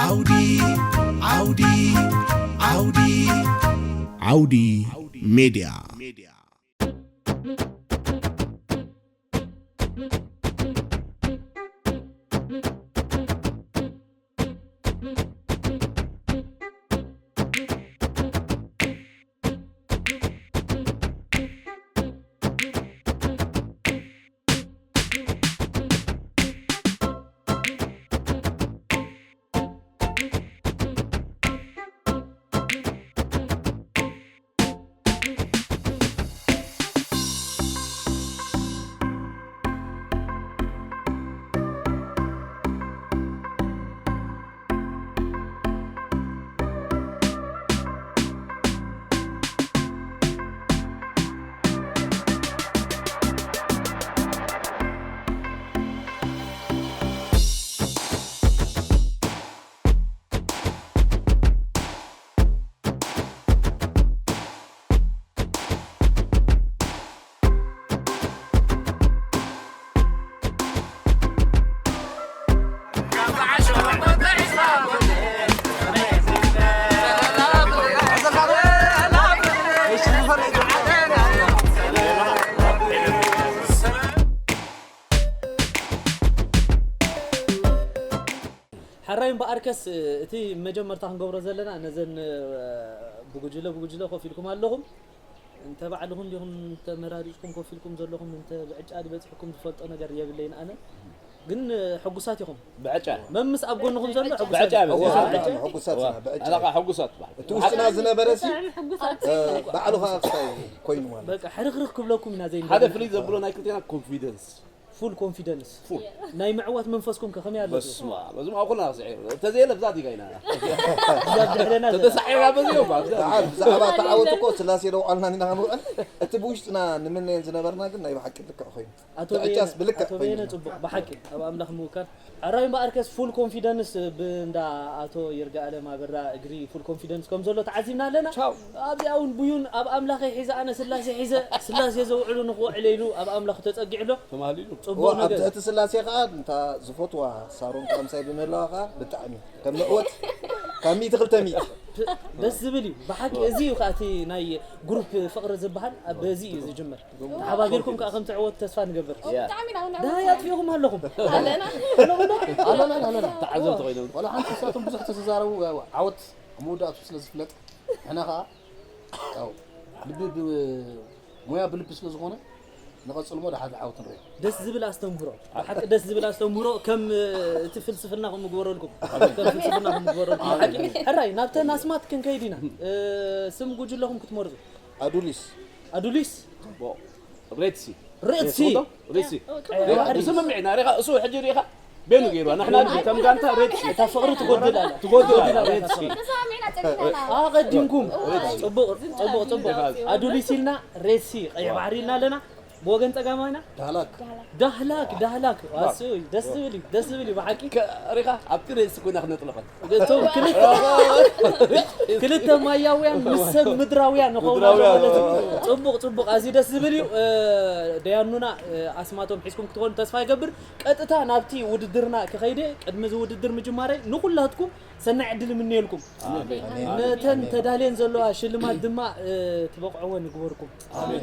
ዓውዲ ዓውዲ ዓውዲ ዓውዲ ሜድያ። ሕራይ እምበኣርከስ፣ እቲ መጀመርታ ክንገብሮ ዘለና፣ ነዘን ብጉጅለ ብጉጅለ ኮፍ ኢልኩም ኣለኹም። እንተ ባዕልኹም ዲኹም ተመራሪጽኩም ኮፍ ኢልኩም ዘለኹም፣ እንተ ብዕጫ ድበጽሕኩም ዝፈልጦ ነገር የብለይን ኣነ። ግን ሕጉሳት ኢኹም። ብዕጫ። መምስ ኣብ ጎንኹም ዘሎ ሕጉሳት ብዕጫ ኢኹም። ብዕጫ። ሕጉሳት ኢና፣ ብዕጫ። ኣላኻ ሕጉሳት በሃል። እቲ ውሽጥና ዝነበረ ሲ፣ ብጣዕሚ ሕጉሳት። እ፣ ባዕሉ ኸኣ ክሳይ ኮይኑ ማለት። በቃ ሕርኽርኽ ክብለኩም ኢና ዘይንደሊ። ሓደ ፍልይ ዘብሎ ናይ ክልቴና ኮንፊደንስ። ፉል ኮንፊደንስ። ፉል። ናይ ምዕዋት መንፈስኩም ከ ከመይ ኣለኩም? በስመ ኣብ። በዚ መኣ ኩልና ስዒር። እንተዘየለ ብዛ ዲጋ ኢና። ብዛ ድሕረና ዘላ። ተተሳዒራ በዚ እዮም፣ ኣብዛ። በዓል፣ ብዛዕባ ተዓወት እኮ ስላሴ ደው ኣልና ኢና ክንውዕል። እቲ ብውሽጥና ንምነየን ዝነበርና ግን ናይ ብሓቂ ልክዕ ኮይኑ። ኣቶ ብዕጫስ በየነ፣ ብልክዕ ኣቶ በየነ ኮይኑ። ጽቡቕ፣ ብሓቂ ኣብ ኣምላኽ ምውካል። ሕራይ እምበኣርከስ ፉል ኮንፊደንስ ብእንዳ ኣቶ ይርጋኣለም ኣበራ እግሪ ፉል ኮንፊደንስ ከም ዘሎ ተዓዚብና ኣለና። ቻው። ኣብዚኣ እውን ብዩን ኣብ ኣምላኸይ ሒዘ ኣነ ስላሴ ሒዘ፣ ስላሴ ዘውዕሉ ንኽውዕለ ኢሉ ኣብ ኣምላኽ ተጸጊዑ ኣሎ። ተማህሊሉ። ጽቡቕ እዋ፣ ኣብ ነገር። ትሕቲ ስላሴ ኸኣ እንታ ዝፈትዋ ሳሮን ካምሳይ ብምህላዋ ኸኣ ብጣዕሚ ከም ምዕወት ካብ ሚእቲ ክልተ ሚእቲ። ደስ ዝብል እዩ። ብሓቂ እዚ እዩ ከኣ እቲ ናይ ግሩፕ ፍቕሪ ዝበሃል፣ ኣብ በዚ እዩ ዝጅመር። ተሓባቢርኩም ከኣ ከም ትዕወቱ ተስፋ ንገብር። ኦ፣ ያ። ብጣዕሚ ኢና፣ እውን ደሃይ ኣጥፊእኹም ኣለኹም። ኣለና። ኣለና፣ ኣለና። ተዓዘብቲ ኮይኖም። ዋላ ሓንቲ ንሳቶም ብዙሕ ተዝዛረቡ፣ ያው ዓወት ኣብ መወዳእቱ ስለ ዝፍለጥ፣ ንሕና ከኣ፣ ያው፣ ልቢ ብ-፣ ሞያ ብልቢ ስለ ዝኾነ፣ ንቐጽል እሞ ደሓር ዓወት ንርኢ። ደስ ዝብል ኣስተምህሮ። ብሓቂ ደስ ዝብል ኣስተምህሮ። ከም፣ እ፣ እቲ ፍልስፍና ከም ምግበረልኩም። ከም ፍልስፍና ከም ምግበረልኩም። ብሓቂ። ሕራይ፣ ናብተን ኣስማት ክንከይድ ኢና። እ፣ ስም ጉጅለኹም ክትመርጹ። ኣዱሊስ። ኣዱሊስ። ጽቡቕ። ሬድሲ። ሬድሲ። ሬድሲ። ቀይሕ ባሕሪ። ስምምዕና ሪኻ፣ እሱ ሕጂ ሪኻ ቤኑ ገይሩዋ። ንሕና ከም ጋንታ ሬድሲ። እታ ፍቕሪ ትጎድል ኣላ። ትጎድል ኣላ፣ ትጎድል ኣላ፣ ሬድሲ። ተሰማሚዕና ጸኒሕና። ኣቐዲምኩም። ሬድሲ። ጽቡቕ፣ ጽቡቕ፣ ጽቡቕ። ኣዱሊስ ኢልና ሬድሲ፣ ቀይሕ ባሕሪ ኢልና ኣለና። ብወገን ጸጋማይና? ዳህላክ። ዳህላክ፣ ዳህላክ። ኣስይ፣ ደስ ዝብል እዩ፣ ደስ ዝብል እዩ ብሓቂ። ከ-፣ ሪኻ፣ ኣብቲ ሬድሲ ኮይና ክነጥልቐን። እቶም ክልተ፣ ክልተ ማያውያን ምስ ሰብ ምድራውያን ንኸውን ኣሎ ምድራውያን። ማለት እዩ። ጽቡቕ፣ ጽቡቕ። ኣዝዩ ደስ ዝብል እዩ። እ፣ ደያኑና፣ እ፣ ኣስማቶም ሒዝኩም ክትኾኑ ተስፋ ይገብር። ቀጥታ ናብቲ ውድድርና ክኸይደ፣ ቅድሚ እዚ ውድድር ምጅማረይ ንኹላትኩም ሰናይ ዕድል እምነየልኩም። ኣሜን። ነተን ተዳልየን ዘለዋ ሽልማት ድማ፣ እ፣ ትበቕዕወን ይግበርኩም። ኣሜን።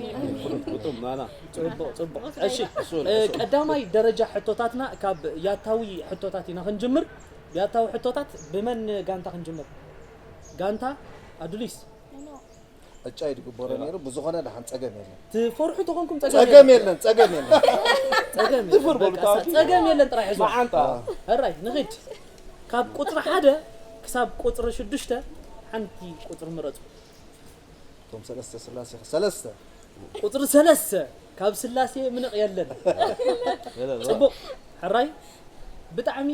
ግጡም፣ ናና። ጽቡቕ፣ ጽቡቕ። እሺ፣ እሱ፣ እ፣ እሱ። ቀዳማይ ደረጃ ሕቶታትና ካብ ያታዊ ሕቶታት ኢና ክንጅምር። ያታዊ ሕቶታት ብመን ጋንታ ክንጅምር? ጋንታ ኣዱሊስ። ዕጫ እዩ ዝግበሮ ነይሩ፣ ብዝኾነ ደሓን ጸገም የለን። ትፈርሑ ተኾንኩም ጸገም ጸገም የለን። የለን፣ ጸገም የለን። ጸገም የለን። ዝፈር በሉ በቃ፣ ታዋቂ። ጸገም የለን ጥራይ ሕዝዋ። መዓንጣ። ሕራይ፣ ንኺድ። ካብ ቁጽሪ ሓደ ክሳብ ቁጽሪ ሽዱሽተ ሓንቲ ቁጽሪ ምረጹ። እቶም ሰለስተ ስላሴ፣ ሰለስተ። ቁጽሪ ሰለስተ፣ ካብ ስላሴ ምንቕ የለን። የለን። ጽቡቕ፣ ሕራይ፣ ብጣዕሚ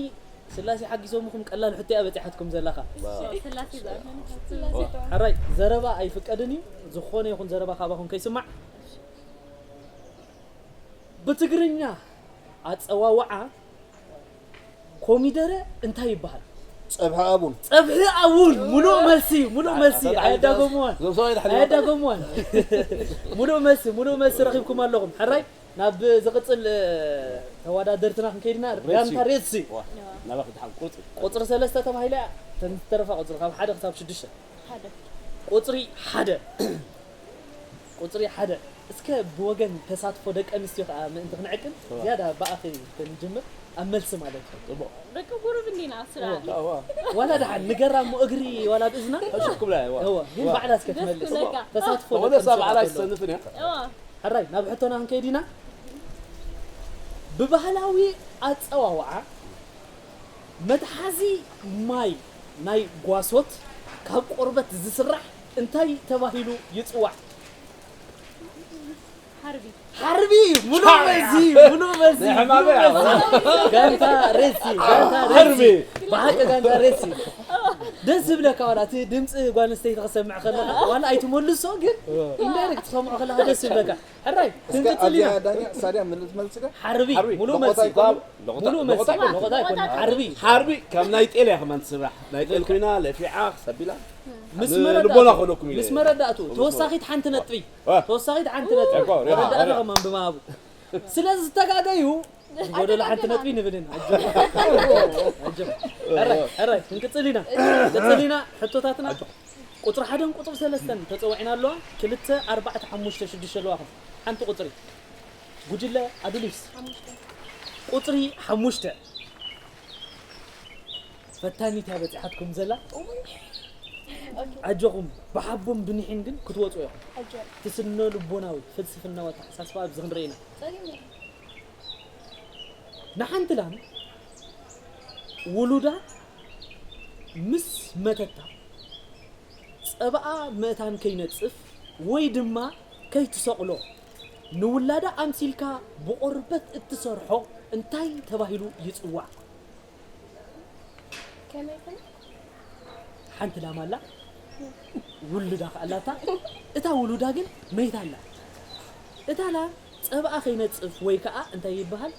ስላሴ ሓጊዞምኹም፣ ቀላል ሕቶ እያ በጺሓትኩም ዘላኻ። ስላሴ ዝኣመነ ካብ ስላሴ ተዋህዶ። ሕራይ፣ ዘረባ ኣይፍቀድን እዩ፣ ዝኾነ ይኹን ዘረባ ካባኹም ከይስማዕ። ብትግርኛ ኣጸዋውዓ ኮሚደረ እንታይ ይበሃል? ጸብሒ ኣቡን። ጸብሒ ኣቡን፣ ሙሉእ መልሲ፣ ሙሉእ መልሲ። ኣታ ኣየዳገምዋን። ዞም ሰብኣይ ድሕሪ ኣየዳገምዋን። ሙሉእ መልሲ፣ ሙሉእ መልሲ ረኺብኩም ኣለኹም። ሕራይ፣ ናብ ዝቕጽል ተወዳደርትና ክንከይድና። ሬድሲ። ጋንታ ሬድሲ። ናባኺ ድሓን ቁርፂ። ቁፅሪ ሰለስተ ተባሂላ እያ። ተን ዝተረፋ ቁፅሪ ካብ ሓደ ክሳብ ሽዱሽተ። ሓደ። ቁፅሪ ሓደ። ቁፅሪ ሓደ። እስከ ብወገን ተሳትፎ ደቂ ኣንስትዮ ከዓ ምእንቲ ክንዕቅን ዝያዳ ብኣኺ ክንጅምር ኣብ መልሲ ማለት እዩ። ደቂ ቁሩብ እንዲና ስራ። ዋላ ደሓን ንገራ እሞ እግሪ ዋላ ብእዝና። ሕሹክ ብላ እዋ። እወ ግን ባዕላ እስከ ትመልስ። ተሳትፎ ወደ ደቂ ሰብ ኣንስትዮ ዓላይ ከለዋ። ሰንፍን እያ። እዋ። ሕራይ ናብ ሕቶና ክንከይድ ኢና። ብባህላዊ ኣፀዋውዓ መትሓዚ ማይ ናይ ጓሶት ካብ ቆርበት ዝስራሕ እንታይ ተባሂሉ ይፅዋዕ? ሓርቢ። ሓርቢ ሙሉ በዚ ሙሉ በዚ ናይ ሕማመ ሙሉ በዚ። ጋንታ ሬሲ ጋንታ ሬሲ ሓርቢ። ብሓቂ ጋንታ ሬሲ። ደስ ዝብለካ ዋላ እቲ ድምፂ ጓል ኣንስተይቲ ክሰምዕ ከለካ ዋላ ኣይትመልሶ ግን ኢንዳይሬክት ትሰምዖ ከለካ ደስ ዝብለካ። ሕራይ እስከ ክንቅፅል ኢና። ኣብዚኣ ዳኛ ሳድያ ምን ትመልስ ዶ? ሓርቢ ሓርቢ። ሙሉ ለቆታ መልሲ ይኮኑ? ለቆታ ሙሉ መልሲ ለቆታ ይኮኑ። ለቆታ ይኮነ ሓርቢ። ሓርቢ ከም ናይ ጤል እያ ከማን ትስራሕ። ናይ ጤል ኮይና ለፊዓ ክሰቢላ ምስ ልቦና መረዳእቱ ከለኩም ኢለ ምስ እየ። መረዳእቱ ምስ ተወሳኺት ሓንቲ ነጥቢ ዋ። ተወሳኺት ሓንቲ ነጥቢ እኮ፣ ሪኣ፣ መረዳእታ ሪኣ። ከማን ብምሃቡ ስለዚ ዝተጋገዩ ጎደሎ ሓንቲ ነጥቢ ንብል ኢና። ኣጆኹም። ሕራይ ሕራይ ክንቅፅል ኢና። ቅፅል ኢና። ሕቶታትና ቁፅሪ ሓደን ቁፅሪ ሰለስተን ተፀዊዕና ኣለዋ። ክልተ ኣርባዕተ ሓሙሽተ ሽዱሽተ ኣለዋኹም። ሓንቲ ቁፅሪ ጉጅለ ኣዱሊስ ቁፅሪ ሓሙሽተ ፈታኒት እያ በፂሓትኩም ዘላ። ኣጆኹም ብሓቦም ብኒሕን ግን ክትወፁ ኢኹም። እቲ ስነ ልቦናዊ ፍልስፍናዊ ኣተሓሳስባ ኣብዚ ክንርኢ ኢና። ንሓንቲ ላም ውሉዳ ምስ መተታ ፀባኣ ምእታን ከይነፅፍ ወይ ድማ ከይትሰቕሎ ንውላዳ ኣምሲልካ ብቆርበት እትሰርሖ እንታይ ተባሂሉ ይፅዋዕ? ከመይ ከመይ? ሓንቲ ላም ኣላ ውሉዳ ከኣላታ እታ ውሉዳ ግን መይታ ኣላ። እታ ላም ፀባኣ ከይነፅፍ ወይ ከዓ እንታይ ይበሃል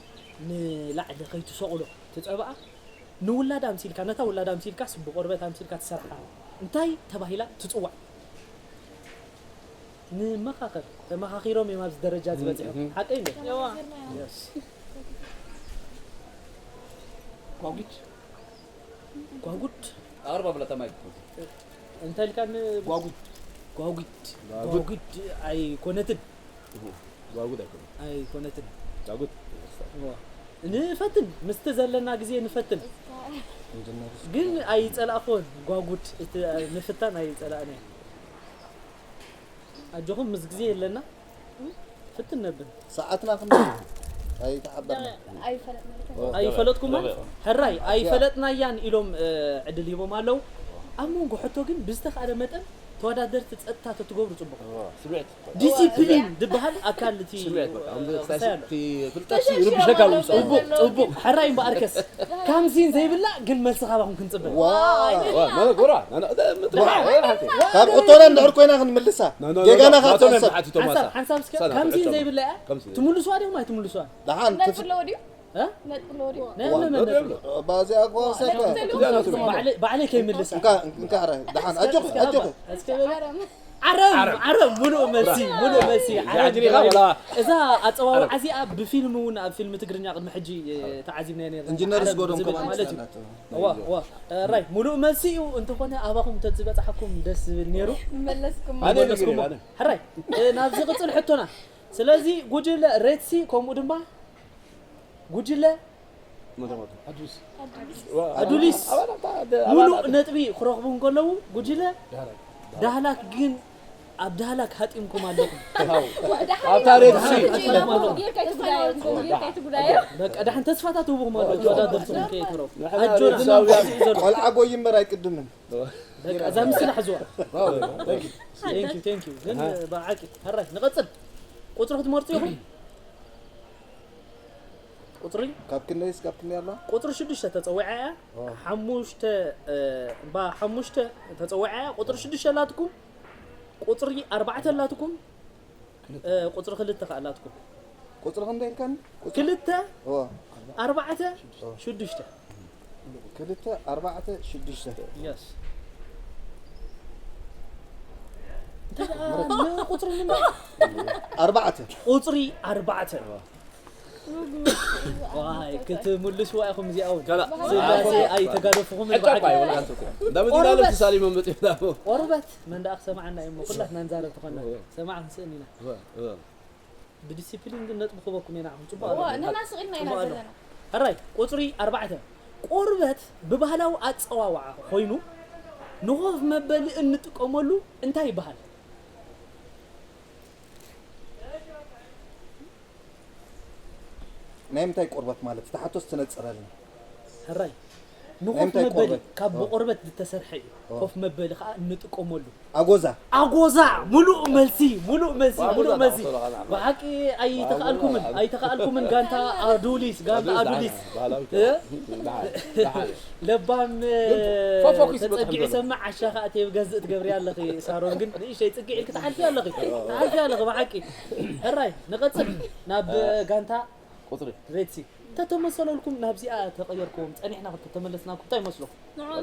ንላዕሊ ከይትሰቕሎ እቲ ፀባኣ ንውላዳ ኣምሲልካ ነታ ውላዳ ኣምሲልካስ ብቆርበት ኣምሲልካ ትሰርሓ እንታይ ተባሂላ ትፅዋዕ? ንመኻኸር ተመኻኺሮም እዮም ኣብዚ ደረጃ ዝበፅሑ። ሓቀይ እንደ እዋ። Yes። ጓጉድ ጓጉድ ኣርባ ብላ ተማይ እንታይ ኢልካ ን- ጓጉድ ጓጉድ ጓጉድ ኣይኮነትን ጓጉድ ኣይኮነ ኣይኮነትን ጓጉድ እዋ። ንፈትን ምስቲ ዘለና ግዜ ንፈትን ግን ኣይፀላእኮን ጓጉድ እቲ ምፍታን ኣይፀላእነ ኣጆኹም ምስ ግዜ የለና ፍትን ነብል ሰዓትና ክንደይ ኣይተሓበርና ኣይፈለጥናይከ ኣይፈለጥኩማ ሕራይ ኣይፈለጥናያን ኢሎም እ፣ ዕድል ሂቦም ኣለዉ ኣብ መንጎ ሕቶ ግን ብዝተኻእለ መጠን ተወዳደርቲ ፀጥታ ተትገብሩ ፅቡቕ ስምዕት ዲሲፕሊን ዝበሃል ኣካል እቲ ስምዕት በቃ ክሳይ ኣሎ ፍልጠት ይርብሸካ ውፅኡ ፅቡቕ ሕራይ እምበኣርከስ ካምሲን ዘይብላ ግን መልሲ ካባኹም ክንፅበ ዋ ጎራ ካብ ሕቶና እንድሕር ኮይና ክንምልሳ ጌጋና ካትሕሰብ ሓንሳብ ሓንሳብ እስከ ካምሲን ዘይብላ እያ ትምልስዋ ዲኹም ኣይትምልስዋ ደሓን ነጥሎ ድዩ እ? ነጥሎ ድዩ ነብለ መነብለ ባዚኣ እኮ ሰከ ባዕለይ ከይምልሳ እንካ ሕረ ደሓን ኣጆኺ ኣጆኺ እስከ በል ዓረም ዓረም ሙሉእ መልሲ ሙሉእ መልሲ ዓረም ጃጅሪኻ ወላ እዛ ኣፀዋውዓ እዚኣ ብፊልም እውን ኣብ ፊልም ትግርኛ ቅድሚ ሕጂ ተዓዚብናዮ ነርና ኢንጂነር ዓረም ዝጎዶም ዝብል ከማን ማለት እዩ ናቱ እዋ እዋ ራይ ሙሉእ መልሲ እዩ እንተኾነ ኣባኹም ተዝበፅሓኩም ደስ ዝብል ነይሩ መለስኩም ኣነ መለስኩሞ ነግሬ ኣነ ሕራይ ናብ ዝቕፅል ሕቶና ስለዚ ጉጅለ ሬድሲ ከምኡ ድማ ጉጅለ ኣዱሊስ ሙሉእ ነጥቢ ክረኽቡ እንከለዉ ጉጅለ ዳህላክ ግን ኣብ ዳህላክ ሃጢምኩም ኣለኹም ኣብታ ሬድሲ በቃ ዳሕን ተስፋታት ህቡኹም ኣለዉ ተወዳደርትኹም ከየትረፉ ኣጆና ሬድሳውያን። ዘሎ ቆልዓ ጎይ እምበር ኣይቅድምን በቃ እዛ ምስላ ሕዝዋ Thank you, thank you. ግን ብዓቂ ሕራይ ንቐፅል ቁፅሪ ክትመርፁ ኢኹም ቁፅሪ ካብ ክንደይስ ካብ ክንደይ ኣላ ቁፅሪ ሽዱሽተ ተፀዊዓ እያ ሓሙሽተ እ፣ እምባ ሓሙሽተ ተፀዊዓ እያ ቁፅሪ ሽዱሽተ ኣላትኩም ቁፅሪ ኣርባዕተ ኣላትኩም እ፣ ቁፅሪ ክልተ ከዓ ኣላትኩም ቁፅሪ ክንደይ ኢልካኒ ክልተ እዋ ኣርባዕተ ሽዱሽተ ክልተ ኣርባዕተ ሽዱሽተ የስ እንታይ ደኣ ንቁፅሪ ምንታይ ኣርባዕተ ቁፅሪ ኣርባዕተ ዋይ ክትምልስዋ ኢኹም እዚኣ እውን። ከላ ስላሴ ኣይተጋደፍኹምን። ዕቀባ ብሓቂ። ይብላ ኣንተ እኮ። እንዳ መዲና ለም ተሳሊሞም መጺኦም ዳሞ። ቆርበት መን ደኣ ክሰምዓና እዩ እሞ ኩላትና ንዛረብ ተኾና ሰማዕ ክንስእን ኢና። ብዲሲፕሊን ግን ነጥቢ ክበኩም ኢና። ጽቡቕ ኣሎ። ንሕና ስቕ ኢልና ኢና ዘለና። ሕራይ ቁጽሪ ኣርባዕተ። ቆርበት ብባህላዊ ኣጸዋውዓ ኮይኑ ንኾፍ መበሊ እንጥቀመሉ እንታይ ይበሃል? ናይ ምንታይ ቆርበት ማለት እቲ ሓቶስ ትነፅረልና። ሕራይ ንኾፍ መበሊ ካብ ብቆርበት ዝተሰርሐ እዩ። ኮፍ መበሊ ከዓ እንጥቀመሉ ኣጎዛ ኣጎዛ። ሙሉእ መልሲ፣ ሙሉእ መልሲ፣ ሙሉእ መልሲ። ብሓቂ ኣይተኻኣልኩምን፣ ኣይተኻኣልኩምን። ጋንታ ኣዱሊስ፣ ጋንታ ኣዱሊስ። ለባም ተፀጊዑ ሰምዕ ዓሻ ከዓ ቴብ ገዝእ ትገብሪ ኣለኺ። ሳሮን ግን ንእሽተይ ፅግዕ ኢልኪ ትሓልፊ ኣለኺ፣ ትሓልፊ ኣለኺ ብሓቂ። ሕራይ ንቐፅል ናብ ጋንታ ቁፅሪ ሬድሲ። ተተመሰለልኩም ናብዚኣ ተቐየርክዎም ጸኒሕና ክልተ ተመለስናኩም እንታይ ይመስለኩም?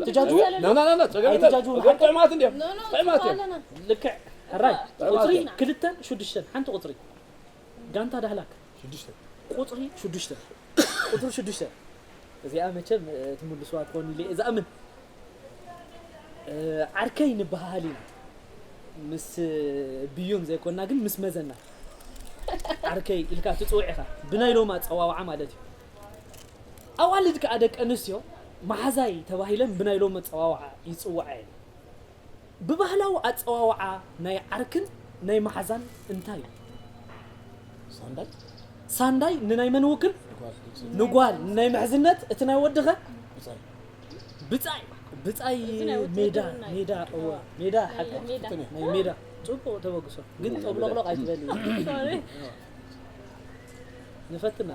ትጃጁ? ና ና ና ና ጸገም የለን። ኣይትጃጁ። እዞም ጥዑማት እንዲዮም። ጥዑማት እዮም። ልክዕ። ሕራይ ጥዑማት ቁፅሪ እዮም። ክልተን ሽዱሽተን ሓንቲ ቁፅሪ ጋንታ ዳህላክ ሽዱሽተ። ቁፅሪ ሽዱሽተ። ቁፅሪ ሽዱሽተ እዚኣ መቸም ትምልስዋ ትኾኑ ኢለ እየ ዝኣምን። ዓርከይ ንበሃሃል ኢና ምስ ብዩን ዘይኮና ግን ምስ መዘና ዓርከይ ኢልካ ትፅውዕ ኢኻ። ብናይ ሎም ኣፀዋውዓ ማለት እዩ። ኣዋልድ ከዓ ደቂ ኣንስትዮ መሓዛይ ተባሂለን ብናይ ሎም ኣፀዋውዓ ይፅውዓ እየን። ብባህላዊ ኣፀዋውዓ ናይ ዓርክን ናይ መሓዛን እንታይ እዩ? ሳንዳይ ንናይ መን ውክል? ንጓል ንናይ ምሕዝነት እቲ ናይ ወድኸ? ብጻይ ብጻይ ሜዳ ሜዳ እወ ሜዳ ሓቂ ናይ ሜዳ ጽቡቕ ተበግሶ ግን ጠብሎቕሎቕ ኣይትበል። ንፈትና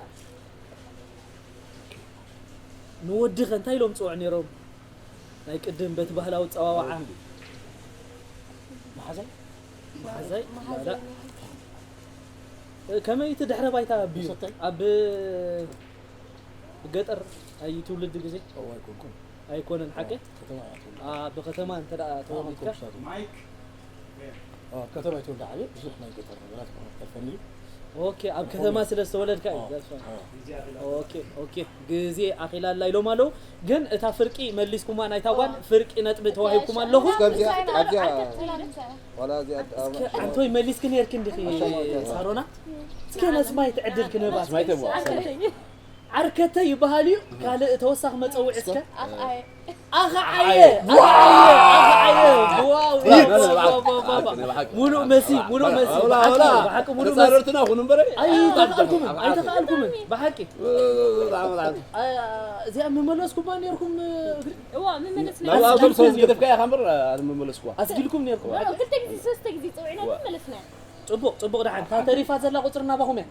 ንወድኸ እንታይ ኢሎም ጽውዕ ነይሮም? ናይ ቅድም በቲ ባህላዊ ጸዋዋዓ መሓዛይ መሓዛይ ላላ ከመይ እቲ ድሕረ ባይታ ኣቢዩ ኣብ ገጠር ኣይ ትውልድ ግዜ ኣይኮነን ሓቂ ብከተማ እንተ ተወሊድካ ኣብ ከተማ ይተወልደ ዓብየ ብዙሕ ናይ ገጠር ነገራት ክኾነ ተርፈኒ እዩ ኦኬ ኣብ ከተማ ስለ ዝተወለድካ እዩ that's why ኦኬ ኦኬ ግዜ ኣኺላላ ኢሎም ኣለዉ ግን እታ ፍርቂ መሊስኩማ ናይታ ጓል ፍርቂ ነጥቢ ተዋሂብኩም ኣለኹ ኣንቶይ መሊስኪ ነርኪ እንዲኺ ሳሮና እስከ ነስማይ ትዕድል ክንህባ ዓርከተ ይበሃል እዩ ካልእ ተወሳኺ መፀውዒ እስከ ኣኸዓየ ኣኸዓየ ኣኸዓየ ዋው ሙሉእ መሲ ሙሉእ መሲ ብሓቂ ሙሉእ መሲ ተጻረርትና ኩኑ እምበረ ኣይተኻእልኩምን ኣይተኻእልኩምን ብሓቂ እዚኣ ምመለስኩማ ነርኩም እግሪ እዋ ምመለስና ናብ ኣብቶም ሰብ ዝገደፍካ ኢኻ እምበር ኣነ ምመለስኩዋ ኣስጊልኩም ነርኩም ክልተ ግዜ ሰለስተ ግዜ ጸውዕና ምመለስና ጽቡቕ ጽቡቕ ደሓን እታ ተሪፋ ዘላ ቁጽሪ ናባኹም እያ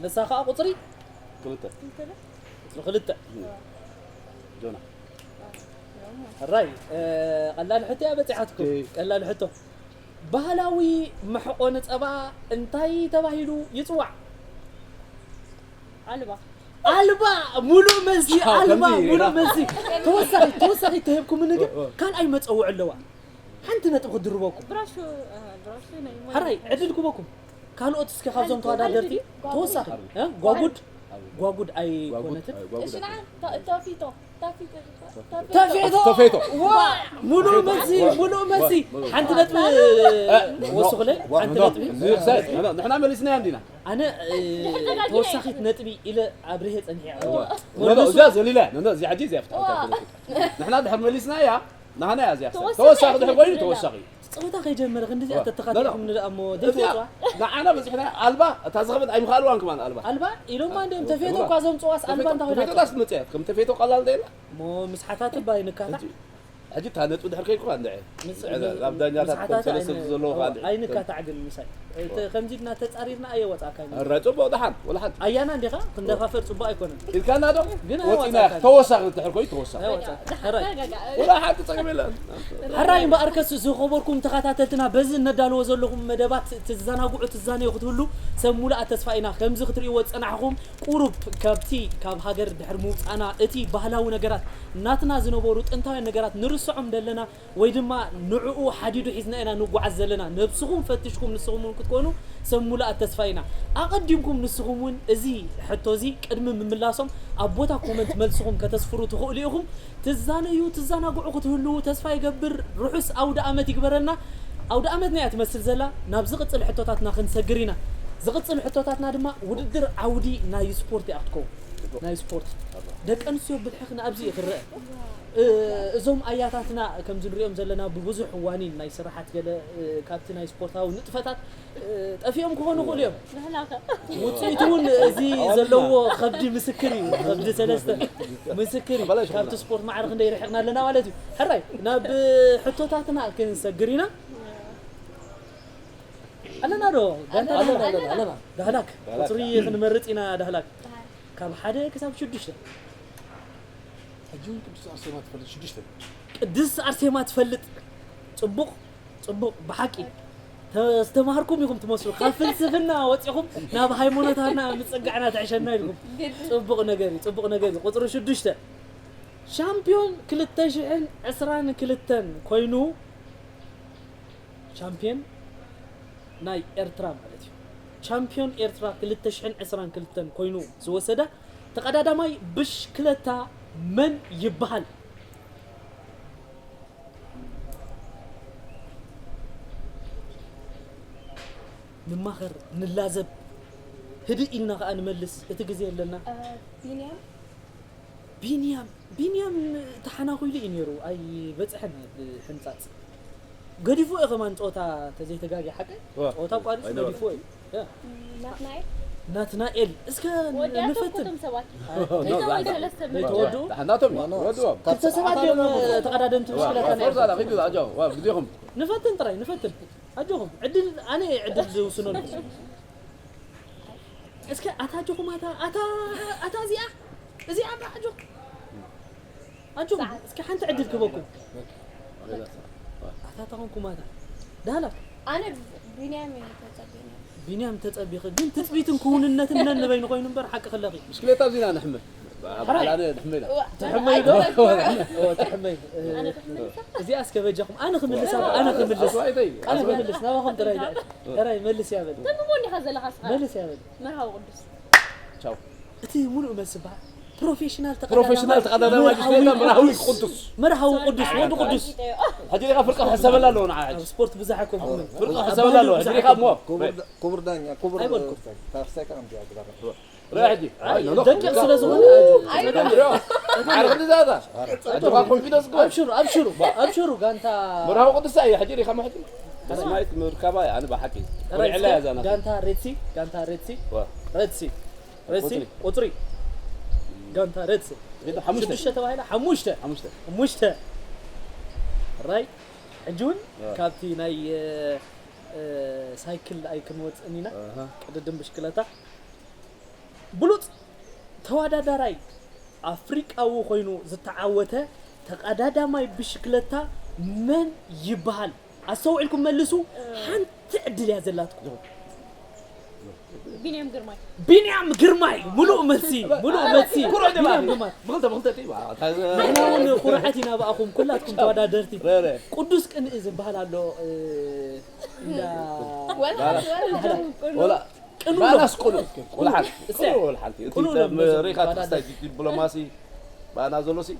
ንሳ ከዓ ቁጽሪ ክልተ ቁጽሪ ክልተ ጆና ሕራይ ቀላል ሕቶ እያ በፂሓትኩም ቀላል ሕቶ ባህላዊ መሕቆኒ ፀባ እንታይ ተባሂሉ ይፅዋዕ ኣልባ ኣልባ ሙሉእ መልሲ ኣልባ ሙሉእ መልሲ ተወሳኺ ተወሳኺ ተሂብኩምኒ ግን ካልኣይ መፀውዒ ኣለዋ ሓንቲ ነጥቢ ክድርበኩም ብራሹ ብራሹ ናይ ማይ ሕራይ ዕድል ክበኩም ካልኦት እስከ ካብዞም ተወዳደርቲ ተወሳኺ እ? ጓጉድ ጓጉድ ኣይኮነትን እሺ ንዓ ተ- ተፊቶ ተፊቶ ተፊቶ ተፌቶ። ዋ ሙሉእ መልሲ ሙሉእ መልሲ ሓንቲ ነጥቢ ወስኹለይ ሓንቲ ነጥቢ ንሕና መሊስናያ እንዲና ኣነ እ፣ ተወሳኺት ነጥቢ ኢለ ኣብርሄ ፀኒሐ እዚኣ ዘሊላ እዚኣ ሕጂ እዚኣ ፍትሓ ንሕና ድሕር መሊስናያ ናህና እያ እዚኣ ተወሳኺ ድሕር ኮይኑ ተወሳኺ እዩ ፀወታ ከይጀመረ ክንዲዚኣ ተተኻቲዕኩም ንደኣ እሞ ዘይትወፅዋ ንዓና በፂሕና ኣልባ እታ ዝኸበት ኣይምኽኣልዋን ከማን ኣልባ ኣልባ ኢሎማ እንዲኦም ተፌቶ እኳ እዞም ፅዋስ ኣልባ እንታ ኮይናቶ ተፌቶታስ ትመፅያ ከም ተፌቶ ቀላል ዘይላ እሞ ምስ ሓታትባ ኣይንካታዕ ሕጂ እታ ነጥቢ ድሕር ከይድኩ እንድዐ ኣብ ዳኛታት ከም ሰለስተ ዘለዎ ከዓ እንድዐ ኣይንካታዕ ግን ምሳይ ከምዚ ድና ተፃሪርና ኣየወፃእካን ሕራይ ፅቡቕ ደሓን ወላ ሓንቲ ኣያና እንዲኻ ክንደፋፈር ፅቡቕ ኣይኮነን ኢልካና ዶ ግን ወፂና ተወሳኺ ድሕር ኮይኑ ተወሳኺ ሕራይ ወላ ሓንቲ ፀገም የለን ሕራይ እምበኣርከስ ዝኸበርኩም ተኸታተልትና በዚ እነዳለዎ ዘለኹም መደባት ትዘናግዑ ትዛነዩ ክትህሉ ሰብ ሙሉኣ ተስፋ ኢና ከምዚ ክትርእይዎ ዝፀናሕኹም ቁሩብ ካብቲ ካብ ሃገር ድሕሪ ምውፃእና እቲ ባህላዊ ነገራት ናትና ዝነበሩ ጥንታውያን ነገራት ንርስ ንስዖም ዘለና ወይ ድማ ንዕኡ ሓዲዱ ሒዝና ኢና ንጓዓዝ ዘለና። ነብስኹም ፈትሽኩም ንስኹም እውን ክትኮኑ ሰብ ሙሉኣት ተስፋ ኢና። ኣቐዲምኩም ንስኹም እውን እዚ ሕቶ እዚ ቅድሚ ምምላሶም ኣብ ቦታ ኮመንት መልስኹም ከተስፍሩ ትኽእሉ ኢኹም። ትዛነዩ ትዘናግዑ ክትህልዉ ተስፋ ይገብር። ርሑስ ኣውደ ኣመት ይግበረልና። ኣውደ ኣመትና እያ ትመስል ዘላ። ናብ ዝቕጽል ሕቶታትና ክንሰግር ኢና። ዝቕጽል ሕቶታትና ድማ ውድድር ዓውዲ ናይ ስፖርት እያ ክትከውን። ናይ ስፖርት ደቂ ኣንስትዮ ብልሕኽን ኣብዚ እዩ ክረአ። እዞም ኣያታትና ከምዚ ንሪኦም ዘለና ብብዙሕ ዋኒን ናይ ስራሓት ገለ ካብቲ ናይ ስፖርታዊ ንጥፈታት ጠፊኦም ክኾኑ ይኽእሉ እዮም። ውፅኢቱ እውን እዚ ዘለዎ ከብዲ ምስክር እዩ። ከብዲ ሰለስተ ምስክር እዩ። ካብቲ ስፖርት ማዕረ ክንደይ ርሒቕና ኣለና ማለት እዩ። ሕራይ ናብ ሕቶታትና ክንሰግር ኢና። ኣለና ዶ? ጋንታ ኣለና፣ ዳህላክ ኣለና፣ ኣለና። ዳህላክ ዳህላክ። ቁፅሪ ክንመርፅ ኢና። ዳህላክ ካብ ሓደ ክሳብ ሽዱሽተ። ሕጂ እውን ቅድስት ኣርሴማ ትፈልጥ ሽዱሽተ። ቅድስት ኣርሴማ ትፈልጥ። ፅቡቕ፣ ፅቡቕ። ብሓቂ ተስተማሃርኩም ኢኹም ትመስሉ። ካብ ፍልስፍና ወፂኹም ናብ ሃይማኖታትና ምፅጋዕና ትዕሸና ኢልኩም። ፅቡቕ ነገር እዩ፣ ፅቡቕ ነገር እዩ። ቁፅሪ ሽዱሽተ ሻምፒዮን ክልተ ሽሕን ዕስራን ክልተን ኮይኑ ሻምፒዮን ናይ ኤርትራ ማለት እዩ። ቻምፒዮን ኤርትራ ክልተ ሽሕን ዕስራን ክልተን ኮይኑ ዝወሰደ ተቐዳዳማይ ብሽክለታ መን ይበሃል? ንማኸር፣ ንላዘብ፣ ህድእ ኢልና ከኣ ንመልስ። እቲ ግዜ ኣለና። እ፣ ቢንያም። ቢንያም፣ ቢንያም ተሓናኺሉ እዩ ነይሩ፣ ኣይበጽሐን ኣብ ሕንጻጽ። ገዲፉ እዩ ከማን ጸወታ ተዘይተጋግየ ሓቀይ? ዋ። ጸወታ ኣቋሪጹ ኣይነበረን። ገዲፉ እዩ። ያ። ናትናኤል? ናትናኤል፣ እስከ ወዲኣቶም ንፈትን። እኮ እቶም ሰባት። ኣይ፣ ክልተ ወይ ሰለስተ መደብ። ዘይተወድኡ? ናቶም እዮም፣ ወድዎም። ክልተ ሰባት እዮም ተቐዳደምቲ ዋ፣ ብሽክለታ ዋ፣ ናይ ፎርዛ ኣፍሪቃ። ዳ፣ ኪዱ፣ ኣጆ፣ ዋ፣ ብግዜኹም። ንፈትን ጥራይ፣ ንፈትን። ኣጆኹም፣ ዕድል፣ ኣነ ዕድል ዝውስነሉ። እስከ ኣታ ኣጆኹም፣ ኣታ፣ ኣታ፣ ኣታ እዚኣ፣ እዚኣ እምበር ኣጆኹም። ኣጆኹም፣ እስከ ሓንቲ ዕድል ክበኩም። ኣታ ተኾንኩም ኣታ። ዳህላክ። ኣነ ቢንያም እየ ተጸቢኒ። ቢንያም ተጸቢኺ፣ ግን ትጽቢትን ክውንነትን ነንበይኑ ኮይኑ እምበር ሓቂ ክለኺ። ብሽክሌታ ኣብዚና ንሕመ። ሕራይ። ባዕላነ ንሕመ ኢና። እዋ፣ ትሕመይ ዶ? ኣይትበል። እዋ፣ ትሕመይ። ኣነ ክምልሳ? እዚኣ እስከ በጃኹም፣ ኣነ ክምልሳ፣ ኣነ ክምልስ። ኣስዋይተይ፣ ኣነ ኣስዋይ። ክምልስ፣ ናባኹም ጥራይ ድኣ። ሕራይ፣ መልስ እያ በል። ተንብቦ እንዲኻ ዘለኻ እስኻ። መልስ እያ በል። መርሃዊ ቅዱስ። ቻው። እቲ ሙሉእ መልሲ በሃል ፕሮፌሽናል ተቐዳዳማይ ፕሮፌሽናል ተቐዳዳማይ መርሃዊ ብሽክሌታ መርሃዊ ቅዱስ። ቅዱስ። መርሃዊ ቅዱስ፣ ወዲ ቅዱስ። ሕጂ ዲኻ ፍርቂ ክሕሰበላ ኣለዎ ንዓ ሕጂ። ኣብ ስፖርት ብዙሕ ኣይኮንኩምን። ፍርቂ ክሕሰበላ ኣለዎ። ሕጂ ዲኻ እሞ። ክቡር ዳ-፣ ክቡር ዳኛ፣ ክቡር ኣይበልኩም። ስታፍ፣ ስታፍ፣ ስታፍ፣ ስታፍ፣ ርአ ሕጂ። ኣይ፣ ኣይ፣ ኖ፣ ኖ። ደቂቕ ስለ ዝኾነ፣ ኣይ፣ ኣይ፣ ኣይ፣ ኖ። ዓርኺ ንዛዛ። ኣጆኻ ኮንፊደንስ ግበር። ኣብሽሩ፣ ኣብሽሩ፣ ኣብሽሩ፣ ጋንታ መርሃዊ ቅዱስ እዩ፣ ሕጂ ዲኻ ሕጂ። ተስማይት ምርካባ እያ፣ ኣነ ብሓቂ። ራይት፣ ኮሪዕላ እያ ዛና። ጋንታ ሬድሲ፣ ጋንታ ሬድሲ። ዋ። ሬድሲ። ሬድሲ፣ ቁጽሪ። ቁጽሪ። ጋንታ ሬድሲ። ግን ሓሙሽተ። ሽዱሽተ ተባሂላ፣ ሓሙሽተ። ሓሙሽተ። ሓሙሽተ። ራይት። ሕጂ እውን ዋ። ካብቲ ናይ፣ እ፣ እ፣ ሳይክል ኣይክንወጽእን ኢና። ኣሃ። ቅድድም ብሽክለታ። ብሉጽ ተወዳዳራይ ኣፍሪቃዊ ኮይኑ ዝተዓወተ ተቐዳዳማይ ብሽክለታ መን ይበሃል? ኣስተውዒልኩም መልሱ። ሓንቲ ዕድል እያ ዘላትኩም። ቢንያም ግርማይ። ቢንያም ግርማይ፣ ሙሉእ መልሲ፣ ሙሉእ መልሲ። ኩርዕ ድማ። ቢንያም ግርማይ። ብኽልተ፣ ብኽልተ ጥይባ። ንሕና እውን ኩርዓት ኢና ብኣኹም ኩላትኩም ተወዳደርቲ። ረ፣ ረ። ቅዱስ ቅንኢ ዝበሃል ኣሎ፣ እ፣ እንዳ ወላ፣ ወላ፣ ወላ። ቅኑዕ ባናስ ኣሎ። ቅኑዕ። ወላ ሓንቲ። እስተ። ቅኑዕ ወላ ሓንቲ። እቲ ቅኑዕ ኣሎ። ሪኻ ባና ትሕዝታይ ዲፕሎማሲ ባና ዘሎ ሲ።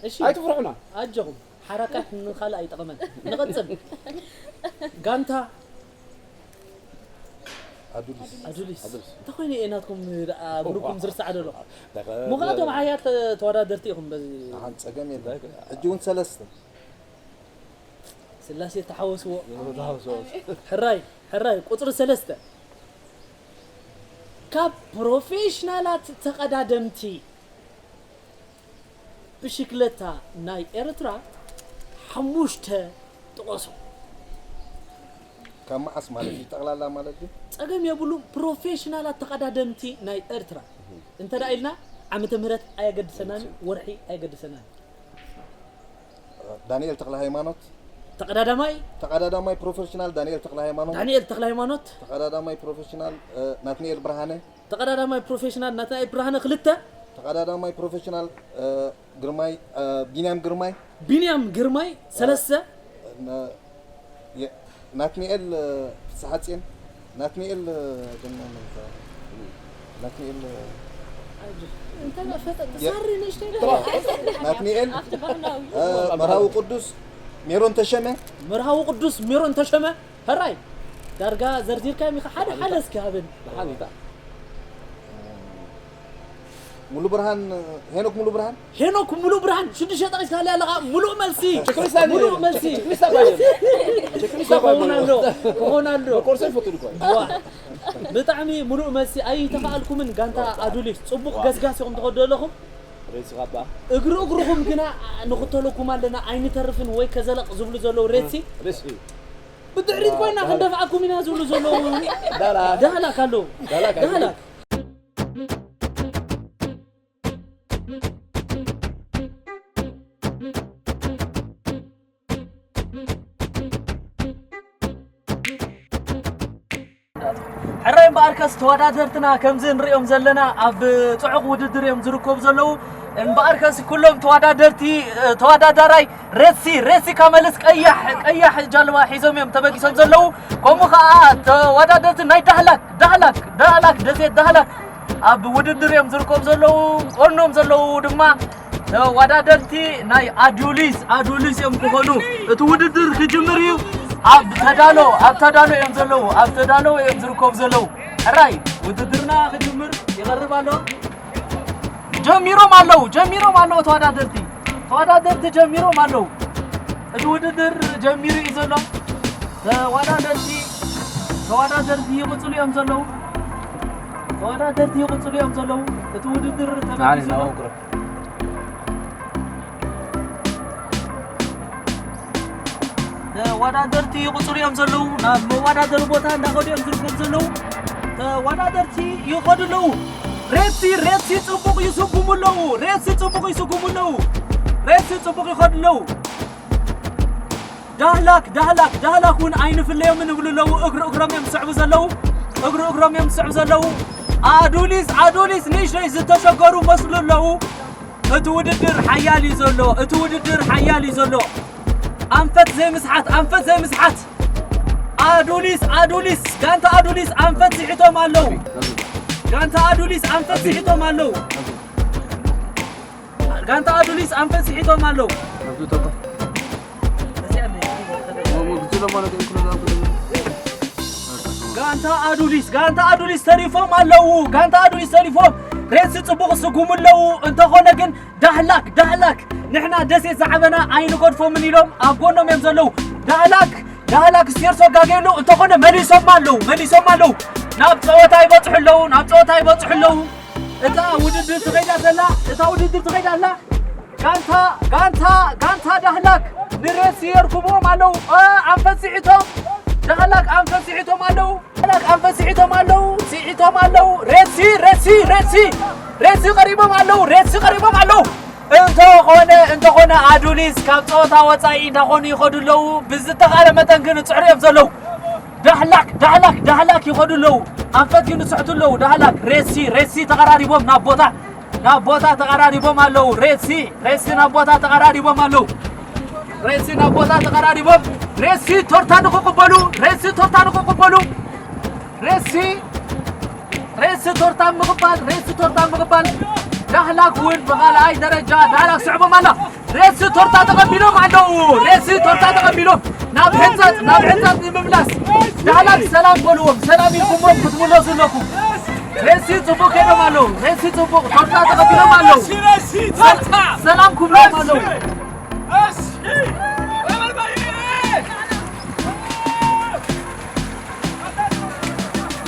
እሺ። ኣይትፍርሑና። ኣጆኹም። ሓራካት ንኻልእ ኣይጠቕመን። ንቐጽል። ጋንታ ኣዱሊስ። ኣዱሊስ። ኣዱሊስ። እንተኾይኑ እየ ናትኩም ደኣ ብሩኩም ዝርሳዕ ደሎ። ደኸ-፣ ምኽንያቱም ሓያት ተወዳደርቲ ኢኹም በዚ። ኣሓን ጸገም የለን። ሕጂ እውን ሰለስተ። ስላሴ ተሓወስዎ። ተሓወስዎ። ሕራይ፣ ሕራይ፣ ቁጽሪ ሰለስተ። ካብ ፕሮፌሽናላት ተቐዳደምቲ ብሽክለታ ናይ ኤርትራ ሓሙሽተ ጥቐሱ። ካብ መዓስ ማለት እዩ? ጠቕላላ ማለት እዩ? ጸገም የብሉን። ፕሮፌሽናላት ተቐዳደምቲ ናይ ኤርትራ እንተ ደኣ ኢልና ዓመተ ምህረት ኣየገድሰናን፣ ወርሒ ኣየገድሰናን። ዳንኤል ተኽለ ሃይማኖት። ተቐዳዳማይ። ተቐዳዳማይ ፕሮፌሽናል ዳንኤል ተኽለ ሃይማኖት። ዳንኤል ተኽለ ሃይማኖት። ተቐዳዳማይ ፕሮፌሽናል፣ እ፣ ናትናኤል ብርሃነ። ተቐዳዳማይ ፕሮፌሽናል ናትናኤል ብርሃነ ክልተ። ተቐዳዳማይ ፕሮፌሽናል፣ እ፣ ግርማይ፣ እ፣ ቢንያም ግርማይ። ቢንያም ግርማይ ሰለስተ። ና-፣ የ-፣ ናትናኤል፣ እ፣ ፍስሓጽዮን። ናትናኤል፣ እ፣ ግን መን፣ ናትናኤል፣ እ፣ ኣጆ። እንተ ፈጠጥ የ-፣ ሳሪ ንእሽተይ ዶ? ናትናኤል፣ ኣብቲ ባህላዊ። እ፣ መርሃዊ ቅዱስ፣ ሜሮን ተሸመ። መርሃዊ ቅዱስ ሜሮን ተሸመ። ሕራይ፣ ዳርጋ ዘርዚርካዮም ኢኻ። ሓደ ሓደ እስኪ ሃበኒ። ብሓቢታ። ሙሉ ብርሃን፣ ሄኖክ ሙሉ ብርሃን። ሄኖክ ሙሉ ብርሃን፣ ሽዱሽተ ጠቒስካለይ ኣለኻ። ሙሉእ መልሲ። ቸክሊስታ ሙሉእ መልሲ። ቸክሊስታ ባይብል። ቸክሊስታ ክኸውን ባይብል። ኣሎ፣ ክኸውን ኣሎ። መኮርሶ ይፈቱ እኮ። ዋ፣ ብጣዕሚ ሙሉእ መልሲ። ኣይተኻኣልኩምን ጋንታ ኣዱሊስ። ጽቡቕ ገስጋስ ኢኹም ትኸዱ ዘለኹም። ሬሲ ካባ። እግሪ እግርኹም ግና ንኽተለኩም ኣለና፣ ኣይንተርፍን ወይ ከዘለቕ ዝብሉ ዘለዉ ሬሲ። ሬሲ። ብድሕሪት ኮይና ክንደፍኣኩም ኢና ዝብሉ ዘለዉ። ዳላክ። ዳላክ ኣለዉ። ዳላክ ኣለዉ። ዳላክ። ሕራይ እምበኣርከስ ተወዳደርትና ከምዚ ንሪኦም ዘለና ኣብ ጽዑቕ ውድድር እዮም ዝርከቡ ዘለዉ። እምበኣርከስ ኩሎም ተወዳደርቲ፣ ተወዳዳራይ ሬሲ፣ ሬሲ ካመልስ ቀያሕ፣ ቀያሕ ጃልባ ሒዞም እዮም ተበጊሶም ዘለዉ። ከምኡ ኸዓ ተወዳደርቲ ናይ ዳህላክ፣ ዳህላክ፣ ዳህላክ፣ ደሴት ዳህላክ ኣብ ውድድር እዮም ዝርከቡ ዘለዉ። ቆኖም ዘለዉ ድማ ተወዳደርቲ ናይ ኣዱሊስ፣ ኣዱሊስ እዮም ክኾኑ። እቲ ውድድር ክጅምር እዩ። ኣብ ተዳሎ፣ ኣብ ተዳሎ እዮም ዘለዉ። ኣብ ተዳሎ እዮም ዝርከቡ ዘለዉ። ሕራይ ውድድርና ክጅምር ይቐርብ ኣሎ። ጀሚሮም ኣለዉ፣ ጀሚሮም ኣለዉ ተወዳደርቲ። ተወዳደርቲ ጀሚሮም ኣለዉ። እቲ ውድድር ጀሚሩ እዩ ዘሎ። ተወዳደርቲ፣ ተወዳደርቲ ይቕጽሉ እዮም ዘለዉ። ተወዳደርቲ ይቕጽሉ እዮም ዘለዉ። እቲ ውድድር ተበጊሱ ኣሎ። ተወዳደርቲ ይቕጽሉ እዮም ዘለዉ። ናብ መወዳደሪ ቦታ እንዳኸዱ እዮም ዝርከቡ ዘለዉ። ተወዳደርቲ ይኸዱ ኣለዉ። ሬሲ፣ ሬሲ ጽቡቕ ይስጉሙ ኣለዉ። ሬሲ ጽቡቕ ይስጉሙ ኣለዉ። ሬሲ ጽቡቕ ይኸዱ ኣለዉ። ዳህላክ፣ ዳህላክ፣ ዳህላክ እውን ኣይንፍለዮምን ይብሉ ኣለዉ። እግሪ እግሮም እዮም ዝስዕቡ ዘለዉ። እግሪ እግሮም እዮም ዝስዕቡ ዘለዉ። ኣዱሊስ፣ ኣዱሊስ ንእሽተይ ዝተሸገሩ መስሉ ኣለዉ። እቲ ውድድር ሓያል እዩ ዘሎ። እቲ ውድድር ሓያል እዩ ዘሎ። ኣንፈት ዘይምስሓት፣ ኣንፈት ዘይምስሓት። ኣዱሊስ፣ ኣዱሊስ፣ ጋንታ ኣዱሊስ ኣንፈት ስሒቶም ኣለዉ። ጋንታ ኣዱሊስ ኣንፈት ስሒቶም ኣለዉ። ጋንታ ኣዱሊስ ኣንፈት ስሒቶም ኣለዉ። ጋንታ ኣዱሊስ፣ ጋንታ ኣዱሊስ ተሪፎም ኣለዉ። ጋንታ ኣዱሊስ ተሪፎም ሬሲ ጽቡቕ ስጉሙ ኣለዉ። እንተኾነ ግን ዳህላክ፣ ዳህላክ፣ ንሕና ደሴት ዝዓበና ኣይንገድፎምን ኢሎም ኣብ ጎኖም እዮም ዘለዉ። ዳህላክ፣ ዳህላክ ስቴርሶ ጋገ ኣለዉ። እንተኾነ መሊሶም ኣለዉ፣ መሊሶም ኣለዉ። ናብ ጸወታ ይበጽሑ ኣለዉ፣ ናብ ጸወታ ይበጽሑ ኣለዉ። እታ ውድድር ትኸይዳ ዘላ፣ እታ ውድድር ትኸይዳ ኣላ። ጋንታ፣ ጋንታ፣ ጋንታ ዳህላክ ንሬሲ የርክብዎም ኣለዉ። እ፣ ኣንፈት ስሒቶም፣ ዳህላክ ኣንፈት ስሒቶም ኣለዉ። ዳህላክ ኣንፈት ስሒቶም ኣለዉ፣ ስሒቶም ኣለዉ። ሬሲ፣ ሬሲ፣ ሬሲ፣ ሬሲ ቀሪቦም ኣለዉ፣ ሬሲ ቀሪቦም ኣለዉ። እንተኾነ፣ እንተኾነ ኣዱሊስ ካብ ጸወታ ወጻኢ እንዳኾኑ ይኸዱ ኣለዉ። ብዝተኻእለ መጠን ግን ይጽዕሩ እዮም ዘለዉ። ዳህላክ፣ ዳህላክ፣ ዳህላክ ይኸዱ ኣለዉ። ኣንፈት ግን ይስሕቱ ኣለዉ። ዳህላክ፣ ሬሲ፣ ሬሲ ተቐራሪቦም ናብ ቦታ፣ ናብ ቦታ ተቐራሪቦም ኣለዉ። ሬሲ፣ ሬሲ ናብ ቦታ ተቐራሪቦም ኣለዉ። ሬሲ ናብ ቦታ ተቐራሪቦም። ሬሲ ቶርታ ንኽቕበሉ፣ ሬሲ ቶርታ ንኽቕበሉ። ሬሲ፣ ሬሲ ቶርታ ምቕባል፣ ሬሲ ቶርታ ምቕባል። ዳህላክ እውን ብኻልኣይ ደረጃ ዳህላክ ስዕቦም ኣላ። ሬሲ ቶርታ ተቐቢሎም ኣለዉ። ሬሲ ቶርታ ተቐቢሎም ናብ ሕንጸት፣ ናብ ሕንጸት ንምምላስ። ዳህላክ ሰላም በልዎም። ሰላም ኢልኩሞም ክትምለሱ ኣለኩም። ሬሲ ጽቡቕ ከይዶም ኣለዉ። ሬሲ ጽቡቕ ቶርታ ተቐቢሎም ኣለዉ። ሰላም ክብሎም ኣለዉ።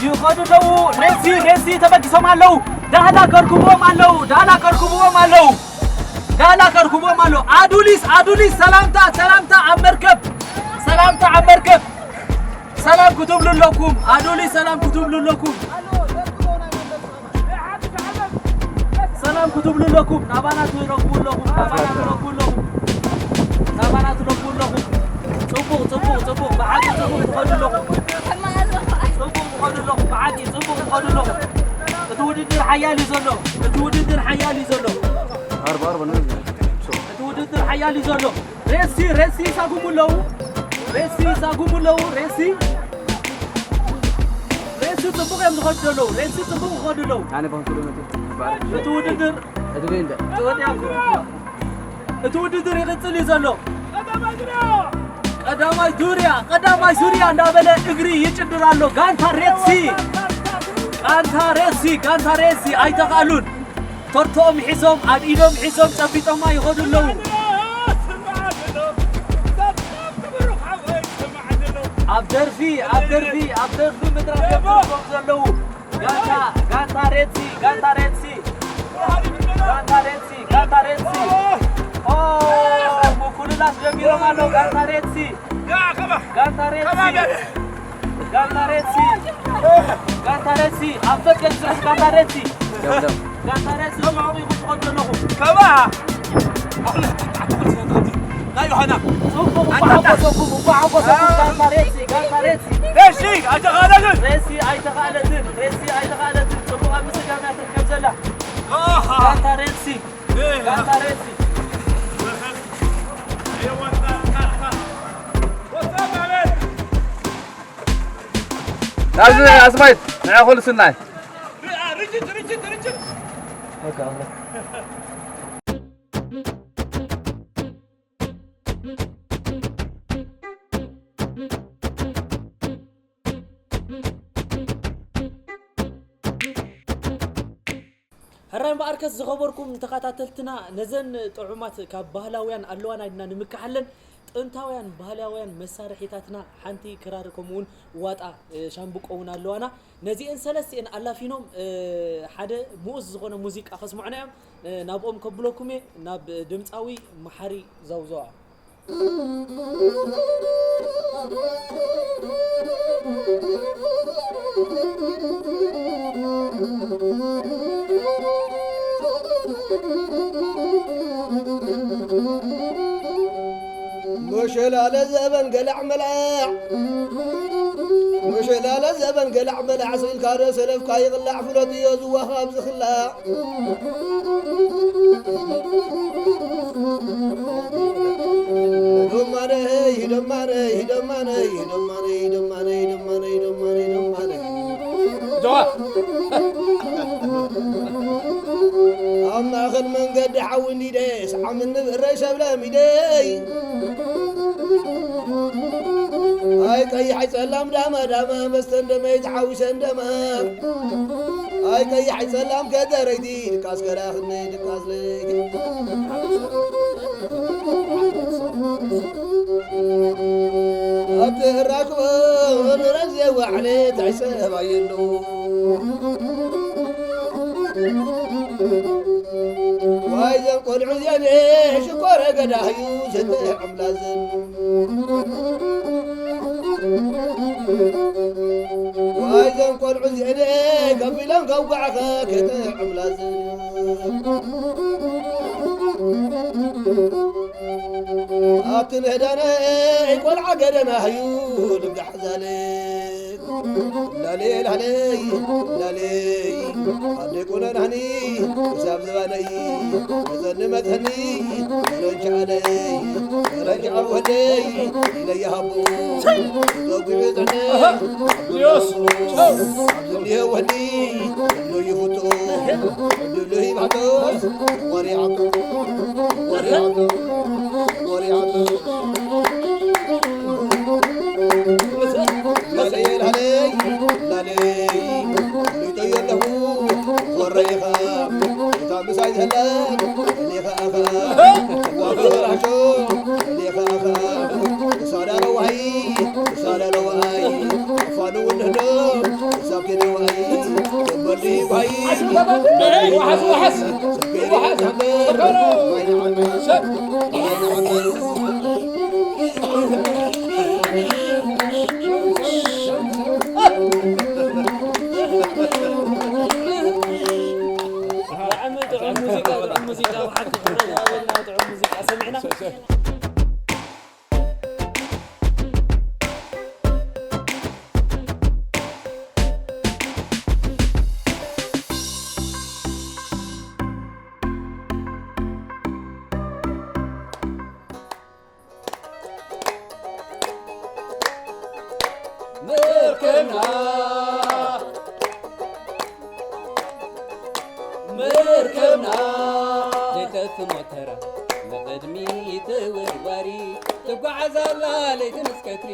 ይኸዱ ኣለዉ። ሬሲ፣ ሬሲ ተበጊሶም ኣለዉ። ዳህላክ ከርክብዎም ኣለዉ። ዳህላክ ከርክብዎም ኣለዉ። ዳህላክ ከርክብዎም ኣለዉ። ኣዱሊስ፣ ኣዱሊስ ሰላምታ፣ ሰላምታ ኣብ መርከብ። ሰላምታ ኣብ መርከብ። ሰላም ክትብሉ ኣለኩም። ኣዱሊስ ሰላም ክትብሉ ኣለኩም። ሰላም ክትብሉ ኣለኩም። ናባና ትረክቡ ኣለኹም። ናባና ትረክቡ ኣለኹም። ናባና ትረክቡ ኣለኹም። ጽቡቕ፣ ጽቡቕ፣ ጽቡቕ። ብሓቂ ጽቡቕ ትኸዱ ኣለኹም። ጽቡቕ ትኸዱ ኣለኹም። ብሓቂ ጽቡቕ ትኸዱ ኣለኹም። እቲ ውድድር ሓያል እዩ ዘሎ። እቲ ውድድር ሓያል እዩ ዘሎ። ኣርባ ኣርባ ነው። ኣሊ ዘሎ ሬሲ ሬሲ ይሳጉሙ ኣለዉ። ሬሲ ይሳጉሙ ኣለዉ። ሬሲ ሬሲ ጽቡቕ እዮም ዝኸዱ ዘለዉ። ሬሲ ጽቡቕ ይኸዱ ኣለዉ። ኣነ ባንኩ ዶ መጥቶ ይባላል። እቲ ውድድር እድቤ እንደ እቲ ወዲያ እቲ ውድድር ይቕጽል እዩ ዘሎ። ቀዳማይ ዙርያ ቀዳማይ ዙርያ እንዳበለ እግሪ ይጭድር ኣሎ። ጋንታ ሬሲ ጋንታ ሬሲ ጋንታ ሬሲ ኣይተኻሉን። ቶርቶኦም ሒዞም ኣብ ኢዶም ሒዞም ጨቢጦማ ይኸዱ ኣለዉ። ኣብ ደርፊ ኣብ ደርፊ ኣብ ደርፊ ምድራፍ እዮም ዘለዉ። ጋንታ ጋንታ ሬድሲ ጋንታ ሬድሲ ጋንታ ሬድሲ ጋንታ ሬድሲ ኦ ምኩልላስ ጀሚሮም ኣለዉ። ጋንታ ሬድሲ ጋንታ ሬድሲ ጋንታ ሬድሲ ጋንታ ሬድሲ ኣብ ፈቀድ ስራሕ ጋንታ ሬድሲ ደው ደው ጋንታ ሬድሲ ከምኡ ኢኹም ትኸዱ ዘለኹም። ከባ ናይ ዮሃና ጽቡቕ ሓጎሰኩም እኳ ሓጎሰኩም። ጋንታ ሬድሲ ጋንታ ሬድሲ ሬሲ ኣይተኻለትን ሬሲ ኣይተኻለትን ሬሲ ኣይተኻለትን። ጽቡቕ ኣብ ምስጋና ትርከብ ዘላ ጋንታ ሬድሲ ጋንታ ሬድሲ ናብዚ ኣስማይት ንዕኹል ስናይ ሕራይ እምበኣርከስ ዝኸበርኩም ተኸታተልትና፣ ነዘን ጥዑማት ካብ ባህላውያን ኣለዋና ኢልና ንምክሓለን ጥንታውያን ባህላውያን መሳርሒታትና ሓንቲ ክራር ከምኡውን ዋጣ፣ እ፣ ሻምብቆ እውን ኣለዋና። ነዚአን ሰለስቲአን ኣላፊኖም፣ እ፣ ሓደ ምኡዝ ዝኾነ ሙዚቃ ከስምዑና እዮም። እ፣ ናብኦም ከብለኩም እየ፣ ናብ ድምፃዊ መሓሪ ዘውዘዋ። መሸላለ ዘበን ገላዕ መላዕ መሸላለ ዘበን ገላዕ መላዕ ስኢልካ ዶ ሰለፍካ ይቕላዕ ፍለጥዮ ዝዋኻብ ዝኽላዕ ደማነይ ደማነይ ደማነይ ደማነይ ደማነይ ደማነይ ደማነይ ደማነይ ጀዋ ኣብ ማእኸል መንገዲ ሓዊ እንዲደ ሰዓም እንብእረይ ሰብለ ሚደይ ኣይ ቀይሕ ኣይ ጸላም ዳማ ዳማ መስተ እንደመይ ዝሓውሰ እንደማ ኣይ ቀይሕ ኣይ ጸላም ከደረይቲ ድቃስ ከላኽነይ ድቃስ ለይቲ ኣብቲ እራክቦ ንረብ ዘዋዕለ ታይ ሰብ ኣየሉ ዋይ ዘን ቆልዑ እዚኣን ሽኮረ ገዳህዩ ዘጥዕም ላዝን ዋይ ዘን ቆልዑ እዚአን ከፊሎም ከውጋዕኸ ከጥዕም ላዝን ኣብቲ ንህዳነ ቆልዓ ገደናህዩ ልጋሕ ዛለ ላሌ ላሌ ላሌ ኣደይ ቁነናኒ ክሳብ ዝባነይ መፀኒ መፀኒ ረጃ ኣለይ ረጃ ወደይ ኢለይ ሃቦ ዘጉዕ ዘነ ዮስ ዝኒሀ ወዲ እንዶ ይፍቶ ድሉ ይባሕቶ ወሪዓቶ ወሪዓቶ ወሪዓቶ ላለየ ላለይ ላለይ ሊጠዮ ኣለኹ ወረይኻ እታ ምሳይ ዘላ እኔኻ ኣኻ ዋበራሾ እኔኻ ኣኻ ሳዳረዋይ ሳዳረዋይ ፋኑ ውድህዶ ሳብ ከደዋይ በዲ ባይ ዋሓስ ዋሓስ ዋሓስ ብጣዕሚ ጥዑም ሙዚቃ፣ ጥዑም ሙዚቃ፣ ብሓቂ ክብረት ይሃበልና፣ ጥዑም ሙዚቃ ሰሚዕና። መርከብና ዘይጠፍ ሞተራ ንቕድሚት ተወርዋሪ ትጓዓዝ ኣላ ለይቲ ምስ ቀትሪ።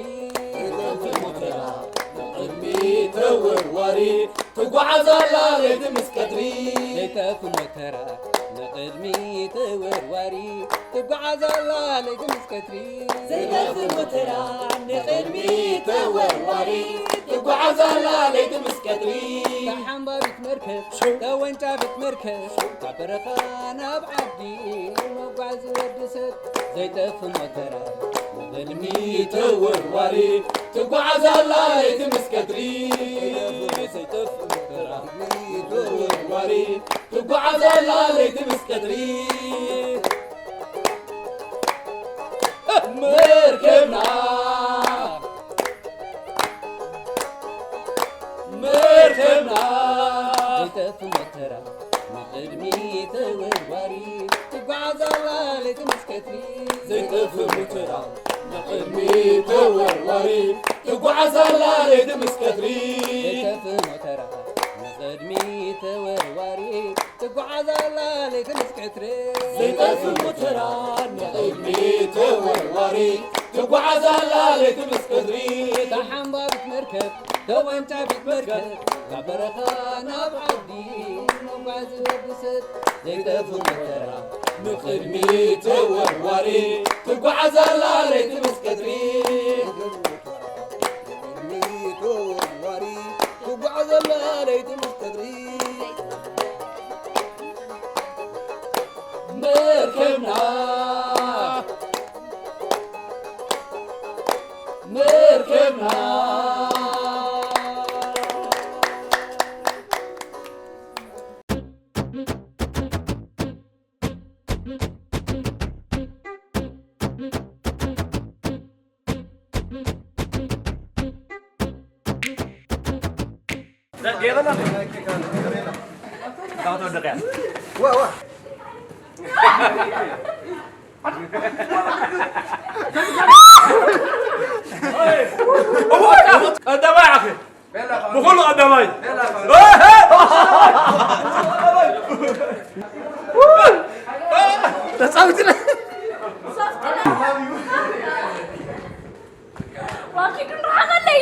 ዘይጠፍ ሞተራ ንቕድሚት ተወርዋሪ ትጓዓዝ ኣላ ለይቲ ምስ ቀትሪ። ዘይጠፍ ሞተራ ንቕድሚት ተወርዋሪ ትጓዓዝ ኣላ ለይቲ ምስ ቀትሪ። ዘይጠፍ ሞተራ ንቕድሚት ተወርዋሪ ትጓዓዝ ኣላ ለይቲ ምስ ቀትሪ። ተሓንባቢት መርከብ ተወንጫፊት መርከብ ካብ በረኻ ናብ ዓዲ መጓዓዚ ወዲ ሰብ። ዘይጠፍ ሞተራ ንቕድሚት ተወርዋሪ ትጓዓዝ ኣላ ለይቲ ምስ ቀትሪ። ዘይጠፍ ሞተራ ንቕድሚት ተወርዋሪ ትጓዓዝ ኣላ ለይቲ ምስ ቀትሪ። መርከብና መርከብና ዘይጠፍ ሞተራ ንቕድሚት ተወርዋሪ ትጓዓዝ ኣላ ለይቲ ምስ ቀትሪ። ዘይጠፍ ሞተራ ንቕድሚት ተወርዋሪ ትጓዓዝ ኣላ ለይቲ ምስ ቀትሪ። ዘይጠፍ ሞተራ ንቕድሚት ተወርዋሪ ትጓዓዝ ኣላ ለይቲ ምስ ቀትሪ። ዘይጠፍ ሞተራ ንቕድሚት ተወርዋሪ ትጓዓዝ ኣላ ለይቲ ምስ ቀትሪ። እታ ሓንባቢት መርከብ ተወንጫፊት መርከብ ካብ በረኻ ናብ ዓዲ መጓዓዚ ወዲ ሰብ። ዘይጠፍ ሞተራ ንቕድሚት ተወርዋሪ ትጓዓዝ ኣላ ለይቲ ምስ ቀትሪ። ንቕድሚት ተወርዋሪ ትጓዓዝ ኣላ ለይቲ ምስ ቀትሪ። መርከብና መርከብና ቀዳማይ ዓኺ ብኹሉ ቀዳማይ። ተጻዊትና። ዋኪ ክንረሓመለይ።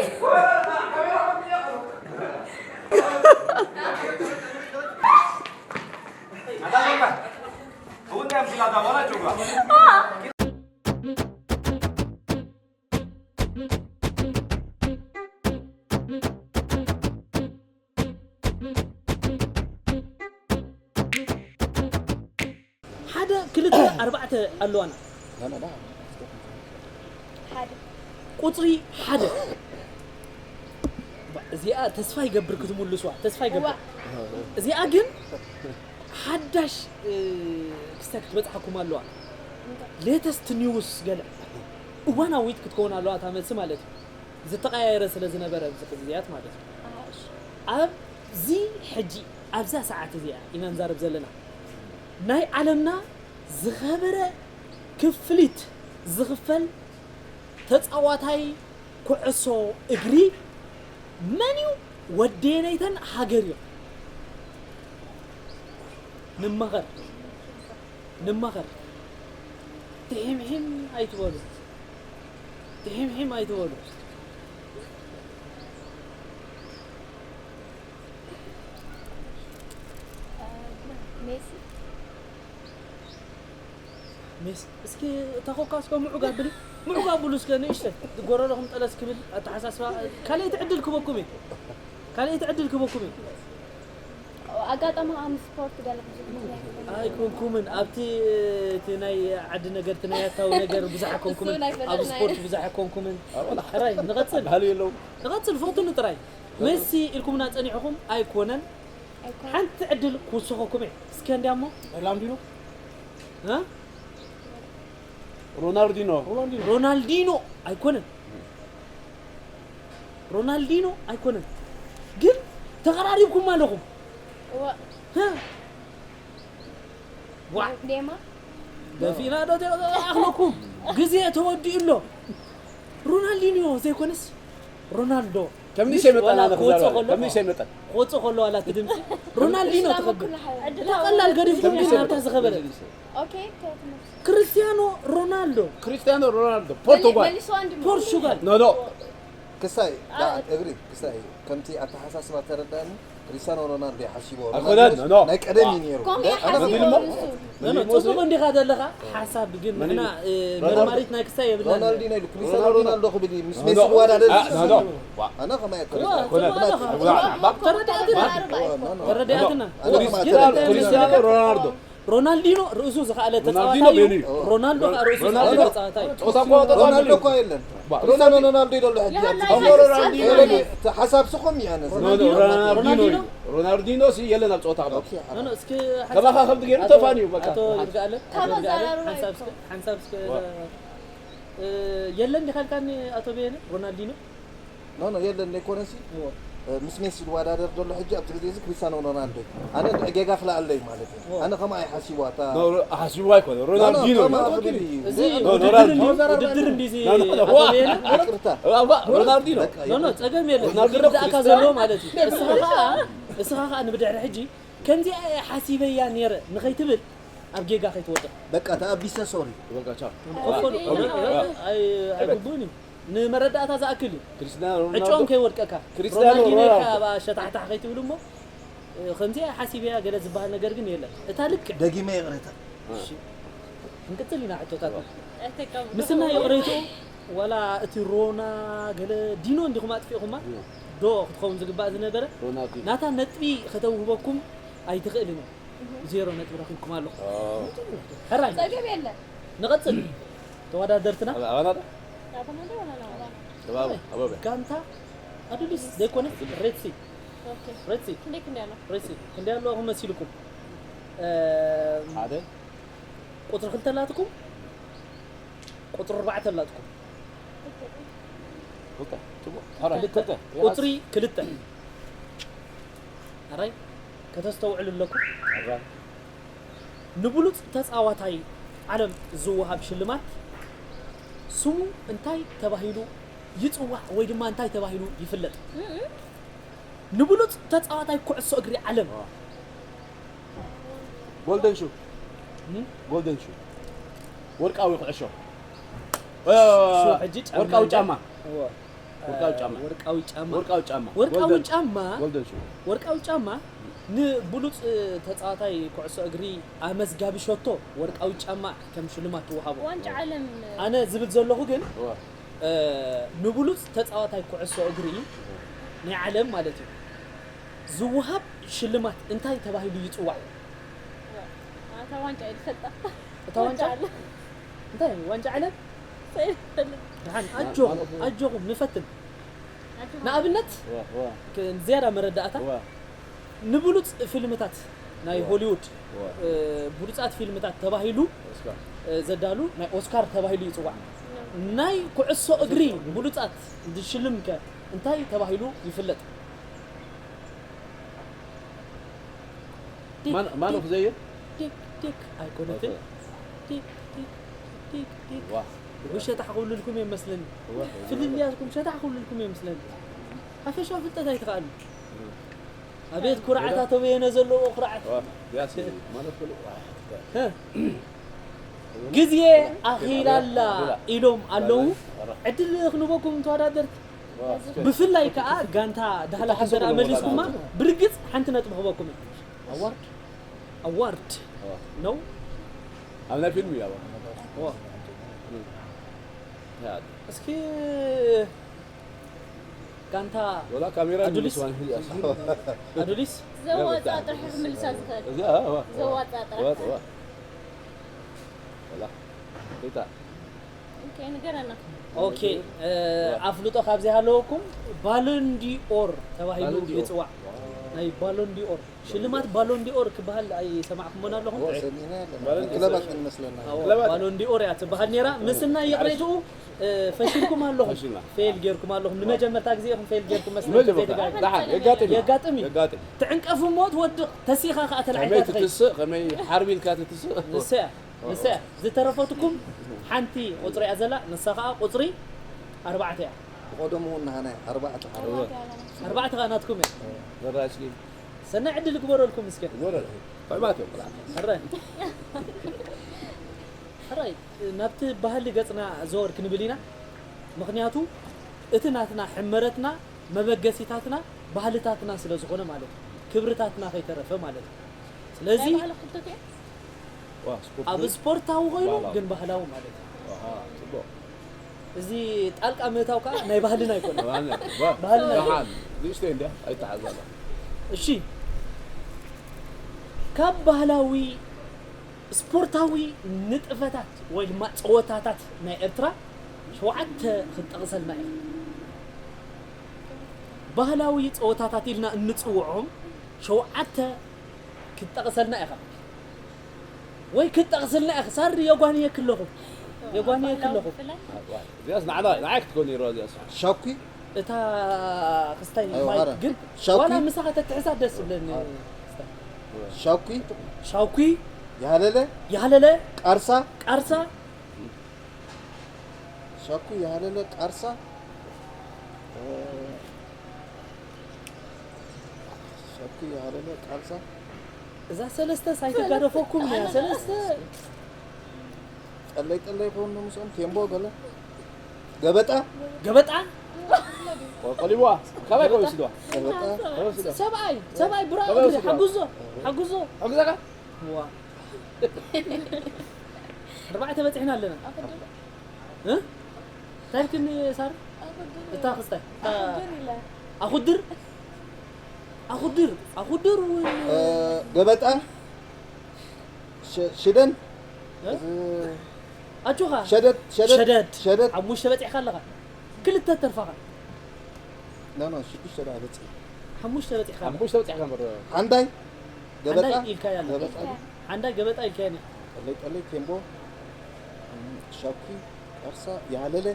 ሓደ ክልተ ኣርባዕተ ኣለዋና። ሓደ። ቁፅሪ ሓደ። እዚኣ ተስፋ ይገብር ክትምልስዋ፣ ተስፋ ይገብር። እዚኣ ግን ሓዳሽ ክስተት ክትበፅሓኩም ኣለዋ። ሌተስት ኒውስ ገለ እዋናዊት ክትከውን ኣለዋ እታ መልሲ ማለት እዩ። ዝተቐያየረ ስለ ዝነበረ ኣብዚ ግዜያት ማለት እዩ። ኣብዚ ሕጂ ኣብዛ ሰዓት እዚኣ ኢና ንዛረብ ዘለና። ናይ ዓለምና ዝኸበረ ክፍሊት ዝኽፈል ተጻዋታይ ኩዕሶ እግሪ መን እዩ? ወደየነይተን ሃገር እዮም። ንማኸር፣ ንማኸር። ትሒምሒም ኣይትበሉ። ትሒምሒም ኣይትበሉ። ሜሲ። ሜሲ፣ እስኪ እታ ኮካ እስከ ምዑግ ኣብሊ። ምዑግ ኣብሉ እስከ ንእሽተይ። ጎረሮኹም ጠለስ ክብል ኣተሓሳስባ። ካልኣይቲ ዕድል ክበኩም እየ። ካልኣይቲ ዕድል ክበኩም እየ። ኣጋጣሚ ኣብ ስፖርት ገለ ብዙሕ ምኽንያት ኣይኮንኩምን። ኣብቲ እቲ ናይ ዓዲ ነገር፣ እቲ ናይ ኣታዊ ነገር ብዙሕ ኣይኮንኩምን። እሱ ናይ ፈለጥ ኣብ ናይ ስፖርት ብዙሕ ኣይኮንኩምን። ጥራይ ንቐጽል። ባህሊ የለውም። ንቐጽል፣ ፈትኑ ጥራይ። ሜሲ ኢልኩምና ጸኒሕኹም ኣይኮነን። ኣይኮነን። ሓንቲ ዕድል ክውስኸኩም እየ። እስከ እንዲያሞ። ሮናልዲኖ። እ? ሮናልዲኖ። ሮናልዲኖ። ሮናልዲኖ ኣይኮነን። ሮናልዲኖ ኣይኮነን። ግን ተቐራሪብኩም ኣለኹም። እዋ። እ? ዋ። ኔማ። ደፊና ዶ ተኣኽለኩም? ግዜ ተወዲኡ ኣሎ። ሮናልዲኖ ዘይኮነስ ሮናልዶ። ከምኒ ሸመጠና ክወፅእ ከሎ ከምኒ ሸመጠን ክወፅእ ከሎ ዋላ እቲ ድምፂ ሮናልዲኖ ትኸብር። እታ ቀላል ገዲፍኩም ግን ናብታ ዝኸበረ። ኦኬ፣ እንታይ ትመስል? ክርስቲያኖ ሮናልዶ። ክርስቲያኖ ሮናልዶ ፖርቱጋል። መልሶ አንድ ፖርቹጋል። ኖ ኖ። ክሳይ እግሪ ክሳይ ከምቲ ኣተሓሳስባ ተረዳኒ። ክርስቲያኖ ሮናልዶ ይሓስቦ ኣይኮነን፣ ኖ፣ ኖ። ናይ ቀደም እዩ ነይሩ። ኮሜ ኣነ ሓሲቦ ኖ፣ ኖ፣ ጽቡቕ እንዲኻ ዘለኻ ሓሳብ ግን ንሕና መርማሪት ናይ ክሳይ የብልና። ሮናልዲኖ ኢሉ ክርስቲያኖ ሮናልዶ ክብል እዩ ምስ ሜሲ ዝወዳደር። ኖ፣ ኖ። ኣነ ከማይ ኣይኮነን። ተረዳእትና። ተረዳእትና። ክርስቲያኖ ሮናልዶ ሮናልዲኖ ርእሱ ዝኸኣለ ተጻዋታይ እዩ። ሮናልዲኖ ሮናልዶ ከኣ ርእሱ ዝኸኣለ ተጻዋታይ እዩ። ጾታ እኮ ሮናልዶ እኮ የለን። ባ- ሮናልዶ ሮናልዶ ይደሎ ሕጂ ዮሃና ኣብዚ ዮሃና ሮናልዲኖ ሮናልዶ እዩ። ሓሳብ ስኹም እዩ ኣነ። ኖ፣ ኖ፣ ሮናልዲኖ ሮናልዲኖ? እዩ። ሮናልዲኖ ሲ የለን ኣብ ጾታ ክለብ። ኦኬ፣ ኖ፣ ኖ፣ እስኪ ሓንሳብ ከማኻ ከምቲ ገይሩ ኣቶ- ተፋንዩ በቃ። ኣቶ ይርጋኣለ፣ ኣቶ ካብ ይርጋኣለ፣ ኣዘራርባ ሓንሳብ እስኪ፣ ይኮን። ሓንሳብ እስኪ፣ ዋ። እ፣ የለን ዲኻ ኢልካኒ ኣቶ በየነ ሮናልዲኖ? ኖ፣ ኖ፣ የለን፣ ዘይኮነሲ፣ እዎ። እ፣ ምስ ሜሲ ዝወዳደር ዘሎ ሕጂ ኣብዚ ግዜ እዚ ክርስቲያኖ ሮናልዶ እዩ። ኣነ ጌጋ ክልኣለይ ማለት እዩ። እዎ። ኣነ ከምኣ ይሓሲብዋ፣ እታ ኖ፣ ሮ-፣ ሓሲብዋ ኣይኮነ፣ ኖ፣ ኖ፣ ሮናልዲኖ ከምኣ እዩ። ክብል እዩ። እዚ ኖ፣ ኖ፣ ውድድር ሮናልዲኖ። እንዲ-፣ ውድድር እንዲዚ ኖ፣ ኖ፣ ኖ፣ ኣቶ ዋ። በየነ? ይቅርታ። እዋ፣ ሮናልዲኖ። በቃ፣ ኖ፣ ኖ፣ ይቅርታ። ጸገም የለን። ሮናልዲኖ ክርዳእካ ክርስቲያኖ። ዘሎ ማለት እዩ። እስኻ ኸኣ፣ እስኻ ኸኣ ንብድሕሪ ሕጂ ከምዚኣ እየ ሓሲበያ ነይረ ንኸይትብል ኣብ ጌጋ ከይትወድቕ። በቃ፣ ተኣቢሰ፣ ሶሪ። በቃ፣ ቻው። ክፈሉ። ኦኬ። ኣይ-፣ ኣይግቡእን እዩ። ንመረዳእታ ዝኣክል እዩ። ክርስቲያኖ ሮናልዶ። ዕጫኦም ከይወድቀካ። ክርስቲያኖ ሮናልዲኖ ኢልካ ሮናልዶ። ኣብ ኣሸታሕታሕ ከይትብል እሞ፣ እ፣ ከምዚኣ ሓሲበያ ገለ ዝበሃል ነገር ግን የለን። እታ ልክዕ። ደጊመ ይቕሬታ። እሺ። ክንቅጽል ኢና ሕቶታትና። ኣይተቀብሎ። ምስና ይቕሬትኡ፣ ዋላ እቲ ሮና ገለ ዲኖ እንዲኹም ኣጥፊእኹማ፣ ዲኖ። ዶ ክትኸውን ዝግባእ ዝነበረ? ሮናልዲኖ። ናታ ነጥቢ ከተውህበኩም ኣይትኽእልን እያ። ዜሮ ነጥቢ ረኺብኩም ኣለኹም። ኦ። ሕራይ። ጸገም የለን። ንቐጽል። ተወዳደርትና። ኣባ-፣ ኣባና ዶ? ኣባና ዶ? ኣባና ዶ? ኣባና። ኣባና። ኣባና። ጋንታ ኣዱሊስ ዘይኮነ? ኣዱሊስ። ሬድሲ። ኦኬ። ሬድሲ። ክንደይ ክንደይ ኣሎ? ሬድሲ። ክንደይ ኣለኹም መሲልኩም? እ፣ ሓደ። ቁጽሪ ክልተ ኣላትኩም? ቁጽሪ ኣርባዕተ ኣላትኩም። ክልተ። ጽቡቕ። ሕራይ። ክልተ። ክልተ። ቁጽሪ ክልተ። ሕራይ ከተስተውዕሉ ኣለኩም። ሕራይ። ንብሉጽ ተጻዋታይ ዓለም ዝወሃብ ሽልማት ስሙ እንታይ ተባሂሉ ይጽዋዕ ወይ ድማ እንታይ ተባሂሉ ይፍለጥ? እም። ንብሉጽ ተጻዋታይ ኩዕሶ እግሪ ዓለም። ዋ። ጎልደን ሹ። እም? ጎልደን ሹ። ወርቃዊ ኩዕሾ። እ፣ ሹ ሕጂ ጫማ ወርቃዊ እንደ-፣ ጫማ። እወ። ወርቃዊ ጫማ። ወርቃዊ ጫማ። ወርቃዊ ጫማ። ወርቃዊ ጎልደን። ጫማ። ጎልደን ሹ። ወርቃዊ ጫማ ንብሉጽ ተጻዋታይ ኩዕሶ እግሪ ኣመዝጋቢ ሸቶ ወርቃዊ ጫማ ከም ሽልማት ትወሃቦ። ዋንጫ ዓለም። ኣነ ዝብል ዘለኹ ግን፣ እወ። እ፣ ንብሉጽ ተጻዋታይ ኩዕሶ እግሪ ናይ ዓለም ማለት እዩ። ዝወሃብ ሽልማት እንታይ ተባሂሉ ይጽዋዕ? ኣታ ዋንጫ እየ ዝፈልጣ። እታ ዋንጫ? ዋንጫ ዓለም። እንታይ? ዋንጫ ዓለም? ሰይፈልጥ። ደሓን፣ ኣጆኹም፣ ኣጆኹም፣ ንፈትን። ኣጆኹም። ንኣብነት፣ ዋ፣ ዋ። ክ-፣ ዝያዳ መረዳእታ፣ ዋ። ንብሉጽ ፊልምታት ናይ ዋ። ሆሊውድ፣ ዋ። እ፣ ብሉጻት ፊልምታት ተባሂሉ፣ ኦስካር። እ፣ ዘዳሉ ናይ ኦስካር ተባሂሉ ይጽዋዕ። ኖ። ናይ ኩዕሶ እግሪ ብሉጻት ዝሽልም ከ እንታይ ተባሂሉ ይፍለጥ? ዲክ፣ ማን፣ ማን ዲክ፣ ኦፍ ዘ የር? ዲክ፣ ዲክ፣ ኣይኮነትን። ኦኬ። ዲክ፣ ዲክ፣ ዲክ፣ ዲክ። ዋ። ውሸጣ ክብልልኩም እየ መስለኒ። ዋ። ፍልልያትኩም ሸጣ ክብልልኩም እየ መስለኒ። ሓፈሻዊ ፍልጠት ኣይትኽኣሉ። እም። ኣቤት ኩርዓት፣ ኣቶ በየነ ዘለዎ ኩርዓት። ዋ፣ ያሲ፣ ማለት ብሎ፣ ዋ፣ እ። ግዜ ኣኺላላ ኢሎም ኣለዉ። ዕድል ክንበኩም ተወዳደርቲ። ብፍላይ ከኣ ጋንታ ዳህላክ እንተ ደኣ መሊስኩማ፣ ብርግጽ ሓንቲ ነጥቢ ክበኩም እዩ። ኣዋርድ? ኣዋርድ ዋ። ነው። ኣብ ናይ ፊልም እዩ፣ ኣዋ። ዋ። ያ። እስኪ ጋንታ ወላ ካሜራ ኣዱሊስ? ይምልስ ማለት እዩ። ኣዱሊስ? ዘዋፅኣ ጥራሕ ክምልሳ ዝኽእል። እዛ፣ ኣዋ። ዘዋፅኣ ጥራሕ። ዘዋፅኣ። ወላ። ሪታ። ኦኬ፣ ንገረና። ኦኬ፣ እ፣ ኣፍልጦ ካብ ዘይሃለወኩም ባሎን ዲኦር ተባሂሉ ባሎን ዲኦር። ይጽዋዕ። ናይ ባሎን ዲኦር ሽልማት ባሎን ዲኦር ክበሃል ኣይሰማዕኩሞን ኣለኹም? እዎ፣ ሰሚዕና ኣለና። ባሎን ዲኦር። ክለባት ግን መስለና። ኣዎ፣ ክለባት። ባሎን ዲኦር እያ ትበሃል ነይራ። ምስናይ ይቕሬትኡ፣ እ፣ ፈሽልኩም ኣለኹም። ፈሽልና። ፌል ጌርኩም ኣለኹም። ንመጀመርታ ግዜ ኢኹም ፌል ጌርኩም መስለኒ። ንመጀመርታ። ዘይተጋግየ። ደሓን፣ የጋጥም እዩ። የጋጥም እዩ። የጋጥም። ትዕንቀፍ እሞ ትወድቕ፣ ተሲኻ ከኣ ተላዒልካ ከመይ ትኸይድ። ትትስእ፣ ከመይ ሓርቢልካ ትትስእ። ንሰያ፣ ንሰያ። ዝተረፈትኩም ሓንቲ ቁጽሪ እያ ዘላ፣ ንሳ ከኣ ቁጽሪ ኣርባዕተ እያ። ብቐደሙ እውን ንሃናይ ኣርባዕተ ሓደ። ኣርባዕተ ከኣ ናትኩም እየ። ዘራስኪ ሰናይ ዕድል ግበረልኩም እስከ። ወረ። ፈዕባት እዮም። ሕራይ ሕራይ ናብቲ ባህሊ ገጽና ዘወር ክንብል ኢና። ምኽንያቱ እቲ ናትና ሕመረትና መበገሲታትና ባህልታትና ስለ ዝኾነ ማለት እዩ። ክብርታትና ከይተረፈ ማለት እዩ። ስለዚ ናይ ባህሊ ክልተ ዋ ስፖርት ኣብ ስፖርታዊ ኮይኑ ባህላዊ። ግን ባህላዊ ማለት እዩ። ኣሃ ጽቡቕ። እዚ ጣልቃ ምእታው ከዓ ናይ ባህልና ኣይኮነ። ዋና ዋ ባህልና ደሓን ንእሽተይ እንድያ ኣይተሓዛለ። እሺ ካብ ባህላዊ ስፖርታዊ ንጥፈታት ወይ ድማ ፀወታታት ናይ ኤርትራ ሸውዓተ ክትጠቕሰልና ኢኻ። ባህላዊ ፀወታታት ኢልና እንፅውዖም ሸውዓተ ክትጠቕሰልና ኢኻ ወይ ክትጠቕስልና ኢኻ። ሳሪ የጓንየክ ኣለኹ የጓንየክ ኣለኹ። እዚኣስ ንዓና ንዓይ ክትኮን ነይርዋ እዚኣስ። ሻኩ እታ ክስታይ ኣይዋ፣ ማይክ ኣረ። ግን ሻኩ? ዋላ ምሳኻ ተትሕዛ ደስ ዝብለኒ። ክስታይ። ሻኩ ሻውኩ ያለለ ያለለ ቃርሳ ቃርሳ ሻኩ ያለለ ቃርሳ እ፣ ሻኩ ያለለ ቃርሳ እዛ ሰለስተ ሳይተጋደፈኩም እያ ሰለስተ ጠለይ ጠለይ ይኸውን ምስኦም ቴምቦ ገለ ገበጣ ገበጣ ቆሊዋ ካባይ ከወስድዋ ገበጣ ከወስድዋ ሰብኣይ ሰብኣይ ብራ ሰብኣይ ወስድዋ። ሓጉዞ ሓጉዞ ሓግዛካ ዋ ኣርባዕተ በፂሕና ኣለና እ? እንታይ ኢልክኒ ሳር እታ ክስታይ እታ ኣኹድር ኣኹድር ኣኹድር እውን እ፣ ገበጣ ሸ- ሽደን እ? እ፣ ኣጆኻ ሸደድ ሸደድ ሸደድ ሸደድ ሓሙሽተ በፂሕካ ኣለኻ ክልተ ተርፋኻ ኖ ኖ ሽዱሽተ ደኣ በፂ ሓሙሽተ በፂሕካ ኣለኻ ሓሙሽተ በፂሕካ እምበር ሓንዳይ ገበጣ ሓንዳይ ኢልካያ ኣለኻ ገበጣ ሓንዳይ ገበጣ ኢልካያ ኒ ጠለይ ጠለይ ቴምቦ ሻኩ ቃርሳ ያለለ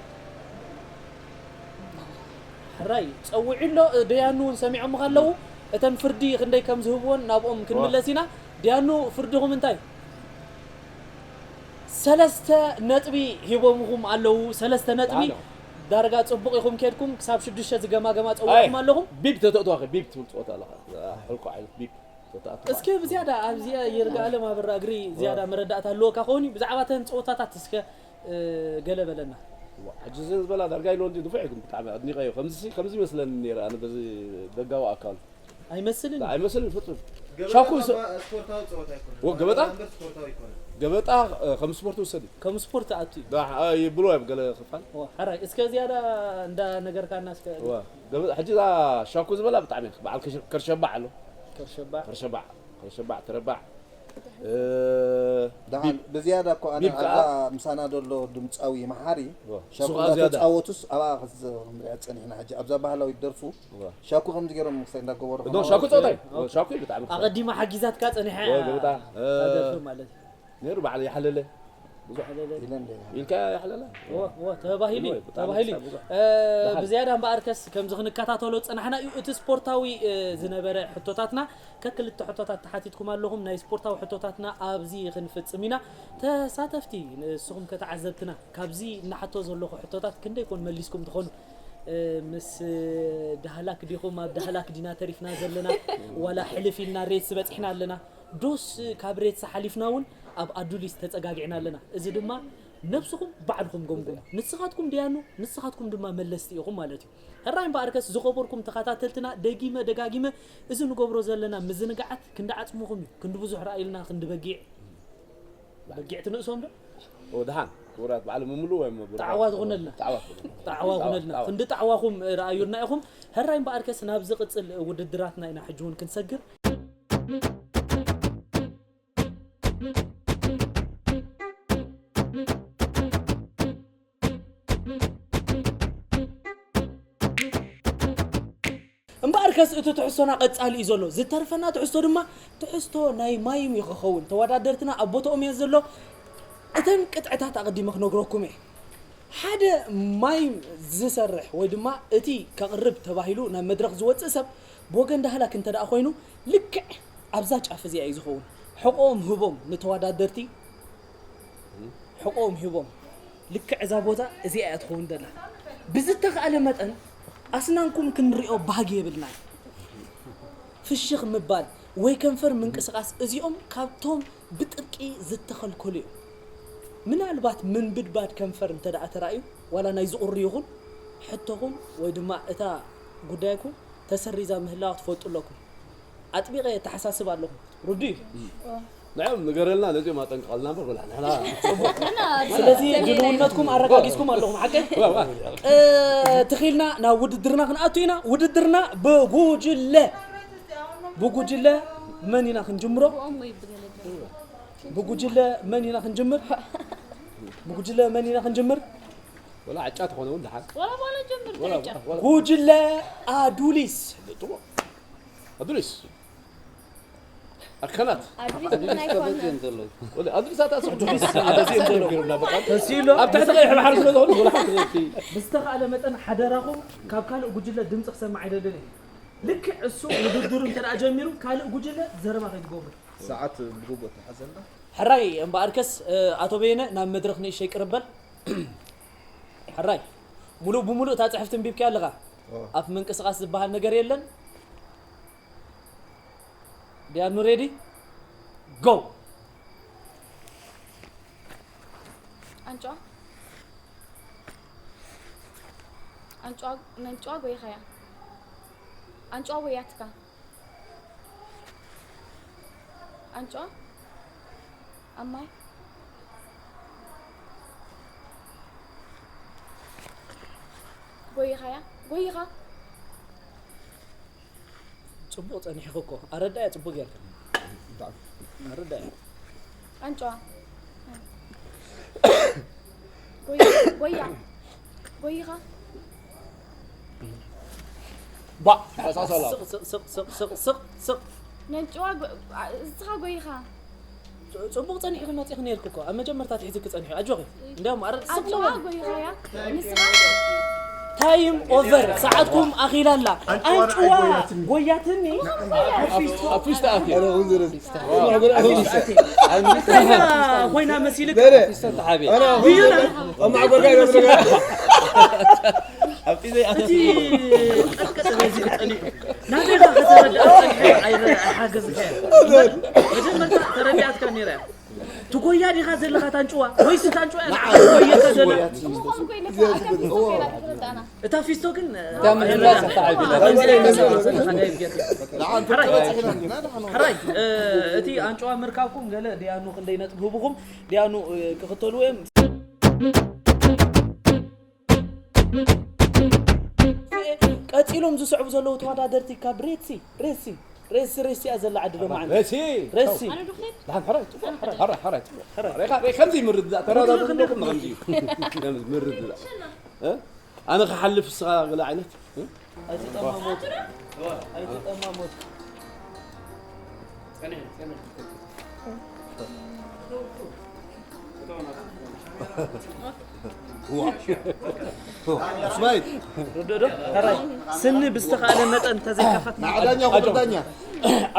ሕራይ ፀዊዑ ኣሎ ደያኑ እውን ሰሚዖምኻ ኣለዉ እተን ፍርዲ ክንደይ ከም ዝህብዎን ናብኦም ክንምለስ ኢና ደያኑ ፍርድኹም እንታይ ሰለስተ ነጥቢ ሂቦምኹም ኣለዉ ሰለስተ ነጥቢ ደሓን። ዳርጋ ፅቡቕ ኢኹም ከድኩም ክሳብ ሽዱሽተ ዝገማገማ ፀዊዕኹም ኣለኹም ቢብ ተተእትዋ ቢብ ትብል ፀወታ ኣለኻ ሕልቆ ዓይነት ቢብ ተተኣትዋ እስኪ ብዝያዳ ኣብዚ ይርጋኣለም ኣብራ እግሪ ዝያዳ መረዳእታ ኣለወካ ከውን እዩ ብዛዕባ ተን ፀወታታት እስከ እ፣ ገለ በለና ሕጂ እዚ ዝበላ ዳርጋ ኢሎ እንዲ ንፉዕ ግን ብጣዕሚ ኣድኒቀዮ ከምዚ ከምዚ ይመስለኒ ነይረ ኣነ በዚ ደጋዊ ኣካል ኣይመስልን ኣይመስልን ፍጹም ገበጣ ሻኩ እኮ ሰ- ስፖርታዊ ፀወታ ኣይኮነን ወ- ገበጣ? እምበር ስፖርታዊ ኣይኮነን ገበጣ እ፣ ከም ስፖርት ውሰድ እዩ ከም ስፖርት ኣቱ እዩ ዳ- እ፣ ይብሎ እዮም ገለ ክፋል ዋ፣ ሕራይ እስከ ዝያዳ እንዳ ነገርካና እስከ ዋ፣ ገበጣ ሕጂ እዛ ሻኩ ዝበላ ብጣዕሚ እየ በዓል ከሽ- ከርሸባዕ ኣሎ ከርሸባዕ ከርሸባዕ ከርሸባዕ ተረባዕ እ፣ ደሓን ብዝያዳ እኮ ኣነ ቢብ ከዓ- ኣብዛ ምሳና ዘሎ ድምፃዊ መሓሪ ዋ፣ ሻኩ ሱቕ ዝያዳ። እንዳተፃወቱስ ኣብኣ ክስ- ክንሪኣ ፀኒሕና ሕጂ ኣብዛ ባህላዊ ደርፉ ዋ። ሻኩ ከም ዝገይሮም ክሳይ እንዳገበሩ ዶ ሻኩ ፀወታ እዩ ሻኩ እዩ ብጣዕሚ ክፋል ኣቐዲማ ሓጊዛትካ ፀኒሐ ወ፣ ገበጣ፣ እ፣ ደርፊ ማለት እዩ ነይሩ በዓል ይሓለለ ብዙሕ ኢለ እንደ ኢልካ ያሕለላ ዋ፣ ዋ፣ ተባሂሉ ብሉይ፣ እዩ፣ ብጣዕሚ ተባሂሉ እዩ። ብዙሕ። እ፣ ደሓን። ብዝያዳ እምበኣርከስ ከምዚ ክንከታተሎ ዝፀናሕና እዩ እቲ ስፖርታዊ እ፣ ዝነበረ ሕቶታትና ከክልተ ሕቶታት ተሓቲትኩም ኣለኹም ናይ ስፖርታዊ ሕቶታትና ኣብዚ ክንፍፅም ኢና ተሳተፍቲ ንስኹም ከተዓዘብትና ካብዚ እናሓቶ ዘለኹ ሕቶታት ክንደይ ኮን መሊስኩም ትኾኑ እ፣ ምስ ዳህላክ ዲኹም ኣብ ዳህላክ ዲና ተሪፍና ዘለና ዋላ ሕልፍ ኢልና ሬትስ በፂሕና ኣለና ዶስ ካብ ሬትስ ሓሊፍና እውን ኣብ ኣዱሊስ ተፀጋጊዕና ኣለና እዚ ድማ ነብስኹም ባዕልኹም ገምግሙ ንስኻትኩም ደያኑ ንስኻትኩም ድማ መለስቲ ኢኹም ማለት እዩ ሕራይ እምበኣርከስ ዝኸበርኩም ተኸታተልትና ደጊመ ደጋጊመ እዚ ንገብሮ ዘለና ምዝንጋዓት ክንዲ ዓፅምኹም እዩ ክንዲ ብዙሕ ራእይልና ክንዲ በጊዕ በጊዕ ትንእሶም ዶ ወድሓን ክቡራት በዓል ምምሉ ወይ ምብሩ ጣዕዋ ትኹነልና። ጣዕዋ ትኹነልና። ጣዕዋ ኩነልና ክንዲ ጣዕዋኹም ርኣዩና ኢኹም ሕራይ እምበኣርከስ ናብ ዝቕፅል ውድድራትና ኢና ሕጂ እውን ክንሰግር እምበኣርከስ እቲ ትሕዝቶና ቀጻሊ እዩ ዘሎ ዝተርፈና ትሕዝቶ ድማ ትሕዝቶ ናይ ማይም እዩ ክኸውን ተወዳደርትና ኣብ ቦታኦም እየ ዘሎ እተን ቅጥዕታት ኣቐዲመ ክነግረኩም እየ ሓደ ማይም ዝሰርሕ ወይ ድማ እቲ ከቕርብ ተባሂሉ ናብ መድረኽ ዝወፅእ ሰብ ብወገን ዳህላክ እንተ ደኣ ኮይኑ ልክዕ ኣብዛ ጫፍ እዚኣ እዩ ዝኸውን ሕቆኦም ህቦም ንተወዳደርቲ ሕቆኦም ሂቦም ልክዕ እዛ ቦታ እዚኣ እያ ትኸውን ዘላ ብዝተኻእለ መጠን ኣስናንኩም ክንሪኦ ባህጊ የብልናን። ፍሽኽ ምባል ወይ ከንፈር ምንቅስቓስ እዚኦም ካብቶም ብጥብቂ ዝተኸልከሉ እዮም። ምናልባት ምንብድባድ ከንፈር እንተ ደኣ ተራእዩ፣ ዋላ ናይ ዝቑሪ ይኹን፣ ሕቶኹም ወይ ድማ እታ ጉዳይኩም ተሰሪዛ ምህላዋ ትፈልጡ ኣለኩም። ኣጥቢቐ የተሓሳስብ ኣለኹ። ርዱእ እዩ። ንዕም ንገረልና፣ ነዚኦም ኣጠንቅቐልና እምበር፣ ወላ ንሕና ንሕና ስለዚ ድልውነትኩም ኣረጋጊጽኩም ኣለኹም፣ ሓቀይ? ዋ፣ ዋ። እ፣ ትኺልና ናብ ውድድርና ክንኣቱ ኢና። ውድድርና ብጉጅለ፣ ብጉጅለ መን ኢና ክንጅምሮ? ብጉጅለ መን ኢና ክንጅምር? ብጉጅለ መን ኢና ክንጅምር? ወላ ዕጫ ተኾነ እውን ደሓን። ወላ በኋላ ጀምር ወላ፣ ዕጫ። ወላ። ጉጅለ ኣዱሊስ። ኣዱሊስ። ኣከናት። ኣድሪስ ምን ኣይኮነን። ወላ ኣዱሊስ ኣታ ስቕ ኣዱሊስ። ኣታ ስቕ ኣዱሊስ። ገርና በቃ። ተሲሎ። ኣብ ትሕቲ ቀይሕ ባሕሪ ስለ ዝኾነ ወላ ሓንቲ ብዝተኻእለ መጠን ሓደራኹም ካብ ካልእ ጉጅለ ድምፂ ክሰማዕ ኣይደልን እየ። ልክዕ እሱ ውድድሩ እንተ ደኣ ጀሚሩ ካልእ ጉጅለ ዘረባ ከይትገብሩ። ሰዓት ብግቡእ ተሓዘልና። ሕራይ እምበኣርከስ፣ እ፣ ኣቶ በየነ ናብ መድረኽ ንእሽተይ ቅርብ በል። ሕራይ፣ ሙሉእ ብሙሉእ እታ ጽሕፍቲ ኣንቢብካያ ኣለኻ። ኦ። ኣፍ ምንቅስቓስ ዝበሃል ነገር የለን። ዲያኑ ሬዲ? ጎ! ኣንጭዋ። ኣንጭዋ፣ ነንጭዋ ጎይኻያ። ኣንጭዋ ወያትካ። ኣንጭዋ ኣብ ማይ ጎይኻያ፣ ጎይኻ። ጽቡቕ ጸኒሕኺ እኮ። ኣረዳእያ ጽቡቕ ጌርካ። ኣረዳእያ። ኣንጭዋ። ጎያ፣ ጎያ። ጎይኻ። ባ፣ ተሳሰላ። ስቕ፣ ስቕ፣ ስቕ፣ ስቕ፣ ስቕ፣ ስቕ። ነንጭዋ ጎ-፣ ኣ-፣ እስኻ ጎይኻ። ጽ-፣ ጽቡቕ ጸኒሕኺ መጺእኺ ነይርኪ እኮ። ኣብ መጀመርታ ትሒዝኪ ጸኒሑ። ኣጆኺ። እንዲያውም ኣረ-፣ ስቕ ኣንጭዋ በል። ጎይኻያ። ንስኻ ታይም ኦቨር። ሰዓትኩም ኣኺላ ኣላ። ኣንጭዋ ኣንጭዋ ጎያትኒ። ኣብ ፊስቶ ኣትዩ። ኣረ፣ እውን ዝረስ። ኮይና መሲልክ። ኣረ፣ ኣረ፣ እውን ዝረስ። ኣብ ማዕጎልካ ይረብረበ። ኣብ ፊዘይ እቲ ኣትዩ። ቀጥቀጥ በዚሑ ጸኒሑ። ናበይ ኢኻ ከተረድኣ ጸኒሑ? ኣይረ-፣ ኣይሓገዝካዮ። መጀመርታ ተረዲኣትካ ነይራ እያ። ትጎያ ዲኻ ዘለኻ ታንጭዋ? ወይስ ታንጭዋ እያ ንዓኻ ትጎየካ ዘላ? ንስኻ እኮ ኢለካ፣ ኣካል ትጎያ ኢኻ ተረዳእና። እታ ፊስቶ ግን፣ እታ ምህላ ሰፍታ ዓቢላ። ሕራይ፣ ሕራይ፣ እ፣ እቲ ኣንጭዋ ምርካብኩም ገለ ዲያኑ ክንደይ ነጥቢ ህቡኹም? ዲያኑ፣ እ፣ ክኽተልዎ እዮም። ቀጺሎም ዝስዕቡ ዘለዉ ተወዳደርቲ ካብ ሬድሲ፣ ሬድሲ፣ ሬድሲ፣ ሬድሲ እያ ዘላ ዓዲ ሎማዓንቲ። ሬድሲ። ሬድሲ። ኣነ ዶ ክሪድ? ደሓን ሕራይ፣ ጽቡቕ፣ ሕራይ፣ ሕራይ፣ ጽቡቕ። ሕራይ። ሬኻ፣ ሬኻ፣ ከምዚ ምርድዳእ፣ ተራዳድኡ ኣለኹም፣ ከምዚ እዩ። ከምዚ ምርድዳእ። እ? ኣነ ክሓልፍ፣ ንስኻ ገለ ዓይነት፣ እ? ኣይትጠማሞት። ኣይትጠማሞት። እስማኤል። ርድእ ዶ? ሕራይ። ስኒ ብዝተኻእለ መጠን እንተዘይከፈት። ንዓ ዳኛ፣ ክቡር ዳኛ።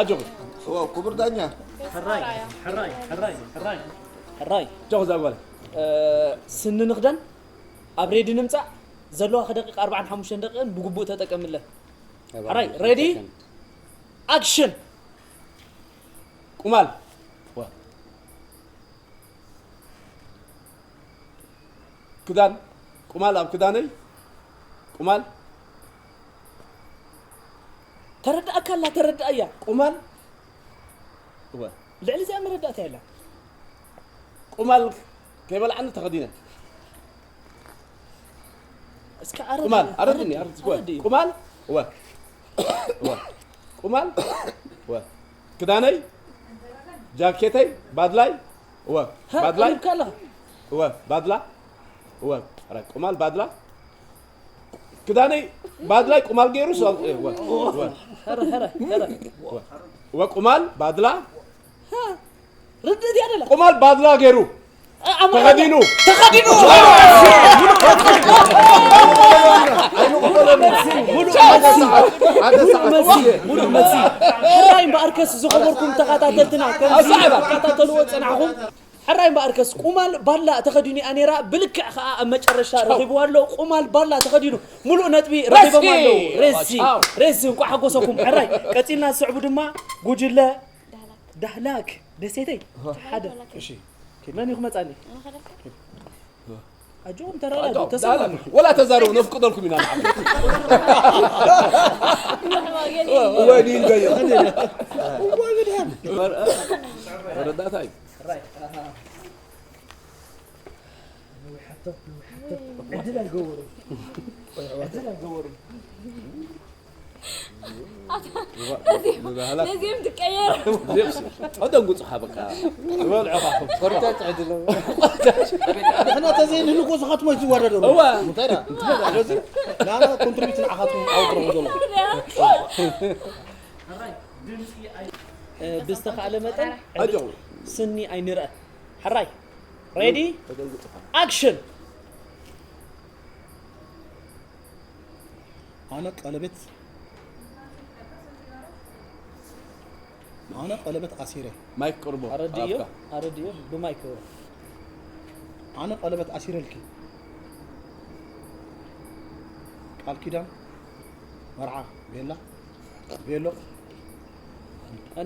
ኣጆኺ። እዎ፣ ክቡር ዳኛ። ሕራይ፣ ሕራይ፣ ሕራይ፣ ሕራይ። ሕራይ። ኣጆኺ እዛ ጓል። እ፣ ስኒ ንኽደን ኣብ ሬዲ ንምጻእ ዘለዋ ደቂቃ ኣርባዓን ሓሙሽተን ደቂቃን ብግቡእ ተጠቀምለን። ሕራይ፣ ሬዲ? ኣክሽን! ቁማል። ዋ። ክዳን። ቁማል ኣብ ክዳነይ። ቁማል። ተረዳእካ ኣላ፣ ተረዳእያ። ቁማል። እወ። ልዕሊ እዚኣ መረዳእታ የላ። ቁማል ከይበልዓኒ ተኸዲነ። እስከ ኣረድ-፣ ቁማል፣ ኣረድኒ፣ ኣረድ-፣ ኣረድ-፣ ኣረድ እዩ። ቁማል፣ እወ። እወ። ቁማል፣ እወ። ክዳነይ፣ ጃኬተይ፣ ባድላይ፣ እወ። ሃ፣ ባድላይ። ቀሊብካ ኣለኻ። እወ፣ ባድላ። እወ። ኣረ፣ ቁማል፣ ባድላ። ክዳነይ፣ ባድላይ፣ ቁማል ገይሩ፣ ሰው፣ እወ። እወ። ሀረ፣ ሀረ፣ ሀረ። እወ። እወ፣ ቁማል፣ ባድላ። ሃ፣ ርድእት ያደላ። ቁማል ባድላ ገይሩ። አ-፣ ኣማ-፣ ተኸዲኑ። ተኸዲኑ። ሙሉእ መልሲ፣ ሙሉእ መልሲ፣ ሙሉእ መልሲ። ሕራይ እምበኣርከስ ዝኸበርኩም ተኸታተልትና፣ ከምዚ ኣሳዕባ። ትከታተልዎ ጸናሕኩም። ሕራይ እምበኣርከስ ቁማል ባላ ተኸዲኑ እያ ነይራ። ብልክዕ ኸኣ ኣብ መጨረሻ ረኺብዋ ኣሎ። ቁማል ባላ ተኸዲኑ ሙሉእ ነጥቢ ረኺቦም ኣለዉ። ሬሲ፣ ሬሲ፣ እንቋዕ ሓጎሰኩም። ሕራይ፣ ቀጺልና ዝስዕቡ ድማ ጉጅለ ዳህላክ። ደሴተይ፣ ሓደ። እሺ። መን እዩ ክመጻኒ? ኣጆኹም ተረዳዱ፣ ተሰማሙ። ወላ ተዛረቡ፣ ነፍቅደልኩም ኢና ንዓኹም። እዋይ፣ ዲን ገይር። እዋይ፣ መድሃን። መረዳእታ እዩ። ዕድል ኣይገበሩን። ዕድል ኣይገበሩን። ንባህላ ነዚኦም ትቀየር። ዜብስ፣ ኣደንጉጽኻ በቃ። ዝበልዑኻ። ኮርታ ትዕድሎ። ንሕና ተዘይንህሉ እኮ ዝኸትሞ ይዝወረዱ። እዋ። እንታይ ደኣ? ስለዚ፣ ናና ኮንትሪቢዩት ንዓኻትኩም ዓወት ረኹም ዘሎ። እ፣ ብዝተኻእለ መጠን ኣጆ። ስኒ ኣይንርአ። ሕራይ። ሬዲ? ተደንጉጽኻ። ኣክሽን! ኣነ ቀለበት፣ ኣነ ቀለበት ኣሲረ። ማይክ ቅርቦ፣ ኣረድዮ፣ ኣፍካ። ኣረድዮ፣ ብማይክ። ኣነ ቀለበት ኣሲረልኪ። ቃል ኪዳን፣ መርዓ፣ ቤላ፣ ቤሎ።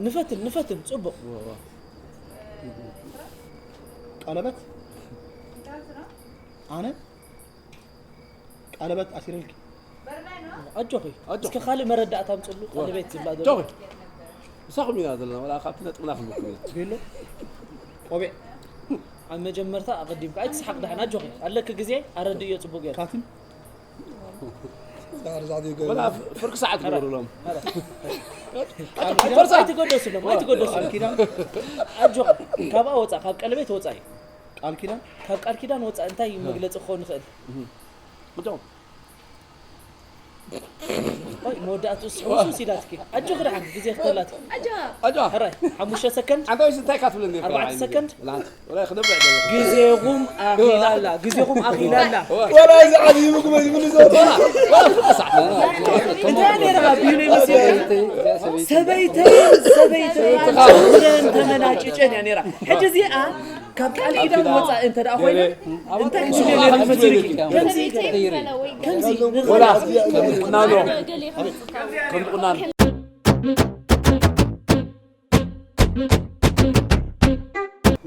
ንፈትን፣ ንፈትን፣ ጽቡቕ። ቀለበት፣ ኣነ ቀለበት ኣሲረልኪ። ኣጆኺ፣ ኣጆኺ። እስከ ካልእ መረዳእታ ኣምጽሉ፣ ቀለቤት ዝብላ ዘሎ። ኣጆኺ። ምሳኹም ኢና ዘለና፣ ወላ ካብቲ ነጥብና ክንረክብ ኢና። ቤሎ፣ ቆቢዕ። ኣብ መጀመርታ ኣቐዲምካ፣ ኣይትስሓቕ ደሓን፣ ኣጆኺ። ኣለኪ ግዜ፣ ኣረድእዮ ጽቡቕ ገይሩ። ካትን። ወላ ፍርቂ ሰዓት ግበሩሎም። ኣረ። ፍርቂ ሰዓት። ኣይትገደሱሎም፣ ኣይትገደሱሎም። ቃል ኪዳን። ኣጆኺ፣ ካብኣ ወጻእ፣ ካብ ቀለቤት ወጻእ እዩ። ቃል ኪዳን? ካብ ቃል ኪዳን ወጻእ እንታይ መግለጺ ክኸውን ይኽእል? እቶም። ቆይ፣ መወዳእትኡ ስሕውስውስ ኢላትኪ። ኣጆኺ ደሓን፣ ግዜ ክተላትኪ። ኣጆ። ኣጆ። ሕራይ፣ ሓሙሽተ ሰከንድ። ኣንታ ወይስ እንታይ ካትብለኒ? ኣርባዕተ ሰከንድ። ላንት። ወላ ክነብዕ ደሎ። ግዜኹም ኣኺላ ኣላ፣ ግዜኹም ኣኺላ ኣላ። ወላ እዚ ዓብዪ ምግቢ ይብሉ ዘውፅኡ። እንታይ ነይርኻ? ቢዩነይ መሲልካ? ሰበይተይ፣ ሰበይተይ፣ ኣንጭጭን ተመናጭጨን እያ ነይራ። ሕጂ እዚኣ ካብ ቃል ኪዳን ወጻኢ እንተ ደኣ ኮይና፣ እንታይ ክትብሊ ነይርኪ መሲልኪ? ከምዚ፣ ከምዚ፣ ወላ፣ ከምዚ ቁናኖ፣ ከምዚ ቁናኖ።